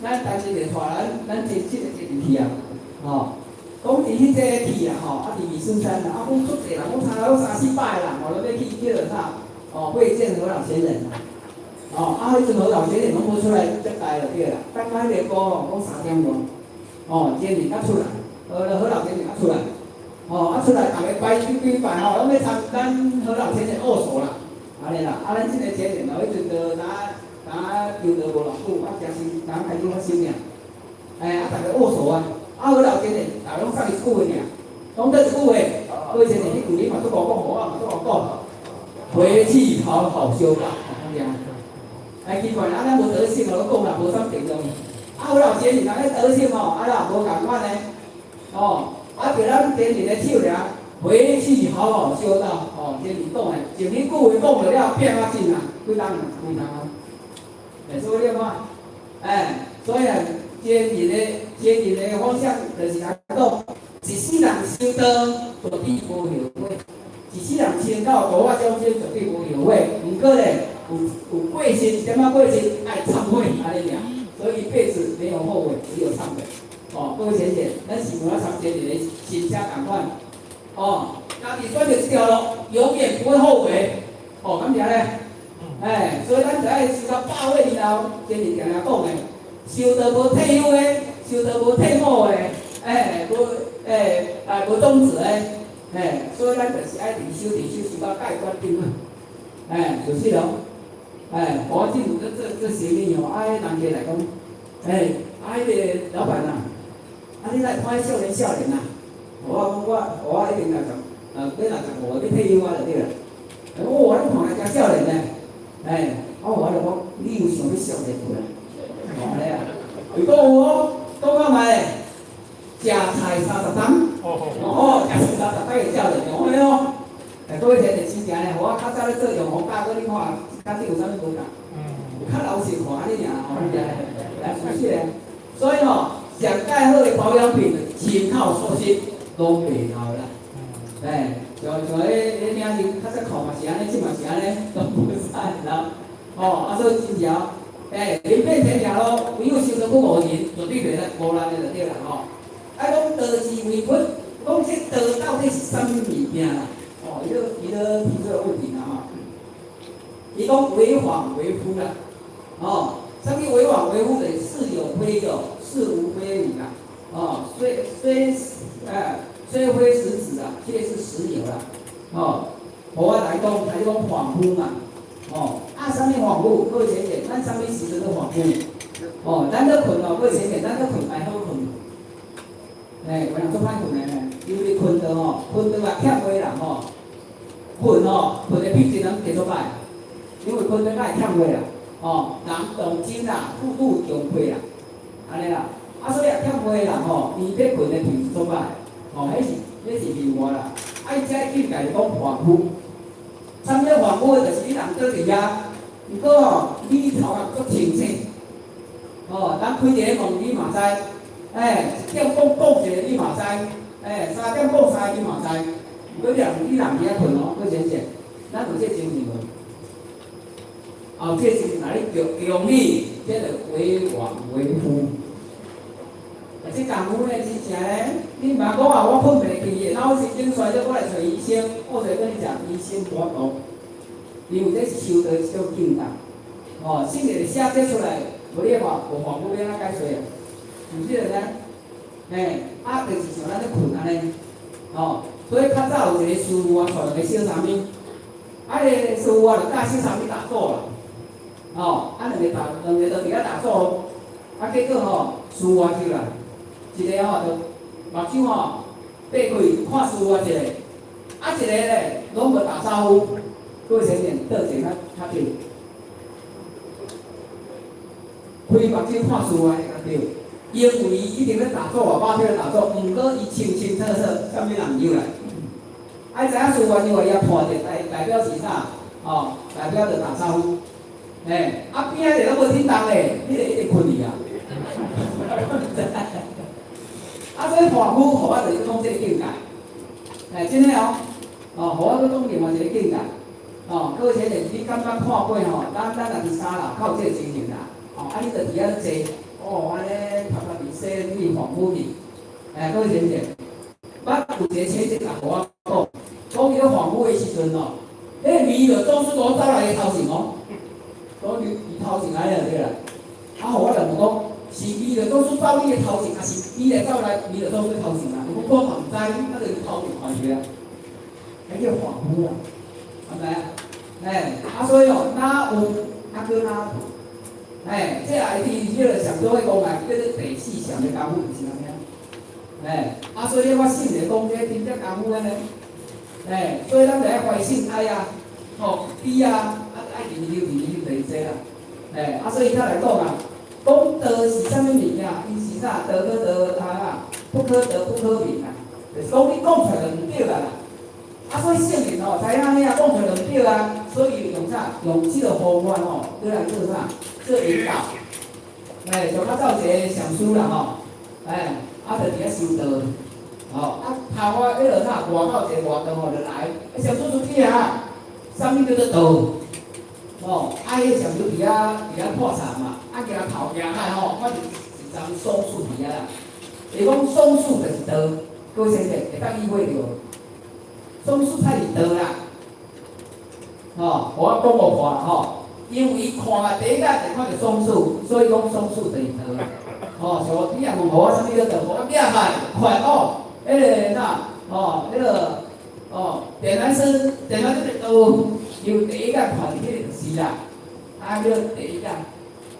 Speaker 4: 咱單前日帶咱咱前七個前日去啊，哦。講佇彼個去啊吼，啊佇美孫山啊，啊講足濟人，講差不多三四百個人，哦，攏欲去叫做啥？哦，會見何老仙人啊！哦，啊，彼陣何老仙人攏無出來接待就對啦。等到彼个晡吼，講3點外，哦，仙人才出來，何何老仙人才出來，哦，啊出來，逐个拜幾幾拜吼，攏欲參咱何老仙人握手啦，按呢啦，啊，咱這个仙人哦，彼陣就若若求道無偌久，啊，誠新，剛開始發生爾，哎，啊，逐个握手啊。啊，何老仙人，逐个攏送伊一句話爾，講這一句話，各位先生，彼句你嘛足夠講，我嘛足夠講，回去好好修道，咁樣。哎，奇怪，啊，咱無德性，我攏講啦，無啥定用。啊，何老仙人，人咧德性吼，啊啦，無仝款呢。哦，啊，就咱仙人的手爾，回去好好修道，哦，仙人講的，從彼句話講落了，變啊真啊，幾工啊，幾工啊。哎，所以你看，哎，所以啊。前人的前人的方向就是來講，一世人修道絕對無後悔，一世人成到度我眾生絕對無後悔。毋過咧，有有過失，一點仔過失愛懺悔按呢爾，所以一輩子沒有後悔，只有懺悔。哦，各位淺淺，咱是無法參前人的心聲仝款。哦，家己選擇這條路，永遠不會後悔。哦，敢正咧？哎，所以咱就愛修到百歲以後，前人定定講的。修道無退休的，修道無退伍的，哎，無哎啊無終止的，哎，所以咱就是愛直修直修，修到蓋棺定論，哎，就是咯，哎，我進入這這這生意吼，啊，彼人客來講，哎，啊，彼个老闆啊，啊，你來看少年少年啊，我講我我一定六十，欲65欲退休啊就對啦。我你看來誠少年呢，哎，我就講，你有想欲少年無啦？哦，按呢啊，伊講有哦，講看覓，食菜30冬，哦，食菜30冬會少年，哦喲。哎，各位聽者真正呢，我較早咧做用戶教過你看，較這有啥物無仝？有較老實看你爾，吼，你知來事實咧。所以吼，上蓋好的保養品，親口說實，攏袂老啦。哎，像像彼彼領是較早看嘛是按呢，這嘛是按呢，攏無使啦。哦，啊，所以真正。哎，臨變天條路，唯有修道不誤人，絕對袂來無難的就對啦吼。啊，講道之為佛，講這道到底是啥物物件啦？哦，伊都伊都提出個問題啦吼。伊講為恍為惚啦，哦，啥物為恍為惚的？似有非有，似無非無啦。哦，雖雖哎，雖非實質啊，卻是實有啦。哦，我來講，他就講恍惚嘛。哦，啊，啥物恍惚？各位淺淺，咱啥物時陣都恍惚。哦，咱咧睏哦，各位淺淺，咱咧睏愛好睏。哎，有人足歹睏的呢，因為睏著吼，睏著也欠話啦吼。睏吼，睏的品質攏加足歹，因為睏著較會欠話啦。哦，人動真啦，富富窮虧啦，按呢啦。啊，所以也欠話的人吼，伊咧睏的品質足歹。哦，彼是彼是另外啦。啊，伊這境界就講恍惚。啥物叫恍惚？就是你人倒佇遐，毋過吼，你頭殼足清醒。哦，人開一个門你嘛知，哎，一點講講一个你嘛知，哎，3點講3个你嘛知。毋過你人你人佇遐睏哦，閣淺淺，咱有這精神無？哦，這精神若你強強你，這就為恍為惚。啊，這功夫呢，真正咧，你毋通講啊，我睏袂去，腦神經衰弱，我來揣醫生，我就跟你講，醫生無法度，因為這是修道一種境界。哦，聖人寫這出來，無你看，無恍惚欲按怎解釋啊？是毋是呢？嘿，啊，就是像咱咧睏按呢，哦，所以較早有一個師父啊，帶兩个小三咪，啊，彼个師父啊，就教小三咪打坐啦，啊，吼，啊兩個打兩個都佇遐打坐，啊結果吼輸我手啦，一個吼就目睭吼擘開看輸我一個，啊一個咧攏無打招呼，各位先生，佗一個較較對？開目睭看書的較對，因為伊一直咧打坐啊，肉體咧打坐，毋過伊清清楚楚，啥物人入來。愛知影師父入來，伊也看著代代表是啥？哦，代表著打招呼。嘿，啊邊仔個攏無振動咧，彼個一直睏去啊。啊，所以恍惚，予我就是講這個境界。哎，真的哦，哦，予我閣講另外一個境界。哦，各位先生，你感覺看過吼？咱咱若佇三樓較有這個情形啦。哦，啊，你就佇遐坐，哦，按呢頭殼佇洗，你恍惚去。哎，各位先生，捌有一個親戚來予我講，講伊咧恍惚的時陣哦，彼個彌勒祖師攏走來伊頭前哦，講伊伊頭前來了對啦。啊，予我就問講，是彌勒祖師走你的頭前，抑是你來走來彌勒祖師頭前啊？伊講我嘛毋知，啊，就伊頭前看著啊，彼叫恍惚啊，係咪啊？哎，啊，所以哦，哪有啊，閣哪無？哎，這也是佇彼個上祖咧講啊，叫做第四禪的功夫，就是按呢。哎，啊，所以我信咧講這真正功夫按呢。哎，所以咱就愛懷信愛啊，吼，悲啊，啊，愛研究研究就是這啦。哎，啊，所以他來講啊，講道是啥物物件？伊是啥？道可道啊，不可得不可名啊。就是講你講出來就毋對啊啦。啊，所以聖人吼，知影按呢啊，講出來就毋對啊，所以用啥？用這個方法吼，來做啥？做引導。哎，上較早一個禪師啦吼，哎，啊，就佇遐修道，吼，啊，頭仔彼落啥？外口一個外道吼就來，啊，禪師出去啊，啥物叫做道？吼，啊，彼個禪師佇遐破茶嘛，啊，舉頭舉來吼，看著一叢松樹佇遐啦。伊講松樹就是道，各位先生會當意會著無？松樹才是道啦，吼，我講無看吼，因為伊看啊，第一眼就看著松樹，所以講松樹就是道啦。吼，像你若問我啥物叫道，我舉來看哦，彼个啥，哦，彼个哦，電纜絲，電纜絲就是道，因為第一眼看著彼个就是啦，啊叫第一眼，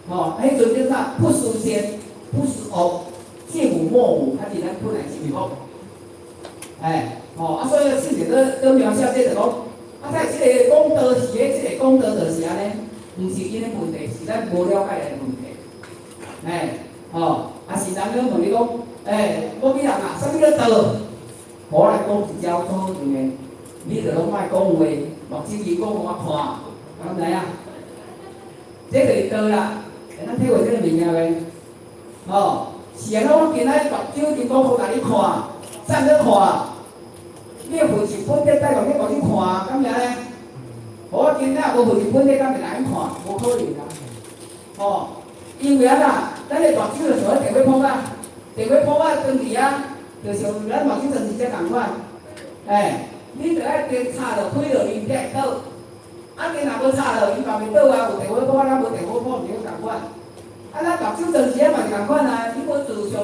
Speaker 4: 吼，彼陣叫啥？不思善，不思惡，見有莫有，較是咱本來是無。哎，吼，啊，所以聖人咧描寫這就講，啊，在這個講道是的，這個講道就是按呢，毋是𪜶的問題，是咱無了解的問題。哎，吼，啊是人咧問你講，欸，某某人啊，啥物叫道？我來講一招好用的，你就攏莫講話，目睭伊講予我看，敢知影？這就是道啦，會當體會這個物件袂？吼，是按怎我今仔日目睭金剛箍共你看，站咧看。你的佛是本體帶動你目睭看，敢爾呢？我今仔無佛是本體，敢會來看？無可能啊！吼，因為按怎，咱的目睭就像電火泡仔，電火泡仔斷去啊，就像咱目睭就是這仝款。哎，你著愛電插落開落伊才會倒。啊，電若無插落，伊嘛袂倒啊。有電火泡仔，咱無電火泡，毋是仝款。啊，咱目睭斷時啊嘛是仝款啊。你無自上，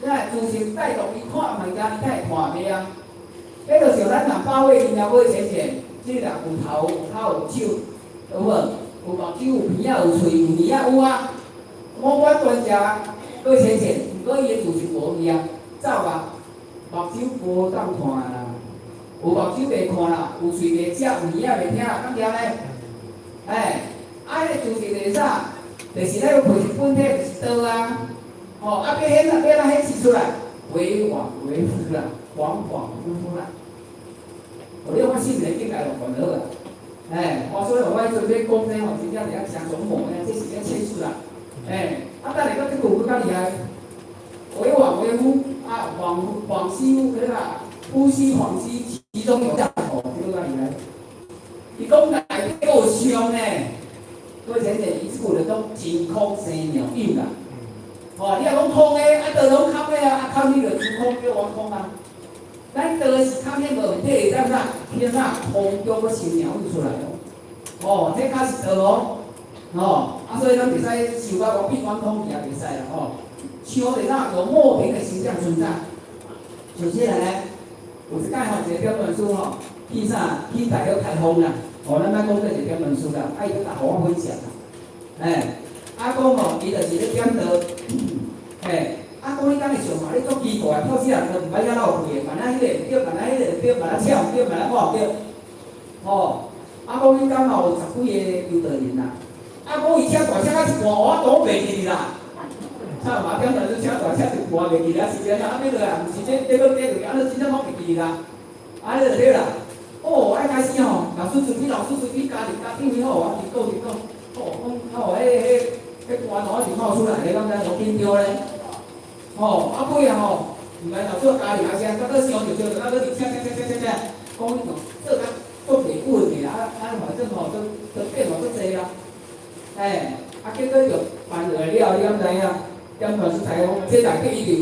Speaker 4: 咱自性帶動伊看物件，伊才會看袂啊。彼就像咱人百歲面仔尾淺淺，這個人有頭有跤有手，有無？有目睭有鼻仔有喙有耳仔有啊。五官端正，閣淺淺，毋過伊的自性無去啊，走啊，目睭無當看啦，有目睭袂看啦，有喙袂食，有耳仔袂聽啦，敢對咧？哎，啊，彼個自性就是啥？就是咱個佛性本體就是道啊。吼，啊，欲顯啊，欲按怎顯示出來？為恍為惚啦，恍恍惚惚啦。哦，你我心靈境界就煩惱啦。哎，我所以我彼陣欲講這吼，真正是遐誠琢磨呢，這是咧切實啦。哎，啊，等下閣這句閣較厲害，為恍為惚啊，恍恍兮惚啦，呼吸恍兮，其中有相哦，這個較厲害。伊講內底閣有相呢，各位淺淺，伊這句就講真空生妙有啦。吼，你若講空的，啊，道攏空的啊，啊，空你就虛空叫頑空啊。咱道是空的無問題，會啥？天啥空中閣生妙有出來哦。哦，這較是道哦。吼，啊，所以咱袂使想到講變頑空去也袂使啦吼。像是啥？有莫名的形象存在。首先來呢，有一擺吼，一個表演師吼，去啥？去大陸開封啦。哦，咱莫講這一個表演師啦，啊，伊閣共予我分享啦。嘿，啊講吼，伊就是咧點道，嘿，啊講你敢會想嘛？你足奇怪，透死人都毋捌遐落氣的，萬仔彼個毋對，萬仔彼個毋對，萬仔車毋對，萬仔我毋對，吼，啊講你敢嘛有十幾个修道人啊？啊講伊車大車到一半，我都袂記得啦。差嘛點就車大車一半袂記得，是安怎？啊欲落來，毋是這這欲跌落去，啊你真正攏袂記啦。啊你就對啦。哦，啊開始吼，老師出去，老師出去，家己家長去好，啊伫講伫講，哦講哦，彼彼彼官吼是冒出來，你敢知無緊張咧？吼，啊尾啊吼，毋知老師家己啊聲，甲閣傷著傷著，啊閣伫車車車車車車，講你講做較足袂穩的啦，啊啊反正吼都都變化足濟啊。哎，啊結果就辦落來了，你敢知影？點傳出來講，這內底一定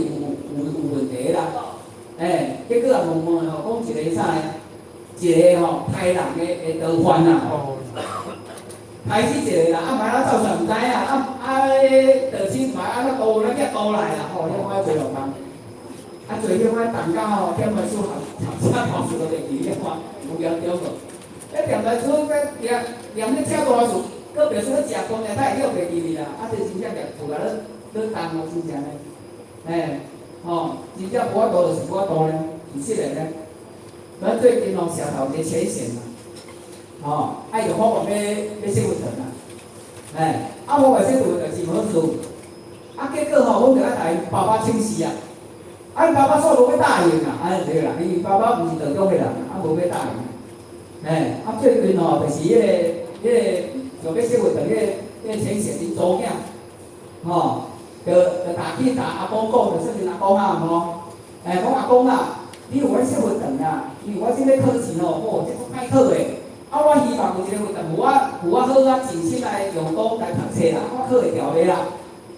Speaker 4: 有問題啦。哎，結果也問問吼，講一個啥呢？一個吼刣人的的逃犯啦，刣死一個啦，啊，嘛哪走出來毋知影，啊啊，彼道士嘛啊，怎渡咱遐渡來啦，吼，你看做落工，啊，做迄款重甲吼，點傳書合合車頭數都袂記，你看有嚴重無？彼點傳書咧念念咧車大數，閣別說咧食飯爾，他會曉袂記哩啦，啊，這真正業負甲咧咧重哦，真正咧，嘿，吼，真正無法度就是無法度咧，是實的咧。咱最近吼，社頭一個淺顯啦，吼，愛就法院欲欲釋佛堂啦，哎，啊，法院釋佛就是無好事，啊，結果吼，阮就愛共𪜶爸爸請示啊，啊，𪜶爸爸煞無欲答應啊，按呢對啦，因為爸爸毋是道中的人，啊，無欲答應，哎，啊，最近吼，就是彼個想欲釋佛堂彼個淺顯𪜶查某囝，吼，就打去共阿公講，就算是阿公啊，吼，哎，講阿公啊。你有愛釋佛堂啊？因為我這欲考試吼，哦，這足歹考的。啊，我希望有一個佛堂，予我好啊靜心來用功來讀冊啦，我考會牢的啦。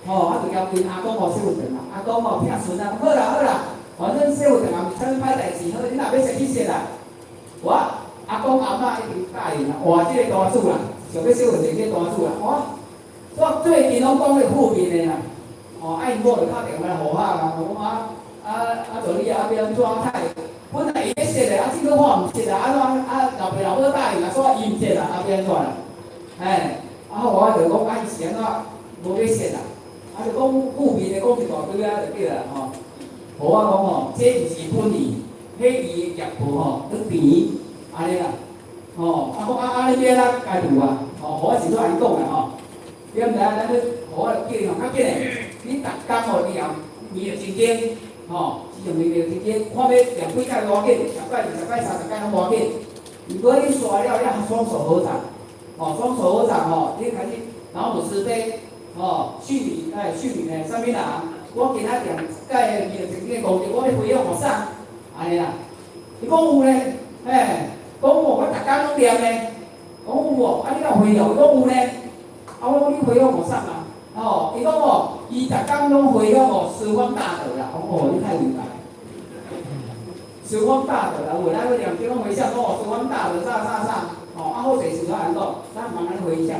Speaker 4: 吼，啊，就交𪜶阿公吼釋佛堂啦。阿公吼疼孫啊，好啦好啦，反正釋佛堂也毋是啥物歹代誌，好，你若欲釋去釋啦。我阿公阿嬤已經答應啦，哇，這個單子啦，想欲釋佛堂這個單子啦，哇，我最近攏講咧負面的啦，哦，啊，𪜶某就敲電話來予我啊，講啊。啊啊！助理啊，欲按怎太？本來伊欲釋的，啊，這個我毋釋啊，啊怎啊？老爸老母答應啊，所以伊毋釋啦，啊，欲按怎啦？哎，啊，我就講啊，伊是按怎無欲釋啦？啊，就講負面的講一大堆啊，就對啦吼。予我講吼，這毋是本意，彼伊的業報吼，咧甜，按呢啦，吼，啊講啊啊，你欲按怎解除啊？吼，我是怎按呢講啦吼？你毋知影，咱咧，我就叫伊吼，較緊的，你逐工吼念念真經。吼，是用念真經，看欲念幾擺無要緊，十擺、20擺、30擺攏無要緊。如果你煞了，你雙手合掌，吼，雙手合掌吼，你開始南無慈悲，吼，訓你，哎，訓你呢，啥物人？我今仔念這个念真經的功德，我欲回向予啥？按呢啦。伊講有咧，嘿，講有，我逐工攏念咧。講有無？啊，你敢有回向？伊講有咧。啊，我講你回向予啥啊？吼，伊講哦，伊逐工攏回向予十方大德啦。講哦，你太偉大。十方大德啦，有咱欲念經攏回向，哦，十方大德啥啥啥，吼，啊好勢時陣按呢講，咱毋通按呢回向。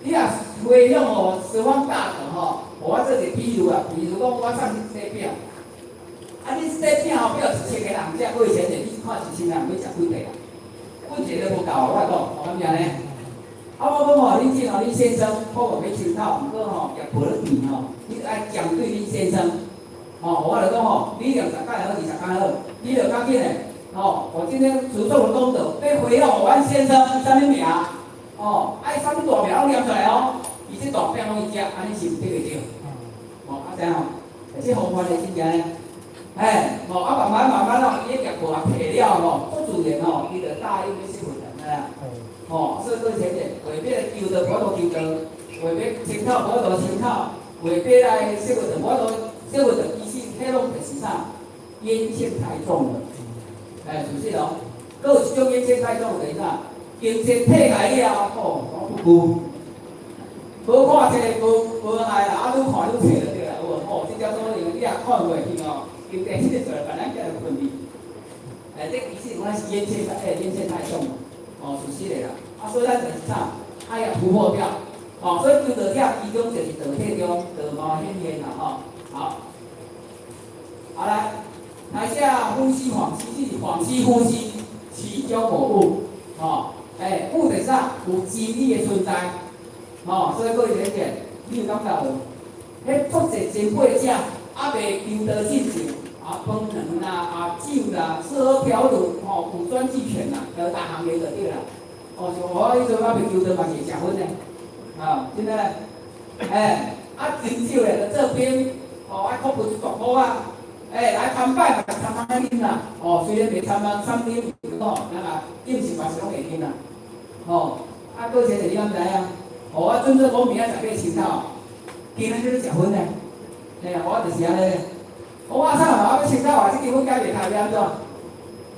Speaker 4: 你若回向予十方大德吼，我做一個比喻啊，比如講我送你這餅，啊你這餅吼叫1000個人食，過錢者，你看1000個人欲食幾塊啊？阮一個都無夠啊，我講，敢毋是按呢？啊，我講吼，恁這吼，恁先生，我欲清透，毋過吼，業報咧甜吼，你愛針對恁先生，吼，我就講吼，你念十擺好，20擺好，你就較緊的，吼，我今天持誦的功德，欲回向予阮先生，伊啥物名？哦，啊，伊啥物大名攏念出來哦，伊這大餅攏伊食，按呢是毋對會著？哦，啊知影吼？這方法是真正呢，哎，吼，啊慢慢慢慢哦，伊的業報也提了吼，足自然吼，伊就答應欲釋佛堂啊。吼，所以閣前者，話欲求道無法度求道，話欲清透無法度清透，話欲來釋佛堂無法度釋佛堂，其實彼攏就是啥？冤氣太重了，哎，是毋是哦？閣有一種冤氣太重，就是啥？經濟退來了後，吼，攏不顧，無看冊，無無愛啦，啊，愈看愈冊就對啦，有無？吼，這叫做你也看袂去吼，經濟這個做來，本來叫做困去。哎，這其實講是冤氣太，哎，冤氣太重了，哦，事實的啦。啊，所以咱就是啥？愛要突破掉，哦，所以求道者其中就是道體中道貌顯現啦，吼。好，好來，台下呼吸恍兮，是恍兮呼吸，其中無物，吼，哎，物就是啥？有真理的存在，吼，所以各位姐姐，你有感覺無？彼足濟前輩者，猶未求道進前，啊，飯卵啦，啊酒啦，吃喝嫖賭，吼，五專俱全啦，就逐項的就對啦。哦，像我彼陣猶未求道嘛是會食薰的，啊，真的，欸，啊，斟酒的就做兵，哦，愛克服一大箍仔，欸，來參拜嘛是參來啉啦，哦，雖然袂參啊參啉，吼，咱啊飲食嘛是攏會啉啦，吼，啊，閣一個你敢知影？哦，我準做講明仔載欲清頭，今仔日咧食薰呢，嘿，我就是按呢。我阿嫂嘛，我欲清頭啊，這支薰改袂開欲按怎？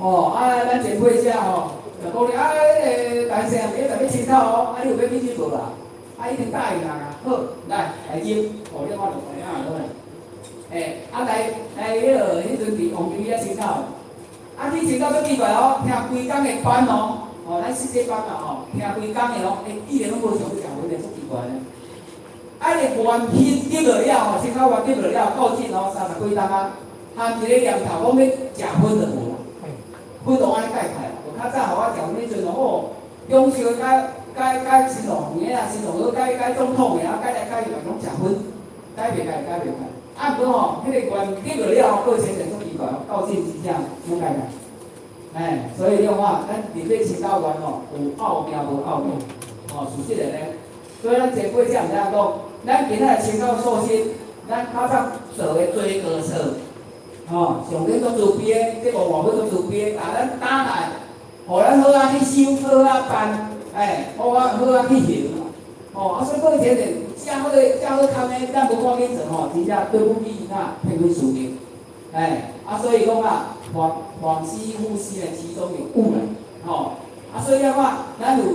Speaker 4: 哦，啊，咱前輩者吼，就講你啊，彼個陳生明仔載欲清頭哦，啊，你有欲去啉無啊？啊，一定答應人啊，好，來來斟，哦，你看就知影落來。欸，啊來來，彼落彼陣佇王金遐清頭，啊去清頭足奇怪哦，聽規工的班哦，哦，咱四個班嘛吼，聽規工的哦，欸，居然攏無想欲食薰的，足奇怪呢。啊，個願彼得落了吼，清頭願得落了，到今哦三十幾冬啊，含一个念頭講欲食薰就無啦，薰都按呢解開啦。有較早予我食薰彼陣哦，享受甲甲甲新浪的啊，新浪閣改改總統的啊，改來改去嘛攏食薰，改袂開，改袂開。啊，毋過吼，彼個願得落了後，過前程足奇怪哦，到今真正攏改開。欸，所以你看，咱佇咧清道願吼，有奧妙無奧妙，哦，事實的呢。所以咱前輩者毋知影講，咱今仔清道素心，咱較早做的罪過錯，吼，上帝足慈悲的，這個外母足慈悲的，共咱打來，予咱好仔去修，好仔辦，欸，好仔好仔去行。吼，啊，所以過前程，遮好的遮好康的，咱無趕緊做吼，真正對不起那天氣事業。欸，啊，所以講啊，恍恍兮惚兮呢，其中有霧啦，吼，啊，所以了看，咱有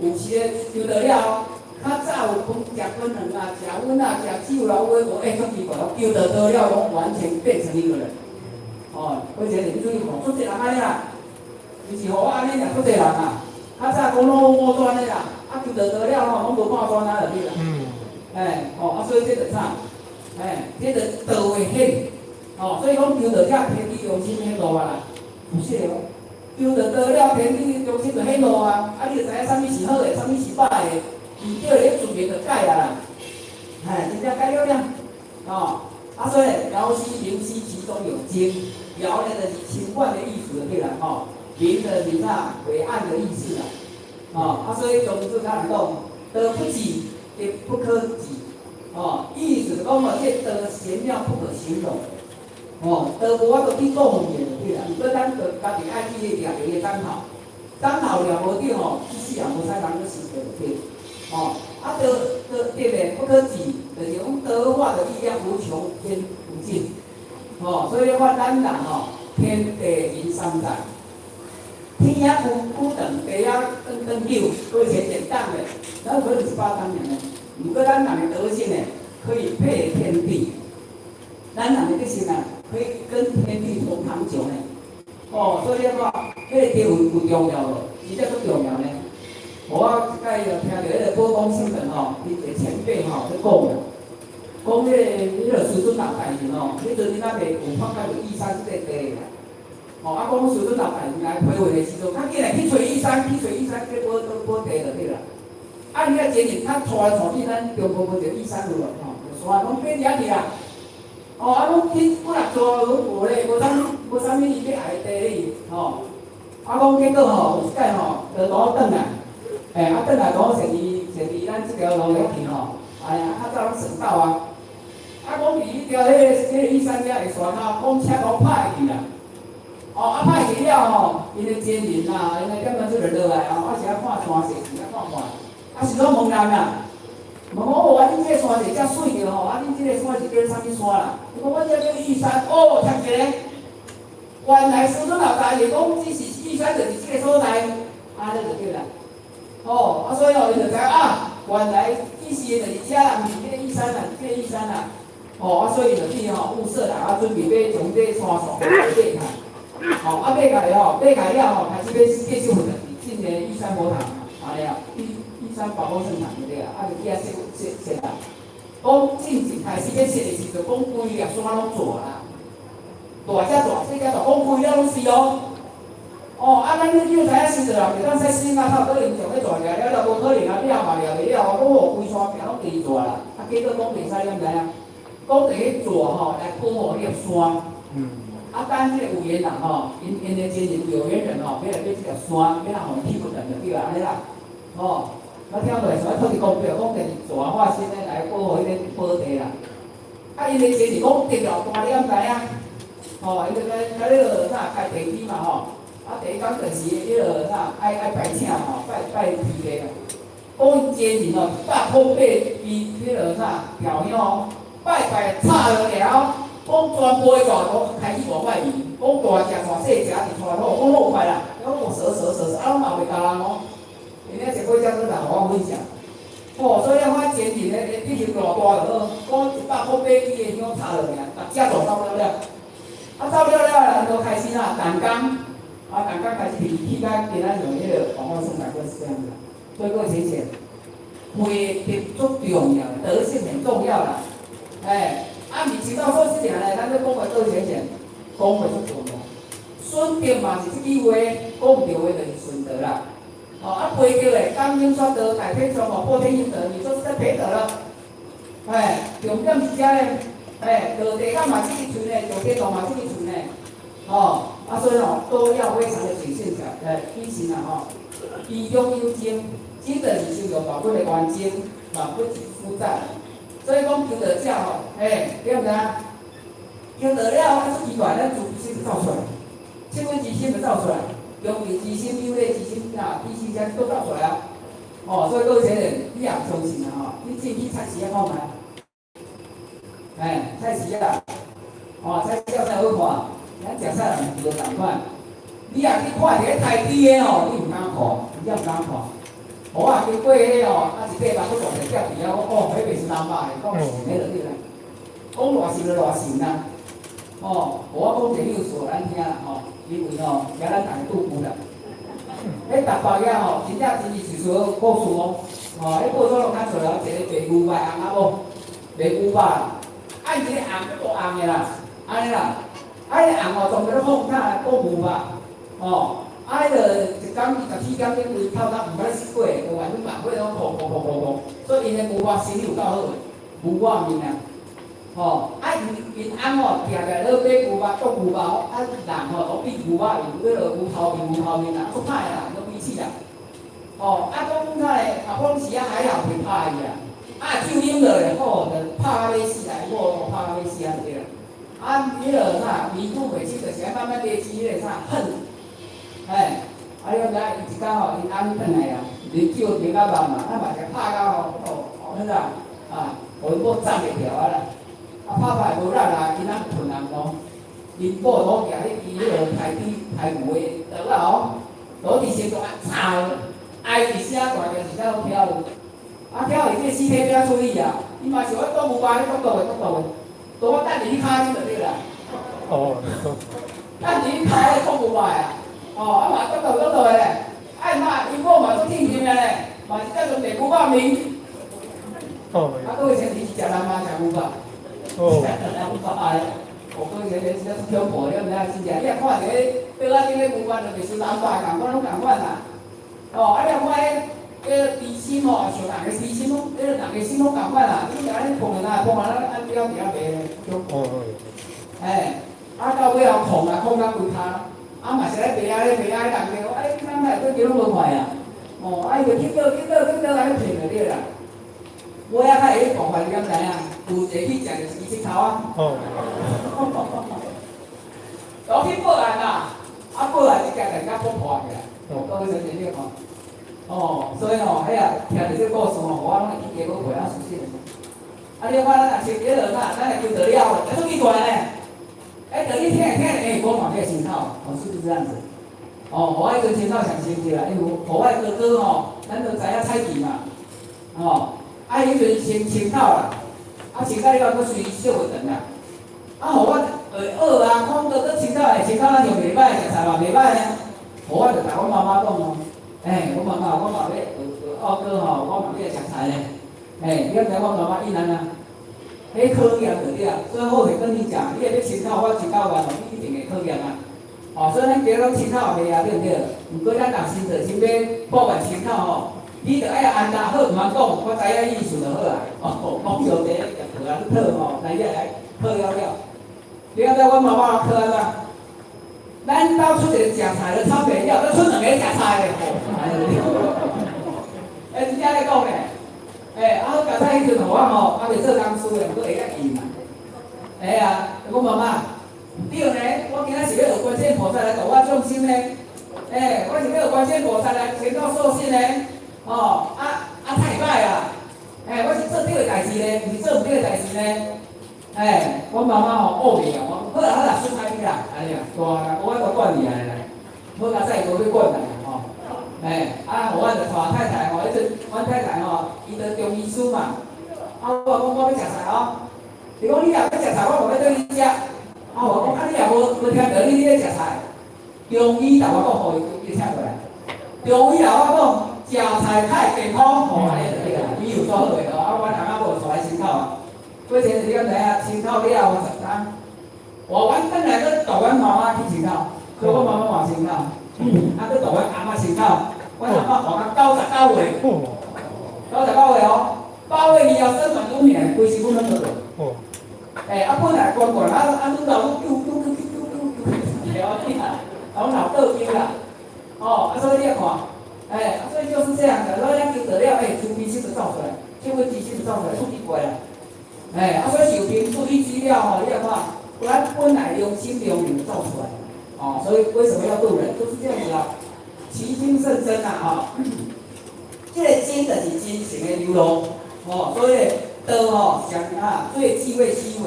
Speaker 4: 有時的求道了後，較早有講食飯卵啊、食薰啊、食酒啦，有的無，欸，足奇怪哦，求道道了，攏完全變成一個人。哦，過前你注意看，足濟人按呢啦，毋是予我按呢爾，足濟人啊，較早講攏五轉的啦，啊，求道道了吼，攏無半轉仔就對啦。欸，哦，啊，所以這就啥？欸，這就道會顯。哦，所以講求道者天地良心顯露啊啦，有說哦。求道道了，天地良心就顯露啊，啊，你就知影啥物是好的，啥物是歹的，毋對的，自然就改啊啦。嘿，真正改了了。哦，啊，所以瑤溪明溪其中有精，瑤呢就是清觀的意思就對啦，吼，明就是啥晦暗的意思啦。哦，啊，所以莊子較人講，道不己，亦不可及。哦，意思就講哦，這道玄妙不可形容。哦，道無法度去講的就對啦。毋過咱就家己愛去掠伊的指頭，指頭掠無著吼，一世人無使人去實現就對。哦，啊道道對咧，不可及，就是講道法的力量無窮天無盡。哦，所以講咱人吼，天地人三才，天遐久久長，地遐長長久，過前簡單的，咱可能是8當年的。毋過咱人的德性呢，可以配天地。咱人的德性啊，可以跟天地同長久呢。哦，所以講，彼個地位有重要無？真正足重要呢。我一擺就聽著彼個寶光聖人吼，伊一個前輩吼咧講啦，講彼個師尊老大人吼，彼陣𪜶猶未有發覺著玉山這個地啦。吼，啊講師尊老大人來批文的時陣，較緊來去揣玉山，去揣玉山，這寶寶地就對啦。啊，你遐前日較帶帶去咱中國無一個玉山有無？吼，山攏變遐去啦。哦，啊，攏去幾若座攏無咧，無啥物，無啥物伊欲愛的地理，吼。啊，講結果吼，有一擺吼，就倒轉來，欸，啊，轉來講踅佇踅佇咱這條路遐去吼，哎呀，較早攏省道啊。啊，講佇彼條彼個玉山遐的山口，講車攏歹去啦。哦，啊歹去了吼，𪜶的真人啊，𪜶的點樣出就落來哦，啊是愛看山勢，是愛看看，啊是攏問人啦。問講哦，啊恁這個山勢遮媠著吼，啊恁這個山是叫啥物山啦？伊講阮這叫玉山，哦，聽一个，原來師尊老大是講，只是玉山就是這個所在，按呢就對啦。哦，啊所以哦，伊就知啊，原來意思就是遮啦，毋是彼個玉山啦，這個玉山啦。哦，啊所以就去吼物色啦，啊準備欲從這個山上買開，吼，啊買開吼，買開了吼，開始欲繼續進個玉山佛堂，按呢啊，玉玉山寶光聖堂對啊，啊就去遐設設設啦。講進前開始欲設的時陣，講規粒山攏大啦，大遮大，細遮大，講規了攏是哦。哦，啊，咱你知影生做人袂當使死啊，頭可能上咧大掠了了，無可能啊，掠嘛掠袂了，我講哦，規山壁攏地蛇啦，啊，結果講袂使，你敢知影？講佇彼蛇吼來保護彼個山。啊，咱這個有緣人吼，𪜶𪜶的真人有緣人吼，欲來買這條山，欲來予𪜶鐵骨斷就對啊，按呢啦，吼，我聽過，所以討一公表，講就是蛇化身的來保護彼個寶地啦。啊，𪜶的錢是講得了大，你敢知影？吼，伊就甲甲彼個啥開地基嘛吼，啊，第一工就是彼個啥愛愛拜請吼，拜拜天地啊。講𪜶真人哦，100箍8支彼個啥調香哦，拜拜插落了，講全部的蛇都開始往外面，講大隻蛇、細隻佇帶好，講好快啦，講蛇蛇蛇蛇，啊攏嘛袂咬人哦。𪜶咧食過才閣來予我分享。哦，所以我前人的的體型偌大就好，講100箍8支的香插落爾，逐隻蛇走了了。啊，走了了，人就開始啦，彈工，啊，彈工開始去去甲今仔用彼個黃花生來講是這樣子。所以各位淺顯，慧德足重要，德性很重要啦。哎，啊，毋是到說是爾咧，咱咧講話做淺顯，講話足重要。順德嘛是這句話，講毋對話就是順德啦。哦，啊，培德的，感應說德，改天從哦，破天應德，你就是在培德了。哎，重點是遮咧，哎，道地干嘛這個喙呢？道地動嘛這個喙呢？哦，啊，所以哦，都要非常的謹慎小，哎，謹慎啦吼。其中有精，精就是修用萬物的原精，萬物之主宰。所以講求道者吼，哎，對毋對啊？求道了，啊，足奇怪，咱自心就走出來，七分之心就走出來。恭敬之心、有禮之心啊，彼此間都走出來啊！哦，所以各位先生，你也毋相信啊吼？你進去菜市仔看覓？哎，菜市仔，哦，菜市仔有啥好看？咱食菜人無仝款。你若去看一个刣豬的吼，你毋敢看，真正毋敢看。我啊經過彼吼，啊一塊肉閣大隻隻伫遐，我講彼袂是人肉的，講是彼就對啦。講偌神就偌神啊！哦，我講一個故事予咱聽啦吼。因為吼，遐咱逐家拄久啦。彼台北遐吼，真正真是事實故事哦。吼，彼報紙攏刊出來，一個賣牛肉翁仔某，賣牛肉，啊，伊一個翁足大翁的啦，按呢啦，啊，彼個翁吼專門咧放啥講牛肉，吼，啊，彼個一工伊14點鐘規透早毋捌死過，無完全肉血攏吐吐吐吐吐，所以𪜶的牛肉生意有夠好的，牛肉麵啊。吼，啊，𪜶𪜶翁吼，定定咧買牛肉，剁牛肉，啊，人吼都比牛肉面，彼落牛頭面、牛頭面啊，足歹啦，攏比起啦。吼，啊，講啥咧？啊，講時啊還好袂拍伊啊，啊，酒啉落咧，吼，就拍到欲死啦，伊某吼拍到欲死啊，就對啦。啊，彼落啥，彌補袂清，就是愛慢慢累積彼個啥恨。哎，啊，你知影？伊一工吼，𪜶翁轉來啊，啉酒啉到夢嘛，啊嘛是拍到吼，哦，哦，彼個啊，予𪜶某摠袂牢啊啦。啊，拍拍無力啦，𪜶翁困人咯。𪜶某攞舉彼支彼落刣豬刣牛的刀仔吼，攞佇心中啊，插，哀一聲，大叫一聲攏跳去。啊，跳去這個屍體欲處理啊？伊嘛是愛擋牛肉咧，擋倒的，擋倒的，倒我等佇你跤頂就對啦。
Speaker 3: 哦，
Speaker 4: 等佇你跤咧擋牛肉啊！哦，啊嘛擋倒擋倒的咧，啊嘛，𪜶某嘛足天真的咧，嘛是叫做賣牛肉麵。
Speaker 3: 哦。
Speaker 4: 啊，各位先生是食人嗎？食牛肉？
Speaker 3: 哦。
Speaker 4: 食人肉咧，哦，各位先生真正足恐怖，你毋知影真正？你若看一个桌仔頂个牛肉，就袂是人肉仝款攏仝款啦。哦，啊，你若看彼个豬心吼，像人的豬心攏，彼个人的心攏仝款啦。你若按呢碰啊，碰啊，按了伫遐賣咧，
Speaker 3: 哦。
Speaker 4: 哎，啊到尾後控啊，控到規跤，啊嘛是咧賣啊咧賣啊，人家講，哎，你哪會對幾攏無看啊？哦，啊伊就去倒去倒去倒來騙就對啦。尾仔較會彼辦法，你敢知影？有一個去食就是伊出頭啊。
Speaker 3: 哦。
Speaker 4: 都去報案啦，啊報案一件代志才破破起來。哦，各位小姐你看。哦，所以吼，彼啊聽著這個故事吼，我攏會起雞皮疙瘩，熟悉。啊，你看咱若穿彼落啥，咱若求道了，啊足奇怪呢。哎，等你聽會聽會，欸，我嘛欲穿透，哦，是不是這樣子？哦，我彼陣穿透上深刻啦，因為我的哥哥吼，咱都知影菜市嘛，吼，啊，彼陣穿穿透啦，啊，穿到了閣隨小袂長啦，啊，予我學學啊，講哥哥穿透會穿透，咱就袂歹，食菜嘛袂歹呢。予我就共阮媽媽講哦，欸，我媽媽，我嘛欲學學學哥吼，我嘛欲食菜呢。欸，你敢知阮媽媽伊按怎？彼考驗就對啊，所以我會跟你講，你若欲穿透我穿透完哦，你一定會考驗啊。哦，哦，所以咱今日攏親口袂啊，對毋對？毋過咱若心做心欲破壞親口吼，你著愛安達好，毋通講，我知影意思就好啊。哦，講上濟業啊，你討吼，來來討了了。你敢知阮媽媽討按怎？咱兜出一個食菜都慘袂了，閣出兩個食菜的，吼，欸，真正咧講咧，欸，啊，食菜彼陣予我吼，還袂做工師的，毋過會曉應嘛。哎呀，我媽媽，毋對呢，我今仔是欲學觀世音菩薩來度我眾生呢。欸，我是欲學觀世音菩薩來成道受身呢。哦，啊啊太歹啊！欸，我是做對的代誌呢，毋是做毋對的代誌呢。欸，阮媽媽吼惡袂啊，我好啦好啦，徇歹去啦，按呢啊，大啦，我都管伊啊啦，好佳哉無欲管啦吼。欸，啊，予阮就帶太太吼，彼陣阮太太吼，伊當中醫師嘛。啊，我講我欲食菜哦，伊講你若欲食菜，我無欲綴你食。啊，我講啊，你也無聽著你咧食菜，中醫共我講，予伊請過來。中醫共我講，食菜較會健康，吼，按呢就對啦。伊有做好的吼，啊，阮翁仔某帶來身口啊。過前日你敢知影？身口了10工，我阮轉來閣帶阮媽媽去身口，所以阮媽媽嘛身口，啊，閣帶阮翁仔身口，阮翁仔活到99歲，99歲哦，8月2號生還五年，規身軀攏無做。欸，啊，本來懸懸啊啊，愈老愈丟丟丟丟丟丟，對啊，攏老倒丟啦。哦，啊，所以你看，欸，所以就是這樣子，所以咱求道了，欸，慈悲心就走出來，智慧之心就走出來，出奇怪啦。欸，啊，所以受憑注意資料吼，你來看，咱本來良心良靈走出來，哦，所以為什麼要度人，就是這樣子啊，其精甚深啊，吼，這個真就是真誠的流露，哦，所以道吼上啊最忌諱虛偽，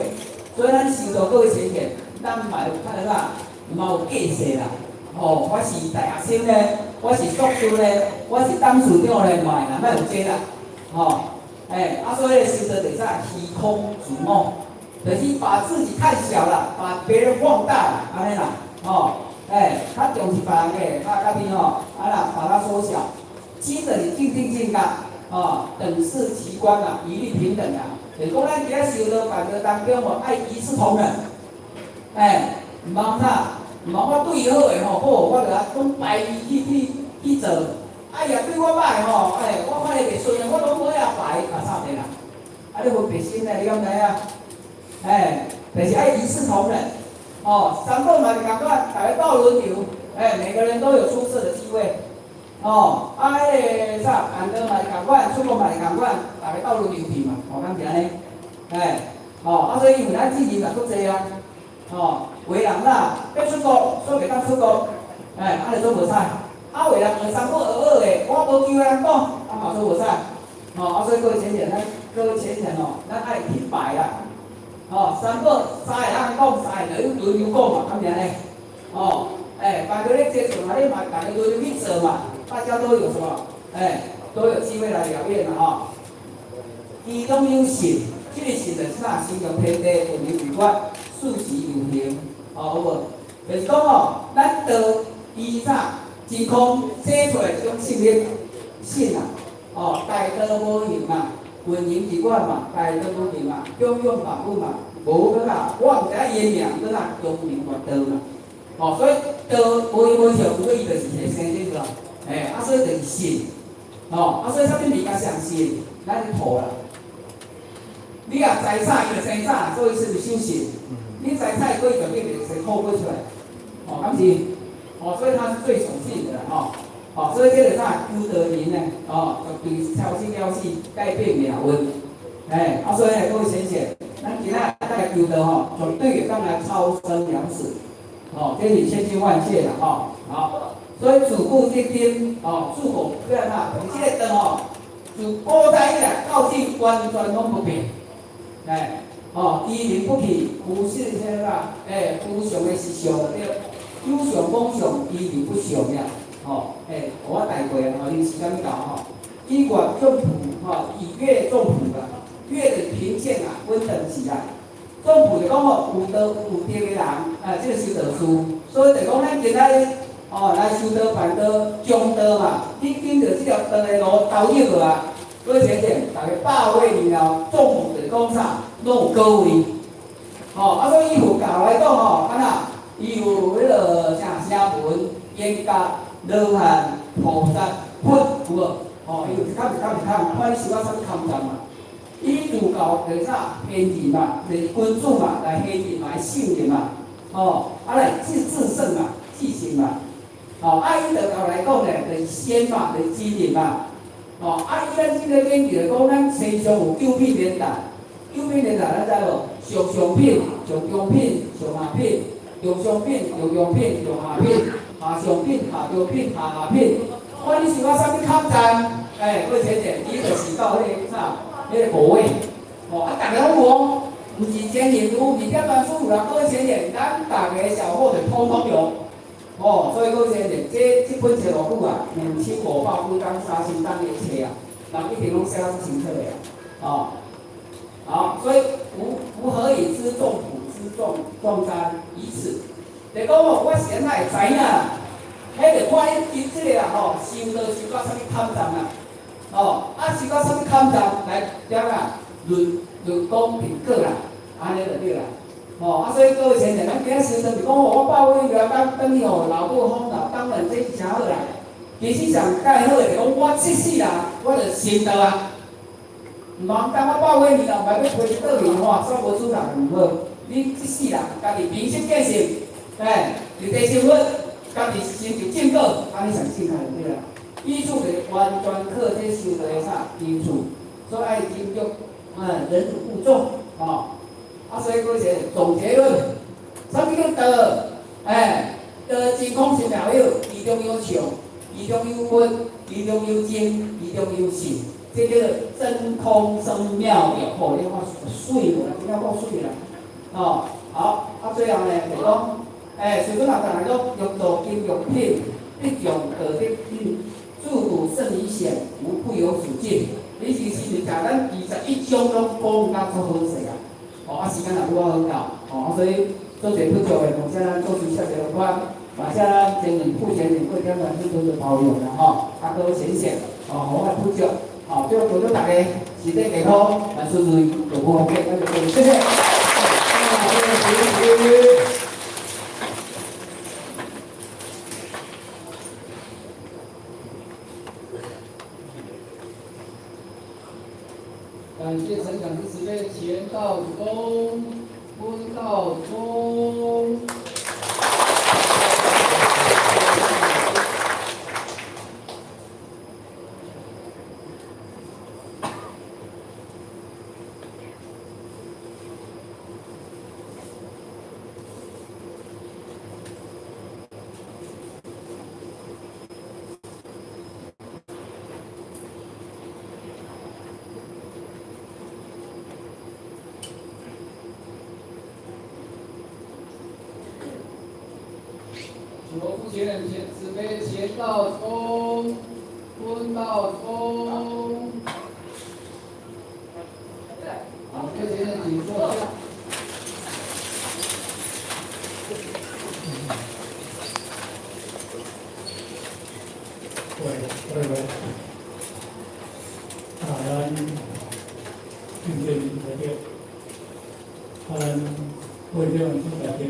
Speaker 4: 所以咱修道各位淺顯，咱嘛有看得啥，嘛有過世啦，吼，我是大學生咧，我是碩士咧，我是董事長咧，嘛會啦，莫有這啦，吼。欸，啊，所以修道就是啥，虛空自我，就是把自己看小了，把別人放大了，按呢啦，吼，欸，較重視別人的，較家己吼，啊啦，把它縮小，真就是正定正覺，哦，等視齊觀啊，一律平等啊。就是講咱佇咧修道辦道當中吼，愛一視同仁，欸，毋通啥，毋通我對伊好的吼，好，我就啊攏排伊去去去做。哎呀，對我歹吼，欸，我看伊袂順眼，我攏無愛排，啊，慘的啦！啊，你分別心咧，你敢知影？欸，就是愛一視同仁，哦，三寶嘛是仝款，逐家鬥輪流，欸，每個人都有出色的機會，哦，啊，彼個啥，安德嘛是仝款，出國嘛是仝款，逐家鬥輪流去嘛，哦，敢是按呢？欸，哦，啊，所以因為咱之前嘛足濟啊，哦，有的人啦，欲出國，所以袂當出國，欸，啊，就做無彩。啊，有的人學三寶學好的，我無求人講，啊嘛做無彩，吼，啊所以各位淺顯，咱各位淺顯吼，咱愛去排啦，吼，三寶三个人講，三个就輪流講嘛，敢是按呢？哦，欸，大家咧接觸嘛，你嘛逐家輪流去做嘛，大家都有什麼？欸，都有機會來了願嘛，吼。其中有信，這個信就是啥？心用天地，運行為法，事實有形，哦，好無？就是講吼，咱道伊啥？真空寫出來這種信力，信啊，哦，大道無形嘛，運行自我嘛，大道無形嘛，供養萬物嘛，無閣啦，我毋知影伊的名，閣啦，光明月道嘛，哦，所以道無形無相，毋過伊就是會生對無？欸，啊，所以就是信，哦，啊，所以啥物物件相信，咱是土啦。你若栽啥，伊就生啥，所以是守信。你栽菜，過伊就變成土過出來，哦，敢是？哦，所以他是最守信的啦，吼，哦，所以這個啥求道人呢，哦，絕對超生了死，改變命運，欸，啊，所以呢，各位淺顯，咱今仔來求道吼，絕對會當來超生了死，哦，這是千真萬確啦，吼，好，所以自古至今，哦，自古變啊，從這個道吼，自古早以來到今完全攏無變，欸，哦，其名不去，無是啥啦，欸，無常的是相對。有相罔相，其名不相呀，吼，欸，我帶過啊，吼，因時間到吼。以月眾普，吼，以月眾普啦，月的貧賤啊，分等級啊。眾普就講吼，有道有德的人，啊，這個修道士，所以就講咱今仔日，哦，來修道辦道中道嘛，去經著這條道的路投入落啊，所以淺顯，逐家8月2後，眾普就講啥，攏有果位，吼，啊，所以以佛教來講吼，按怎？伊有彼個啥啥聲聞、緣覺、羅漢、菩薩、佛，有無？吼，伊有一坎一坎一坎，看你修到啥物坎站嘛。伊自到就是啥賢人嘛，就是君子嘛，來賢人嘛，來聖人嘛，吼，啊來至至聖嘛，至聖嘛，吼，啊伊就到來講咧，就是仙嘛，就是真人嘛，吼，啊伊咱這個研究講，咱身上有九品蓮袋，九品蓮袋咱知無？上上品、上中品、上下品、中上品、中中品、中下品、下上品、下中品、下下品。看你修到啥物坎站，欸，各位淺淺，伊就是到彼个啥，彼个果位，吼，啊，逐个攏有哦，毋是前人有，二点班主有啦，各位浅淺，咱逐个小伙就通通有，吼，所以各位浅淺，這本冊偌久啊，2500幾工、3000工的冊啊，人一定攏寫得清楚的啊，吼，好，所以吾何以知眾苦知眾眾災以此，就講哦，我是按怎會知影？彼就看你今這個啦吼，修道修到啥物坎站啦，吼，啊修到啥物坎站來點啊？論論講定果啦，按呢就對啦，吼，啊所以各位先生，咱今仔時陣是講吼，我百歲了，等轉去吼老母風啦，當然這是誠好啦。其實上蓋好的就是講，我這世人我就成道啊，毋通等我100幾年了，毋捌欲批倒去吼，煞無主人毋好。你這世人家己明心見性，欸，立地成佛。家己成就正果，按呢上正確就對啦。意思就是完全靠這修道的啥因素，所以愛斟酌，忍辱負重，吼。啊，所以閣一個總結論，啥物叫道？欸，道真空心妙有，其中有相，其中有物，其中有情，其中有性，這叫做真空生妙有。吼，你看媠無啦，真正夠媠啦，吼。好，啊，最後呢，就講。欸，隨本人來講，欲道金玉品，必用道德品，自古聖與賢，無不有此境。你是時陣食咱21種攏講甲足好勢啊！哦，啊時間也拄好到，哦，所以做者不足的，感謝咱做主席的款，嘛謝咱前任副前任各點來多多包容啦，吼，啊，閣淺顯，哦，予我來不足，哦，最後祝大家身體健康，萬事如意，六福豐盛，謝謝。
Speaker 3: 感謝陳講師慈悲，乾道中，坤道中。羅富前人慈悲，乾道中，坤道中。好，各位先生請坐。
Speaker 5: 各位，各位，啊，咱敬天大德，啊，咱會長主大德，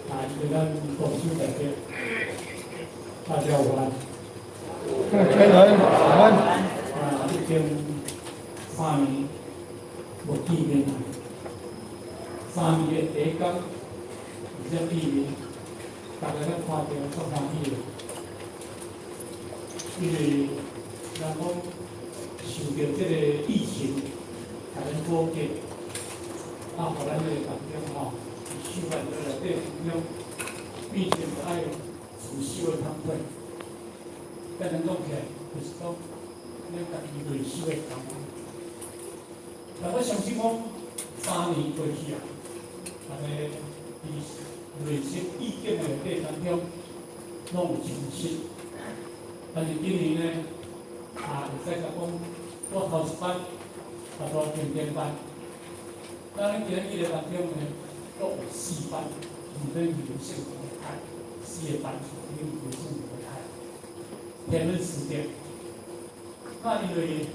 Speaker 5: 啊，以及咱國師大德，大家午安。
Speaker 3: 全人午安。
Speaker 5: 啊，已經3年無見面啦。3年的第一工，而且見面，大家攏看著足歡喜的，因為人講受著這個疫情，共咱阻隔，啊，予咱這個當中吼，修煉的內底當中，變成愛自修的工課。簡單講起來，就是講咱家己內修的工夫。但我相信講，3年過去啊，大家佇累積意見的內底當中，攏有認識。但是今年呢，啊，會使甲講，我頭一擺，啊，帶停電班。咱今日的當中呢，閣有4班，毋咧劉姓來開，4個班數咧劉姓來開，天文時點。那因為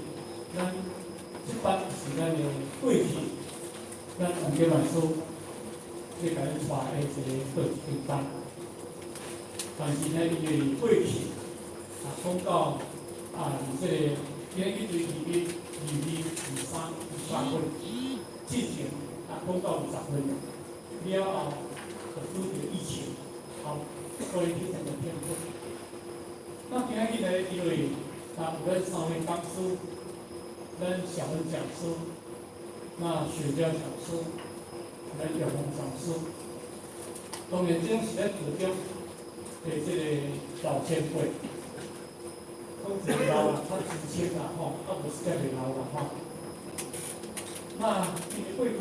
Speaker 5: 咱這班是咱的過去，咱黃金老師，這共咱帶的一個過一間班。但是呢，因為過去啊，講到啊，這個今日對22、22、23、23份，之前啊講到20份，了後就拄著疫情，好，所以去成個停課。那今日呢，因為啊有咱三位講師，咱小文講師，那雪嬌講師，咱玉紅講師，當然這種是咱道中的這個老前輩，講一個老啦，較資深啦吼，啊無是遮爾老啦吼。那因為過去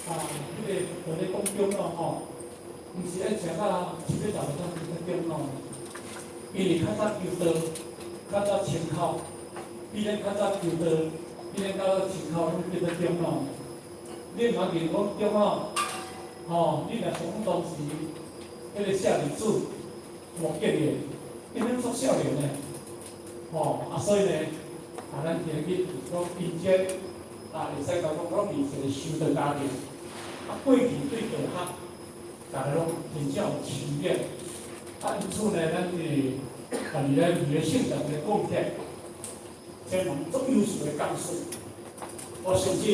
Speaker 5: 啊，彼個佇咧講中咯吼，毋是愛食到7、80才去中咯，因為較早求道，較早清口，比咱較早求道，比咱較早清口攏叫做中咯。你毋通認講中咯，吼，你若想講當時彼個舍利子目犍連，因攏足少年的，吼，啊所以呢，啊咱今日講因這啊會使講講攏是一個修道家庭，啊過去對道學，逐家攏真正有深入，啊因此呢，咱佇家己咧佇咧聖堂咧講起來，這門足優秀的講師，我相信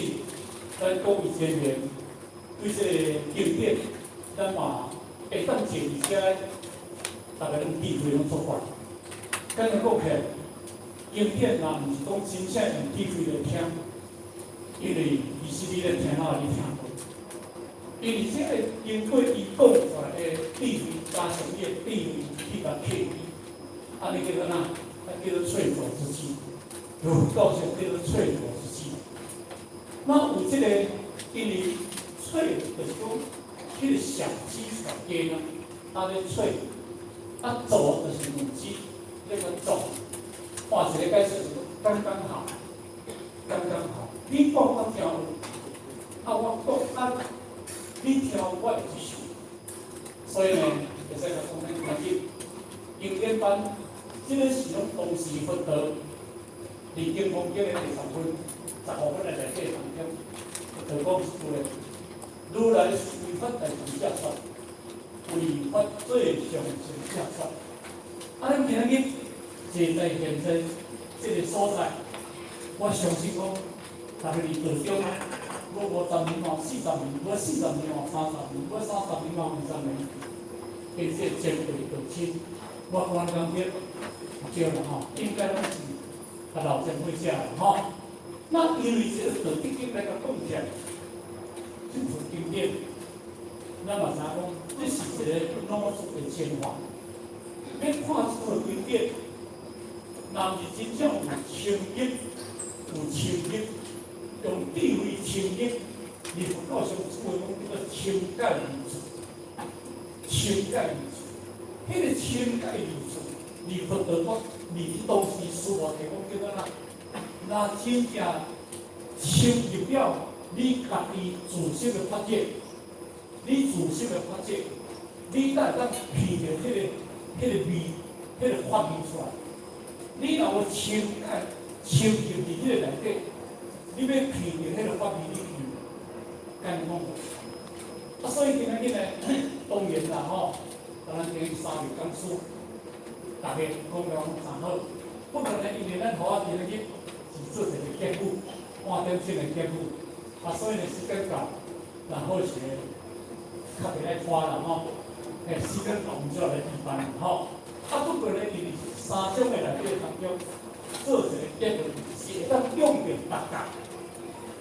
Speaker 5: 咱各位前人對這個經典，咱嘛會當坐佇遮，逐家攏智慧攏足懸。敢若講起來，經典若毋是講真正用智慧來聽，因為其實你咧聽哪你聽無？因為這個經過伊講出來的智慧，加上伊的智慧去共契機，按呢叫做哪？啊叫做翠佛之智，有道上叫做翠佛之智。那有這個，因為翠就是講，彼個小雞小雞呢，啊咧翠，啊祖就是母雞，那個祖，換一個解釋就是剛剛好，剛剛好。你講我聽有，啊我講啊，你聽我會接受。所以呢，會使講咱今日經典班，這個是攏當時佛陀佇經風經的第十分、15分的內底當中，佛陀講一句話：如來是為法大乘者說，為法最上乘者說。啊，咱今日坐在現在這個所在，我相信講，特別佇道中，無50年嘛，40年，無40年嘛，三十年，無30年嘛，20年，的這個前輩道親，我感覺對啦吼，應該攏是較老前輩者啦吼。那因為這個道德經來共講起來，這部經典，咱嘛知影講，這是一個濃縮的精華。欲看這部經典，若毋是真正有深入、有深入，用智慧深入，佇佛教上有話講叫做深解義處，深解義處，彼個深解義處，佇佛陀講，佇當時師父提講叫做哪？若真正深入了，你家己自身的發展，你自身的發展，你才會當聞著彼個味，彼個發現出來。你若有深解、深入佇彼個內底，你欲聞著彼個發現，你聞，敢講無？啊，所以今仔日呢，當然啦吼，當咱今日三位講師，逐家講了攏真好。不過呢，因為咱予我今仔日是做一個結語，半點鐘的結語，啊，所以呢時間到，然後是較袂愛拖啦吼。欸，時間到，阮就來閉班吼。啊，不過呢，因為三種的內底當中，做一個結論是會當用著逐界，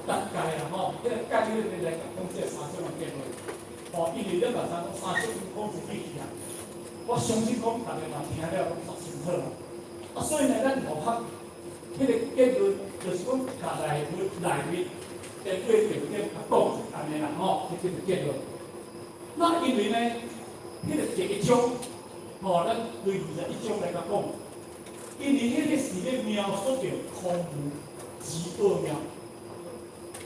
Speaker 5: 逐界啦吼。彼個概念來講這三種的結論，吼，因為咱嘛知影講三種講一句起來，我相信講逐家嘛聽了攏足清楚啦。啊，所以呢，咱後學彼個結論就是講，共內面內面的過重點較講按呢啦吼，這叫做結論。那因為呢，彼個第一章，吼，咱對21章來共講，因為彼個是咧描述著空無之奧妙。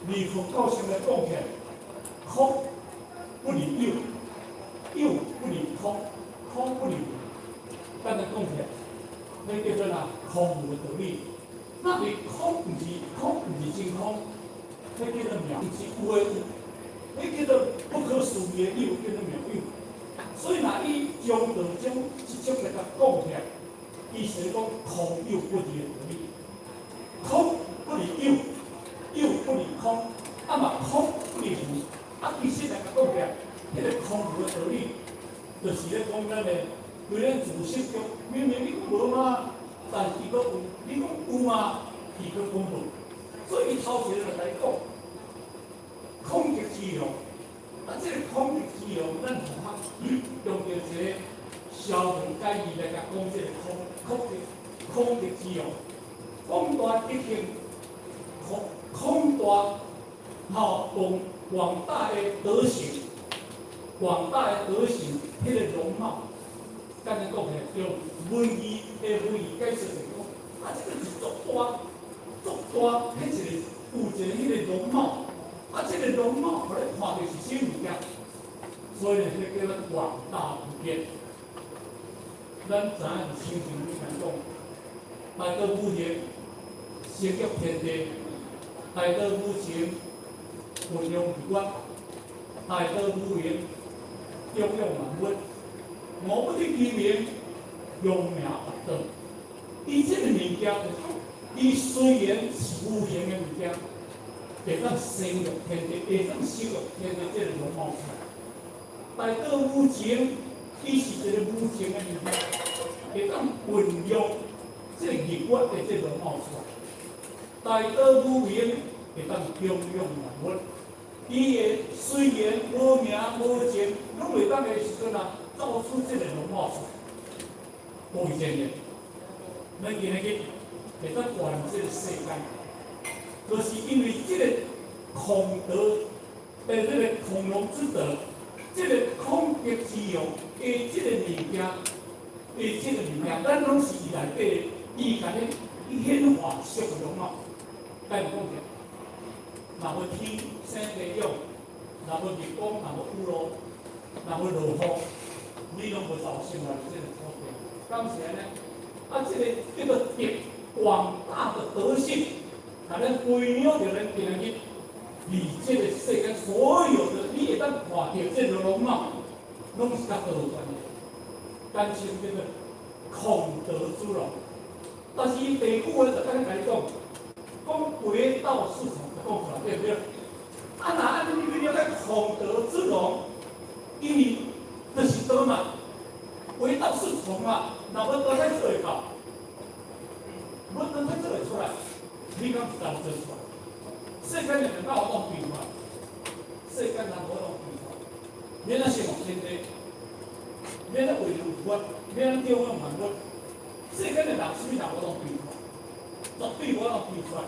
Speaker 5: 佇佛教上來講起來，空不離有，有不離空，空不離無。簡單講起來，那叫做哪？空無的道理。那你空毋是空，毋是真空，彼叫做妙，毋是有的有，彼叫做不可思議的有，叫做妙有。所以若以中道種這種來共講起來，伊是講空有不二的道理，空不離有，有不離空，啊嘛空不離無，啊其實來共講起來，彼個空無的道理，就是咧講咱的對咱自性中，明明你講無嘛，但是伊閣有；你講有嘛，伊閣講無。所以伊頭前就來講，空德之容。啊，這個空德之容，咱學用著一個消文解義來共講這個空空德空德之容，廣大德行，空空大吼廣廣大的德行，廣大的德行，彼個容貌，簡單講起來，用文字的文字解釋來講，啊，這個是足大足大，彼一個有一個彼個容貌。啊，這個容貌，予你看著是啥物件？所以呢，彼個叫做廣大無邊。咱知影是親像你講，大道無形，成就天地；大道無形，運用日月；大道無形，養育萬物。無不得其名，揚名達道。伊這個物件，就是講，伊雖然是無形的物件，會當生育天地，會當生育天地這個容貌出來。大道無情，伊是一個無情的物件，會當運用這個日月的這個容貌出來。大道無形，會當養育萬物。伊的雖然無名無情，攏會當的時陣啊，造出這個容貌出來。無以前的，咱今日會當管這個世間，就是因為這個空德的這個空容之德，這個空德之用的這個物件，的這個物件，咱攏是伊內底，伊共你顯化出的容貌，該講者，若無天生地養，若無日光，若無雨露，若無落雨，你攏無造成來這個土地。敢是按呢？啊，這個叫做德廣大的德性，共咱歸納著咱今日佇這個世間所有的，你會當看著這個容貌，攏是佮道有關的，簡稱叫做空德之容。但是伊第二句話就按呢共你講，講唯道是從，就講出來對毋對？啊，若按呢你了解空德之容，因為就是道嘛，唯道是從嘛，若無道才做會到，無道才做會出來，你敢是當做出來？世間的人哪有當變出來？世間人無當變出來，免啊生活天地，免啊為了物，免啊叫我萬物。世間的人，啥物人無當變出來？絕對無當變出來。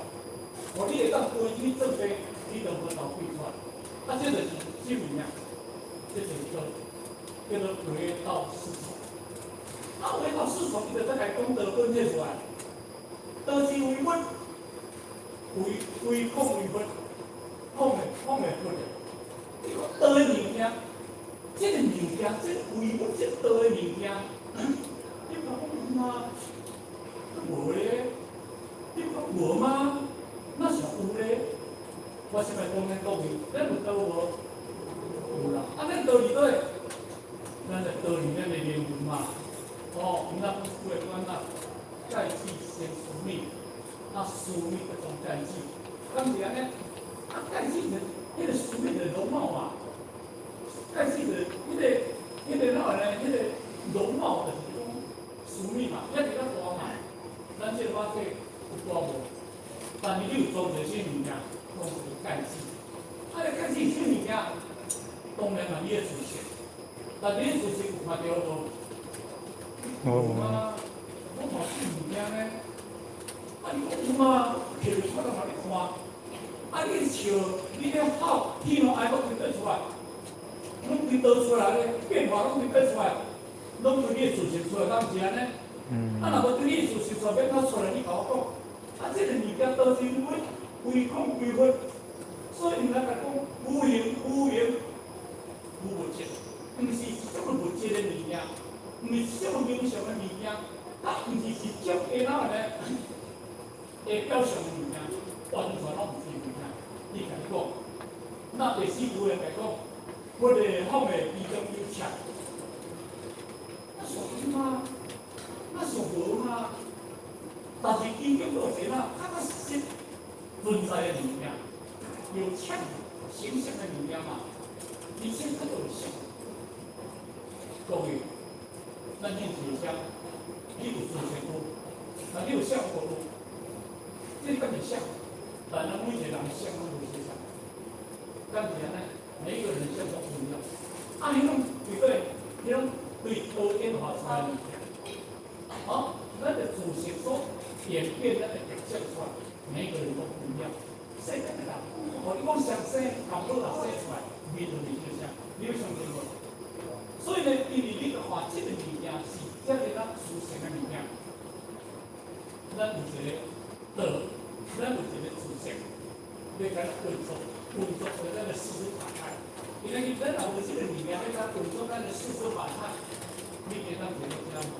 Speaker 5: 哦，你會當規去做地，你就無當變出來。啊，這就是啥物件？這就是叫叫做唯道是從。啊，唯道是從，伊就再來講道本體出來。道是唯物，唯唯空唯物，空的空的物的。你講道的物件，這個物件，這個唯物，這個道的物件，你講有嗎？無咧。你講無嗎？那是有咧。我先來講咱講伊，咱有道無？有啦。啊，咱道佇佗？咱就道佇咱的靈魂嘛。哦，咱有話講啊，蓋齒先思密，啊，思密才從蓋齒。敢是按呢？啊，蓋齒就彼個思密的容貌嘛。蓋齒就彼個哪呢？彼個容貌就是講思密嘛，遐爾較大嘛。咱這個肉體有大無？但是你有裝一個啥物件，講一個蓋齒。啊，個蓋齒啥物件？當然嘛，你的知識。但你的知識有看著無？有嗎？我嘛是物件呢。啊，你講有嗎？摕出來予你看。啊，你笑，你咧吼，喜怒哀樂規變出來，攏規倒出來咧，變化攏規變出來，攏對你的自性出來，敢毋是按呢？啊，若無對你的自性出來，欲按怎出來？你共我講。啊，這個物件都是為唯空唯物，所以毋通共講無形無形無物質，毋是一種物質的物件，毋是一種形象的物件，啊，毋是一種會哪呢？會表象的物件，完全攏毋是物件。伊共你講，那第四句會共講，佛的法的其中有赤，上嗎？那上無嗎？但是其中有一個較較實存在的物件，有像形象的物件嘛，而且較有像。各位，咱念一個你有自信無？啊，你有像無？這個敢是像？但咱每一個人像攏無相仝，敢是按呢？每一個人像都不一樣。啊，彼種對對，彼種對道演化出來的物件，好，咱的祖先所演變咱的特色出來，每一個人都不一樣。世間的人，哦，你講相生，冚好啦，生出來，面就面就像，你有相信無？所以呢，因為你看這個物件是這個咱自性的物件，咱有一個道，咱有一個自性，欲共咱運作，運作為咱的四肢百態。因為咱若無這個物件，欲共運作咱的四肢百態，你會當做到這嗎？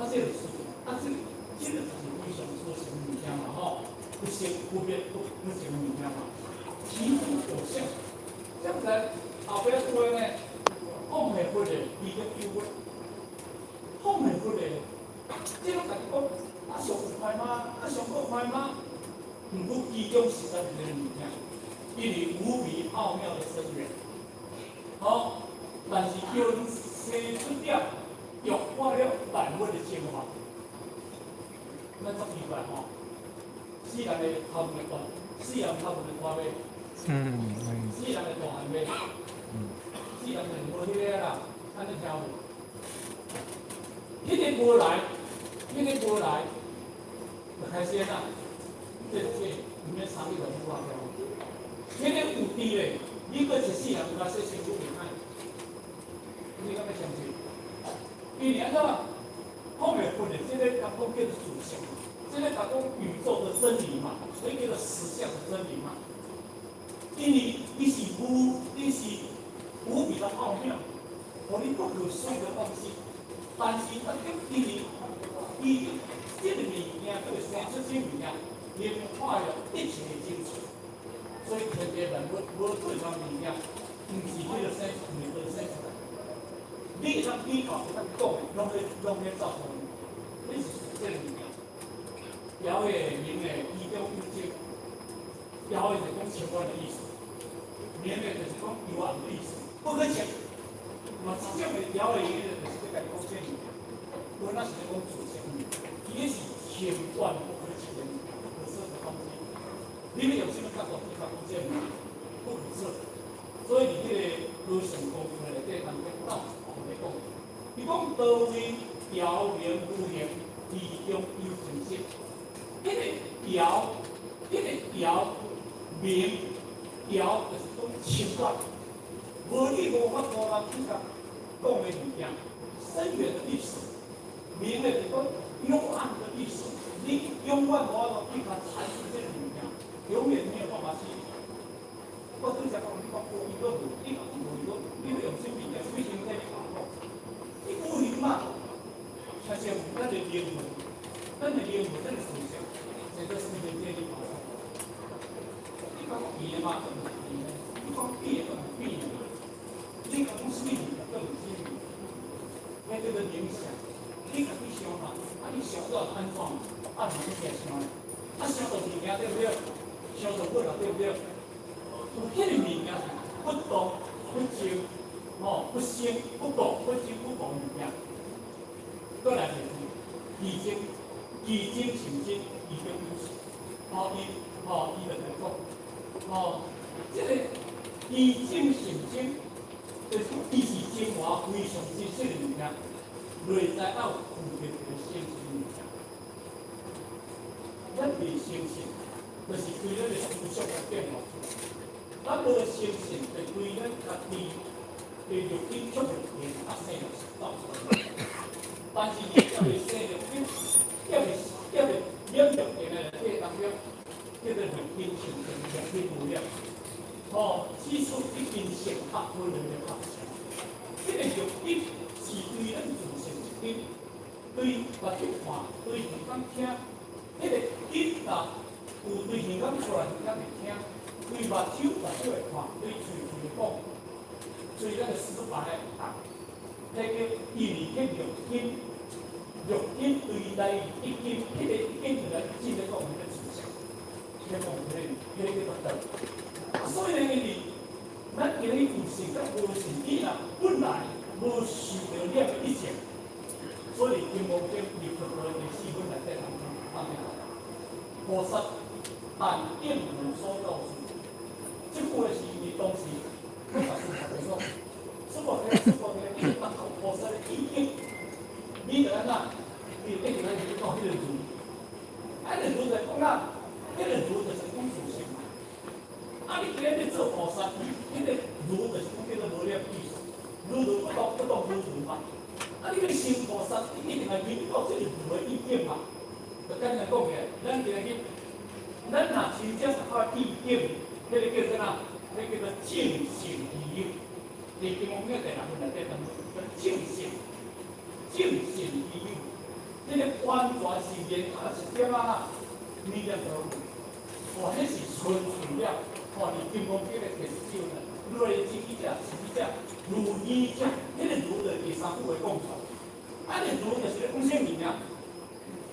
Speaker 5: 啊，這個是，啊，這個就是非常所成物件嘛，吼，不生不滅不不成物件嘛，其中有相，這樣子後壁對呢，講的佛的，伊個有佛，講的佛的，這攏共你講，啊上有快嗎？啊上閣快嗎？毋過其中實在有一個物件，因為無比奧妙的深遠，好，但是叫恁生出點，弱化了萬物的精華，咱足奇怪吼，四人的頭毛大，四人頭毛會大袂？四人會大漢袂？四人就無彼個啦，按呢聽無？彼個無來，彼個無來，就開始啦，這毋免三個人無話聽。彼個有佇咧，你閣一世人有甲洗身軀袂歹，你敢欲相信？因為按怎？後面分的這個講講叫做主相，這個講講宇宙的真理嘛，所以叫做實相的真理嘛。因為伊是無，伊是無比的奧妙，予你不可思議的東西。但是當因為伊這個物件，這個生出這個物件，演化了一切的精髓。所以天地萬物無對方物件，毋是彼個生出，毋是彼個生出來。你會當比較，會當講的，攏咧造成，你是這個物件。枵的、明的，其中有情，枵的就是講深遠的意思，明的就是講幽暗的意思，不可測。嘛，這種的枵的、明的，就是咧共你講這物件。無那是咧講自性，伊是深遠不可測的物件，不可測的東西。你欲用啥物角度去講這物件？不可測。所以佇彼個和尚功夫內底當中，到咧講，伊講道為枵明無形，其中有情色。彼個枵，彼個枵明枵，就是講深遠，無你無法度來去共講的物件，深遠的意思。明的就是講幽暗的意思，你永遠無法度去共闡釋這個物件，永遠沒有辦法去。我拄才講，你講無伊閣無，你講無伊閣，你欲用啥物件、啥物形體去共講？你無形嘛，親像咱的靈魂，咱的靈魂，咱的思想，這個時間這裡發生。你講變的嘛，都毋是變的；你講變的，都毋是變的。你講啥物物件，都毋是啥物。彼叫做冥想。你家己想嘛，啊你想到安怎？啊毋是你想的，啊想著物件對毋對？想著好啦對毋對？有彼個物件是不動不靜，吼不生不動不靜不動物件。閣來就是其精，其精深真，其中有色。吼伊吼伊就來講，吼這個其精深真，就是講伊是精華非常真實的物件，內在愛有附著一個相信物件。咱袂相信，就是對咱的思想來變化出來。咱無相信，就對咱家己的肉體出肉體啊生了走出來。但是你猶未生肉體，猶未免肉體的內底當中，叫做肉體清淨，肉體無染。吼，指出已經成合分的合成。這個肉體是對咱自性一點，對目睭看，對耳孔聽，彼個音啊，有對耳孔出來，耳孔會聽；對目睭目睭會看，對喙喙會講，所以咱的四百個啊，這個因為去六根，六根對待一根，彼個一根就來真咧講彼個思想，咧講彼個叫做道。所以咧，因為咱今日有性佮無性，伊若本來無受著染的一切，所以金剛經入佛的第四分內底當中，菩薩但應無所住。這句話是因為當時佛法師講，師父講，你達到菩薩的意境，你就按怎？你一定愛去講彼個如，啊，彼個如就講啊，彼個如就是講自性嘛。啊，你今日咧做菩薩，彼個如就是講叫做無染意思，如如不動，不動如如嘛。啊，你欲成菩薩，你一定愛入到這個如的意境嘛。就簡單講起來，咱今日，咱若真正達到意境，彼個叫做啥？彼個叫做證性具有。佇金剛經第六分內底當中，叫證性，證性具有。這個完全是連啊一點仔念念都無，哇！彼是純粹了，哇！佇金剛經的第十章呢，類智者、是者、如義者，彼個如就是第三句話講出來。啊，這如就是咧講啥物件？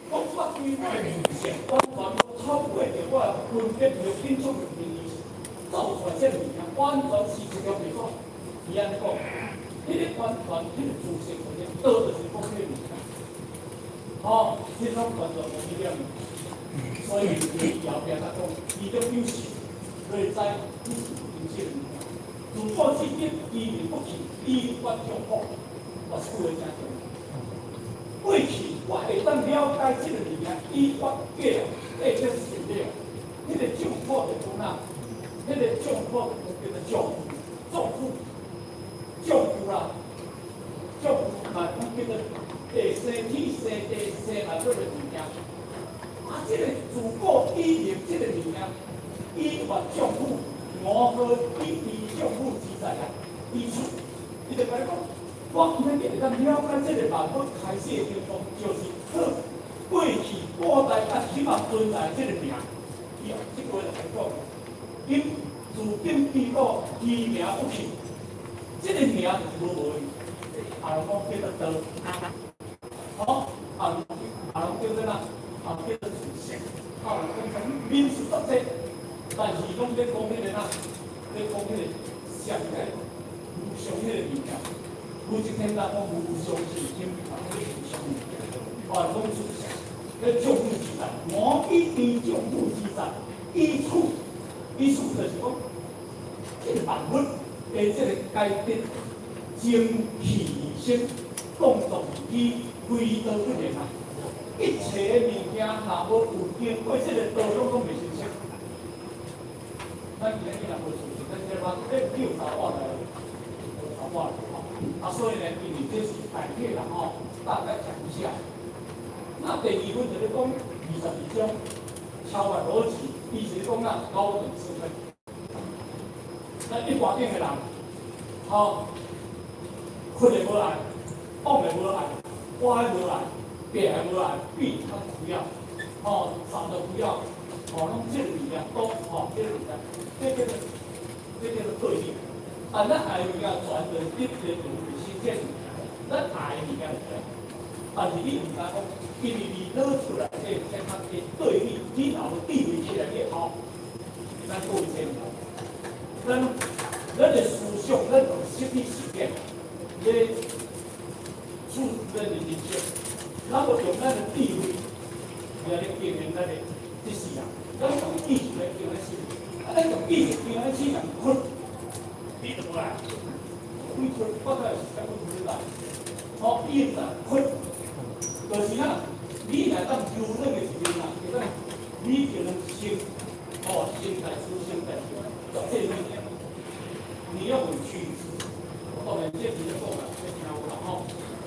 Speaker 5: 講我對我的自性完全無超過著我的分別六根觸六根意識，造出來這個物件，完全是一條袂講。伊按呢講，彼個完全彼個自性就是道，就是講彼個物件。吼，這種完全無一點。所以伊後壁才講，伊中有性，你會知你是有真實的物件。自古至今，依名不去，依法眾苦，我是句話誠重要。過去我會當了解這個物件，依法過來，會變成了。彼個眾苦就講哪？彼個眾苦就叫做眾苦，眾苦，眾苦啦，眾苦嘛講叫做地生天生地生來這個物件。啊，這個自古以來這個物件，依法眾苦，我何以依眾苦之在啊？依處，伊就共你講，我今日會當了解這個萬物開始的情況，就是好過去古代啊，起碼存在這個名。伊這句話就講，今自今彼古，其名不去，這個名就是無無的，啊，人講叫做道，吼，啊，啊，人叫做哪？啊，叫做自性，啊，人講啥物名詞足濟，但是攏咧講彼個哪？咧講彼個上個無常彼個物件，無一天來講無常是心，啊，彼個無常物件，啊，講自性，彼眾苦之在，我以依眾苦之在，依處，意思就是講，這個萬物的這個階段，精氣神，動作以非道不然啊！一切物件若無有經過這個道，攏總袂成熟。咱今日若無事實，咱這把咧叫查某來，查某來吼。啊，所以呢，因為這是大體啦吼，大概講一下。那第二分就是講22章超越邏輯，伊是講啊高等智慧。咱一般頂的人，吼，困的無愛，講的無愛，活的無愛，拼的無愛，比較不要，吼，啥都不要，吼，攏這個物件都吼，這個物件，這叫做對立。啊，咱愛的物件全就得得有實踐物件，咱愛的物件就對。但是你毋知講，因為你攞出來這個這較的對立，你若有智慧起來以後，咱各位聽無？咱的思想，咱就失去時間，咧處咱的人生，咱無用咱的智慧來咧經營咱的這世人，咱用意識來經營世人，啊，咱用意識經營世人，困，你就無來，鬼困，我才是才困出來，吼，伊會困，就是啊，你若當修那個時陣啊，會當你就能先，哦，先大師，先大師，這物件，你要委屈，我當然這是咧講啦，這聽有啦吼。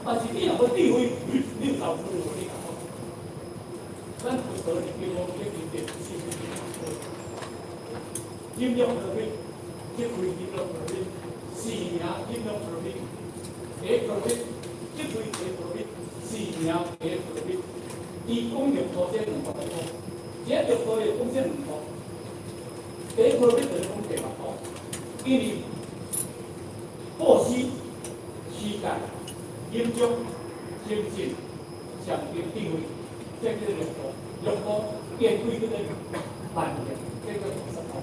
Speaker 5: 但是你若無智慧，你有投資無？你講，咱佛陀是叫我們去點心，忍辱波羅蜜，這開忍辱波羅蜜，四名忍辱波羅蜜，下波羅蜜，這開下波羅蜜，四名下波羅蜜。伊講六度這兩個講，這六度會講這兩個，第一波羅蜜就是講第六度，因為布施、持戒、足、精進、上定智慧，這叫做六度。六度見鬼叫做萬行，這叫做菩薩道。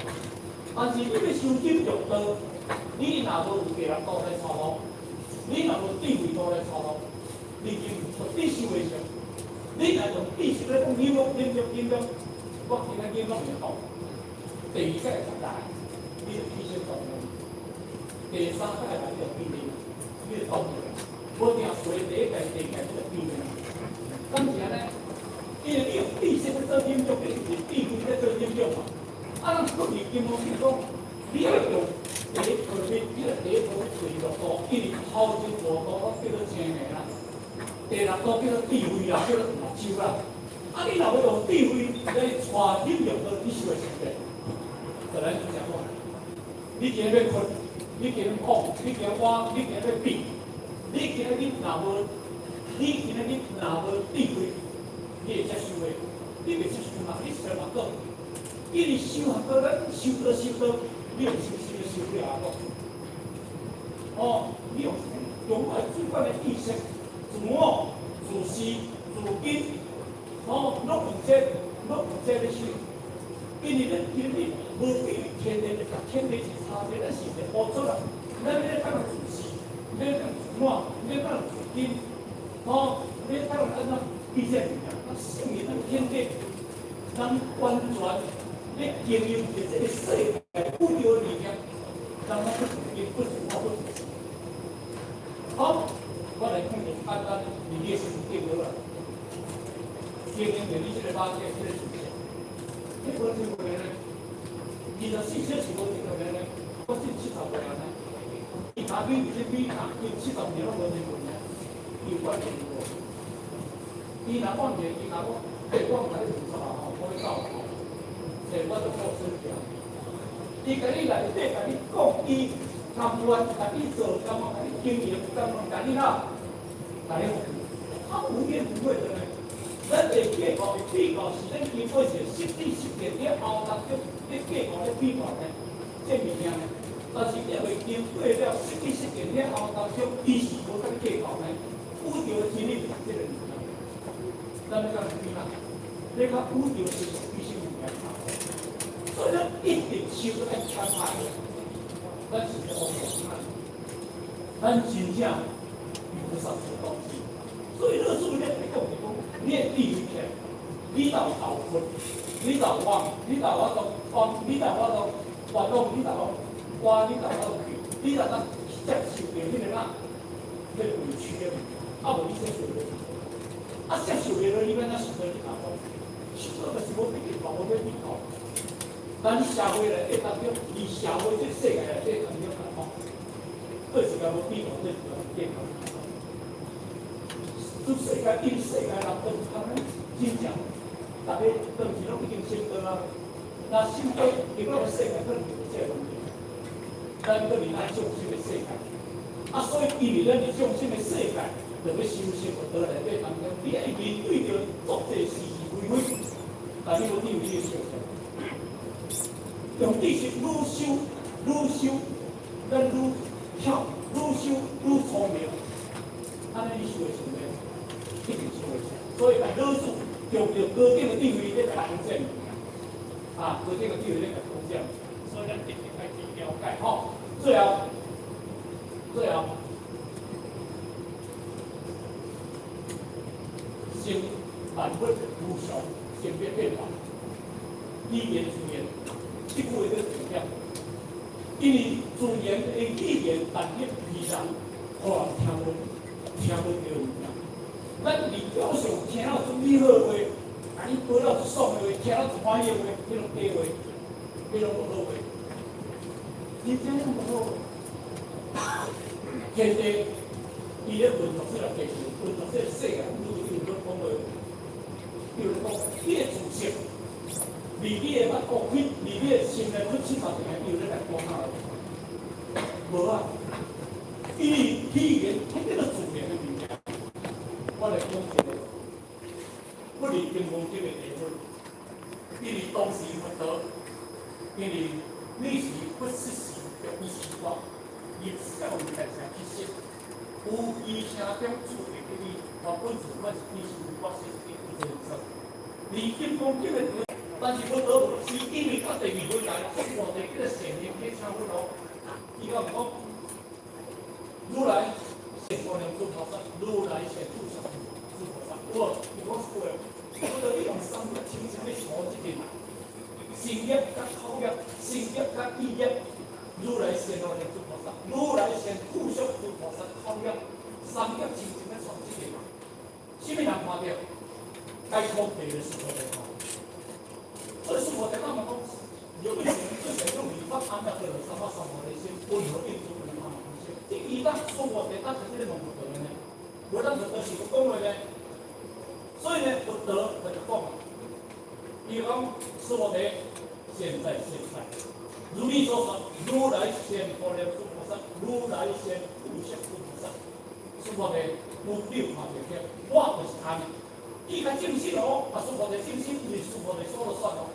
Speaker 5: 但是你欲修忍辱道，你若無有第六度來帶路，你若無智慧度來帶路，你就必須會成。你若用知識來講忍辱、忍辱、忍辱，我今仔忍辱會講。第二個會來，你就起心動念；第三個來，你就變念，你就動念。無定過第一屆、第二屆，你就變念。敢是按呢？因為你用知識去做忍辱，你是智慧咧做忍辱嘛。啊，咱不是金剛經講，你愛用第一個面，你個第一步隨六度，因為頭前五度攏叫做青年啦，第六度叫做智慧啦，叫做目睭啦。啊，你若欲用智慧來帶忍辱道，你是會成的。就咱講講，你今日欲睏，你今日講，你今日挖，你今日欲變，你今日你若無，你今日你若無智慧，你會接受的，你袂接受嘛？你修嘛講，因為修學道，咱修道修道，你用修修修了啊講。哦，你用用我主觀的意識，自我、自私、自見，哦，攏用這，攏用這咧修。因為咱今日無比天地，天地是差別，咱是一個烏卒啦。咱咧當自私，咧當自我，咧當自見，哦，咧當按怎意識物件，咱聖人咱天地，咱完全咧經營佇這個世界宇宙裡面，咱攏不自見、不自我、不自私。好，我來講一個簡單，你的心定好啦，經營著你這個肉體，這個思想。你無聽過呢？24小時無停過呢？我這70歲啊呢？伊跤比這比跤，伊70年攏無停過呢？伊有關係無？伊若講者，伊若講，欸，我共你五十啊吼，我欲走吼，欸，我就報身條。伊共你內底共你講，伊甘願共你做，甘願共你經營，甘願共你哪，共你他無怨無悔的呢。咱會計較會比較，是咱經過一個實體實踐了後當中，咧計較咧比較呢，這物件呢。但是你未經過了實體實踐了後當中，伊是無甲你計較呢。宇宙的真理就是這個物件。咱欲講比較，你較宇宙是必須物件。所以咱一定修愛參派，咱是個烏卒，咱真正菩薩做東西。所以老師咧來講是講，你的智慧起來，你就有困，你就有忘，你就有法度忘，你就有法度發動，你就有挖，你就有法度去，你就當接受著彼個哪，彼個委屈的物件，啊無你接受袂。啊接受袂落，你欲按怎想到你阿講？想到就是無比較，無欲比較。咱社會內底當中，佇社會這個世界內底當中來講，對自家無比較，對自家計較。這世界，因世界人都有通真正，逐个當時攏已經成道啊。若成道，另外個世界可能就無這個問題。咱閣佇咱眾生的世界，啊，所以因為咱佇眾生的世界，就欲修習佛道內底當中，你愛面對著足濟是是非非，但你無智慧，你會受傷。用知識愈修愈修，咱愈巧，愈修愈聰明，按呢你修會成咩？一定修會成。所以老子用著高等的智慧咧講這物件，啊，高等的智慧咧講這，所以咱一定愛去了解吼。最後，最後，先萬物無常，生滅變化，語言自然。這句話做重點，因為自然的語言萬物為人，予人聽無聽無著物件。咱佇表上聽了足美好話，共你講了足爽的話，聽了足歡喜的話，彼攏假話，彼攏無好話。真正攏無好話。天地伊咧運作這個地球，運作這個世界，你有咧講話，比如講，你的知識。離你的目顧開，離你的心內開70年，伊有咧來講啊？無啊！因為語言，彼個自然的物件。我來講一個，不離金剛經的地方，因為當時佛陀，因為你是不實時的伊是我，伊教會大家去識，有伊声中出的伊，我本自我是其实我是一个人生。离金刚经的，但是佛陀是因为到第二分来，看到这个善人去请佛陀，伊讲讲，如来现观念诸菩萨，如来现住相诸菩萨，有伊讲是话，佛陀你用三业清清咧除这个身业佮口业，身业佮意业，如来现观念诸菩萨，如来现具足诸菩萨口业，三业清清咧除这个，啥物人看著？该讲地的娑婆地看。所以娑婆地咱嘛讲，有为什么这些用礼法安那个三摩三摩的心，温和应主的阿弥陀佛。这伊咱娑婆地，咱是这个问佛陀的呢，无咱佛陀是讲话呢。所以呢，佛陀他就讲，伊讲娑婆地现在现在，如你所说，如来现般若诸菩萨，如来现具足诸菩萨，娑婆地有你有看著起，我就是他。伊较正式哦，啊，娑婆地正式，毋是娑婆地说了算哦。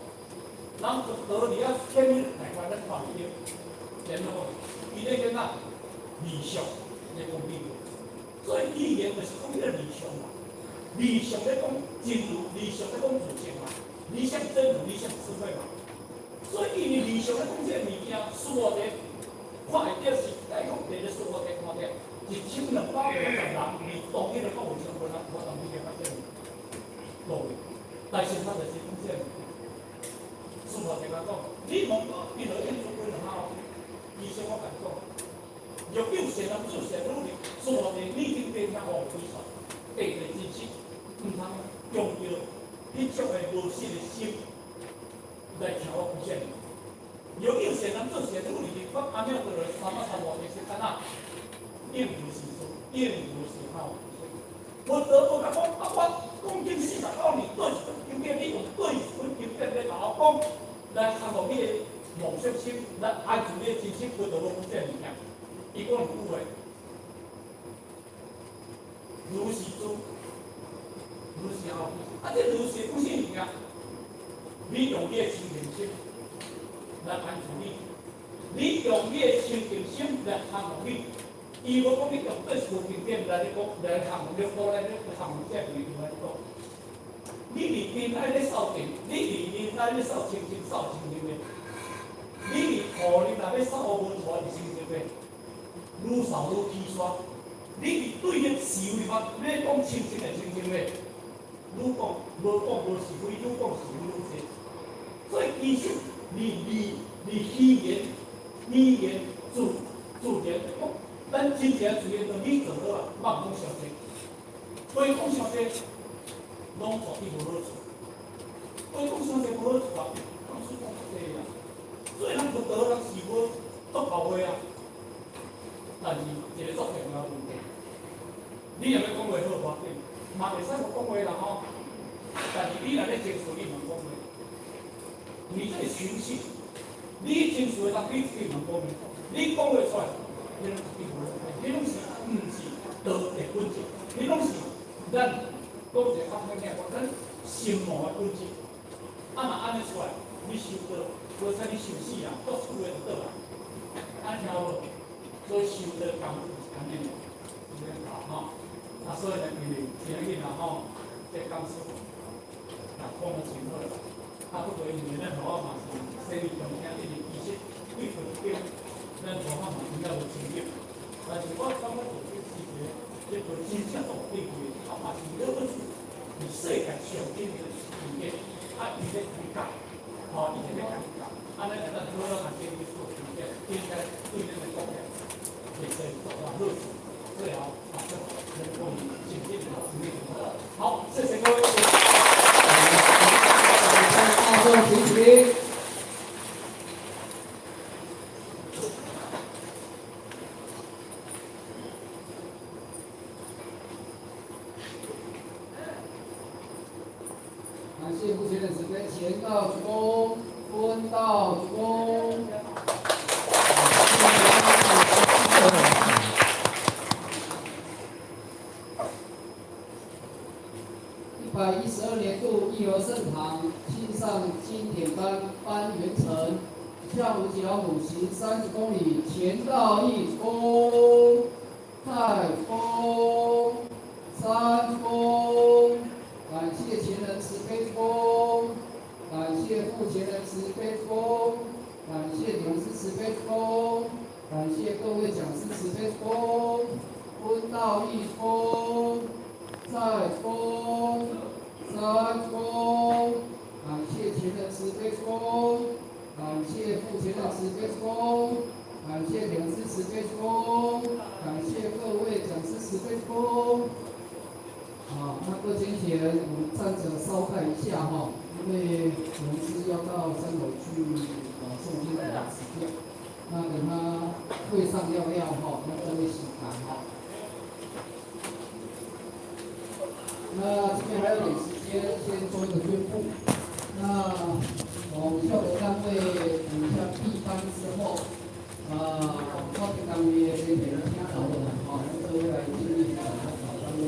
Speaker 5: 人佛陀伫遐天台湾咧看伊，然后伊咧讲啊，理想咧讲理论，所以语言就是讲彼个理想嘛。理想咧讲真如，理想咧讲自性嘛，理想真如，理想智慧嘛。所以因为理想咧讲这个物件，娑婆地看会著是解放地咧娑婆地看著1250人，伫当日咧讲有上无人，我当日个较正。但是他就是讲这个，师父就甲讲，你问我，你就应做几两下。医生我甲你讲，若有善男子善女人，师父你已经变听我几说，地地真实，毋通用著彼种的无实的心来听我讲。若有善男子善女人，我阿弥陀佛三摩三摩的是安怎？应如是说，应如是好。佛陀无共讲，啊，我讲经49年，对一本经典，你用对一本经典来共我讲，来降服你的妄想心，来安住你的真心，佛陀无讲这个物件。伊讲一句话：如是做，如是后。啊，这如是讲啥物件？你用你的清净心来安住你，你用你的清净心来降服你。伊无讲你用对一部经典来咧讲，来降你，无来咧降这个物来讲。你伫边爱咧扫净，你伫面爱咧扫清净，扫清净的。你伫涂里内咧扫乌尘是清净的，愈扫愈起沙。你伫对咧是非法，你咧讲清净的清净的，愈讲无讲无是非，愈讲是非愈济。所以其实你语言语言自自然讲。咱真正自然，就你做好啊，莫讲伤济，话讲伤济，拢绝对无好处。话讲伤济无好处啊，讲输讲足济啊。所以咱佛陀人是无足够话啊，但是一个足重要问题，你若欲讲话好，无要紧，嘛会使无讲话啦吼。但是你若咧争取，你毋讲话，你这个情绪，你争取的当你自己毋讲话，你讲话出来。你拢是你拢是毋是道德本质？你拢是咱讲一个较歹听讲，咱心魔的本质。啊，若按呢出来，你修道，无使你修死人，做厝的就倒来。按听无？所以修道功夫是按呢，是按呢吼。啊，所以呢，因为今日啊吼，这讲师也讲得真好啦。啊，不过因为咱我嘛是生意中听，一直其实对佛经。咱头壳嘛真正无清楚，但是我感觉就这是一个，这个真正大智慧，啊嘛是了不起，是世界上顶的经典，啊伊咧开教，吼伊咧开教，按呢咱好好来研究这经典，应该对咱的国家会生做大好处。最后，啊，咱讲真正的好，谢谢各位。
Speaker 4: 大众起起。感谢目前的时间，前道鞠躬，蹲道鞠躬。112年度义和圣堂亲上经典班班元成，下午脚步行30公里，前道一鞠躬。再恭，三恭，感謝前人慈悲恭，感謝復前人慈悲恭，感謝領師慈悲恭，感謝各位講師慈悲恭，聞道一恭，再恭，三恭，感謝前人慈悲恭，感謝復前人慈悲恭，感謝領師慈悲恭，感謝各位講師慈悲恭。好，那各先前我們站着稍待一下哈，因為我們是要到三樓去誦經給他辭掉，那等他會上要料哈，那各位請談哈。那這邊還有點時間，先做一個宣布。那我們校的單位等一下閉班之後，高級單位的這邊聽到的哈，各位來進入小單位。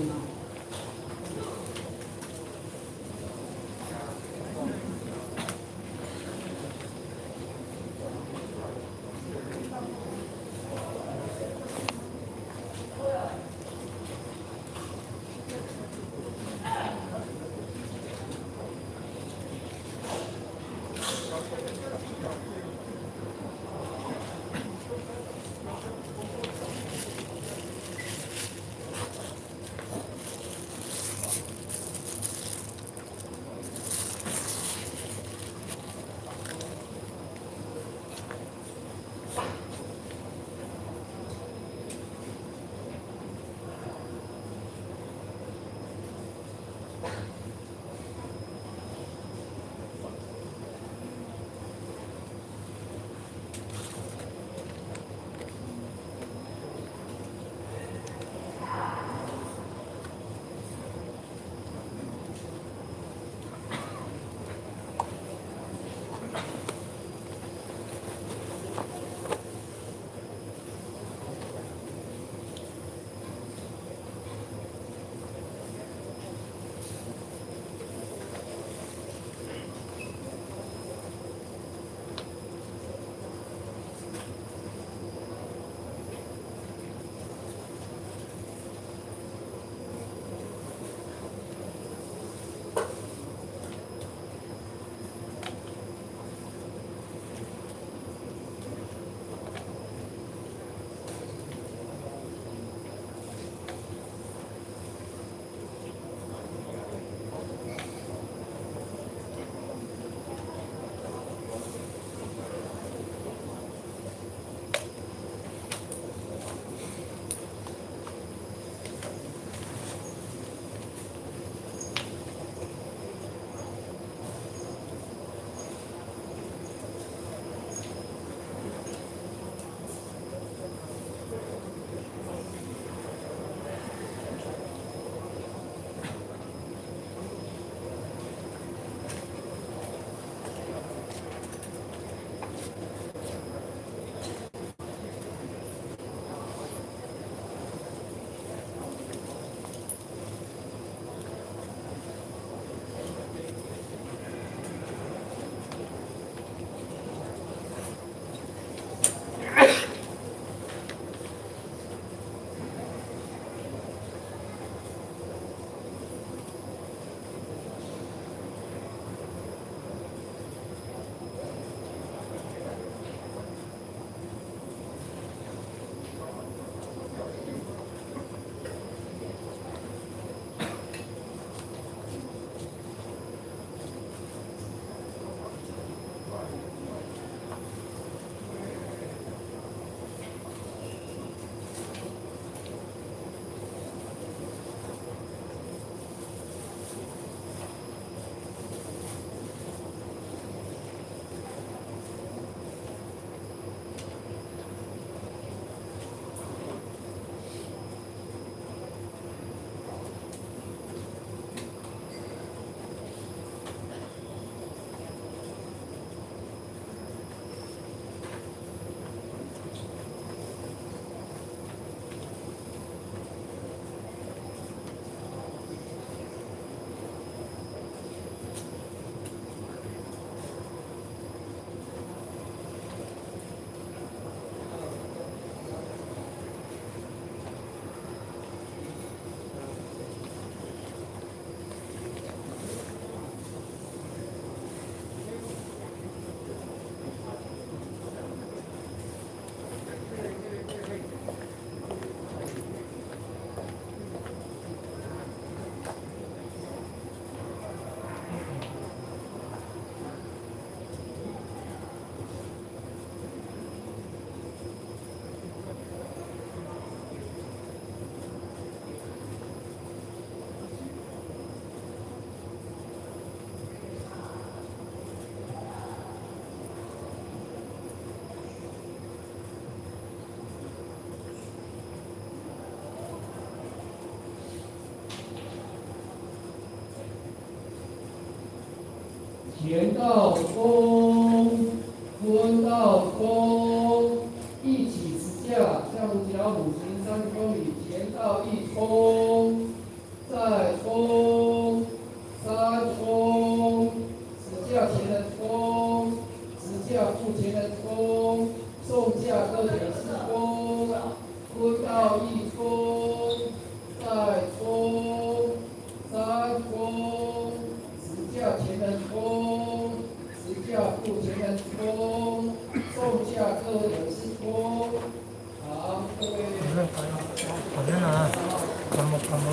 Speaker 3: 道衝，坤道衝，一起直駕，向五角五行30公里，乾道一衝，再衝，三衝，直駕前人衝，直駕副前人衝，送駕各點四衝，坤道一衝，再衝，三衝，直駕前人衝，直駕副前人衝，送駕各點四衝。好，各位。
Speaker 6: 反正啊，感冒感冒。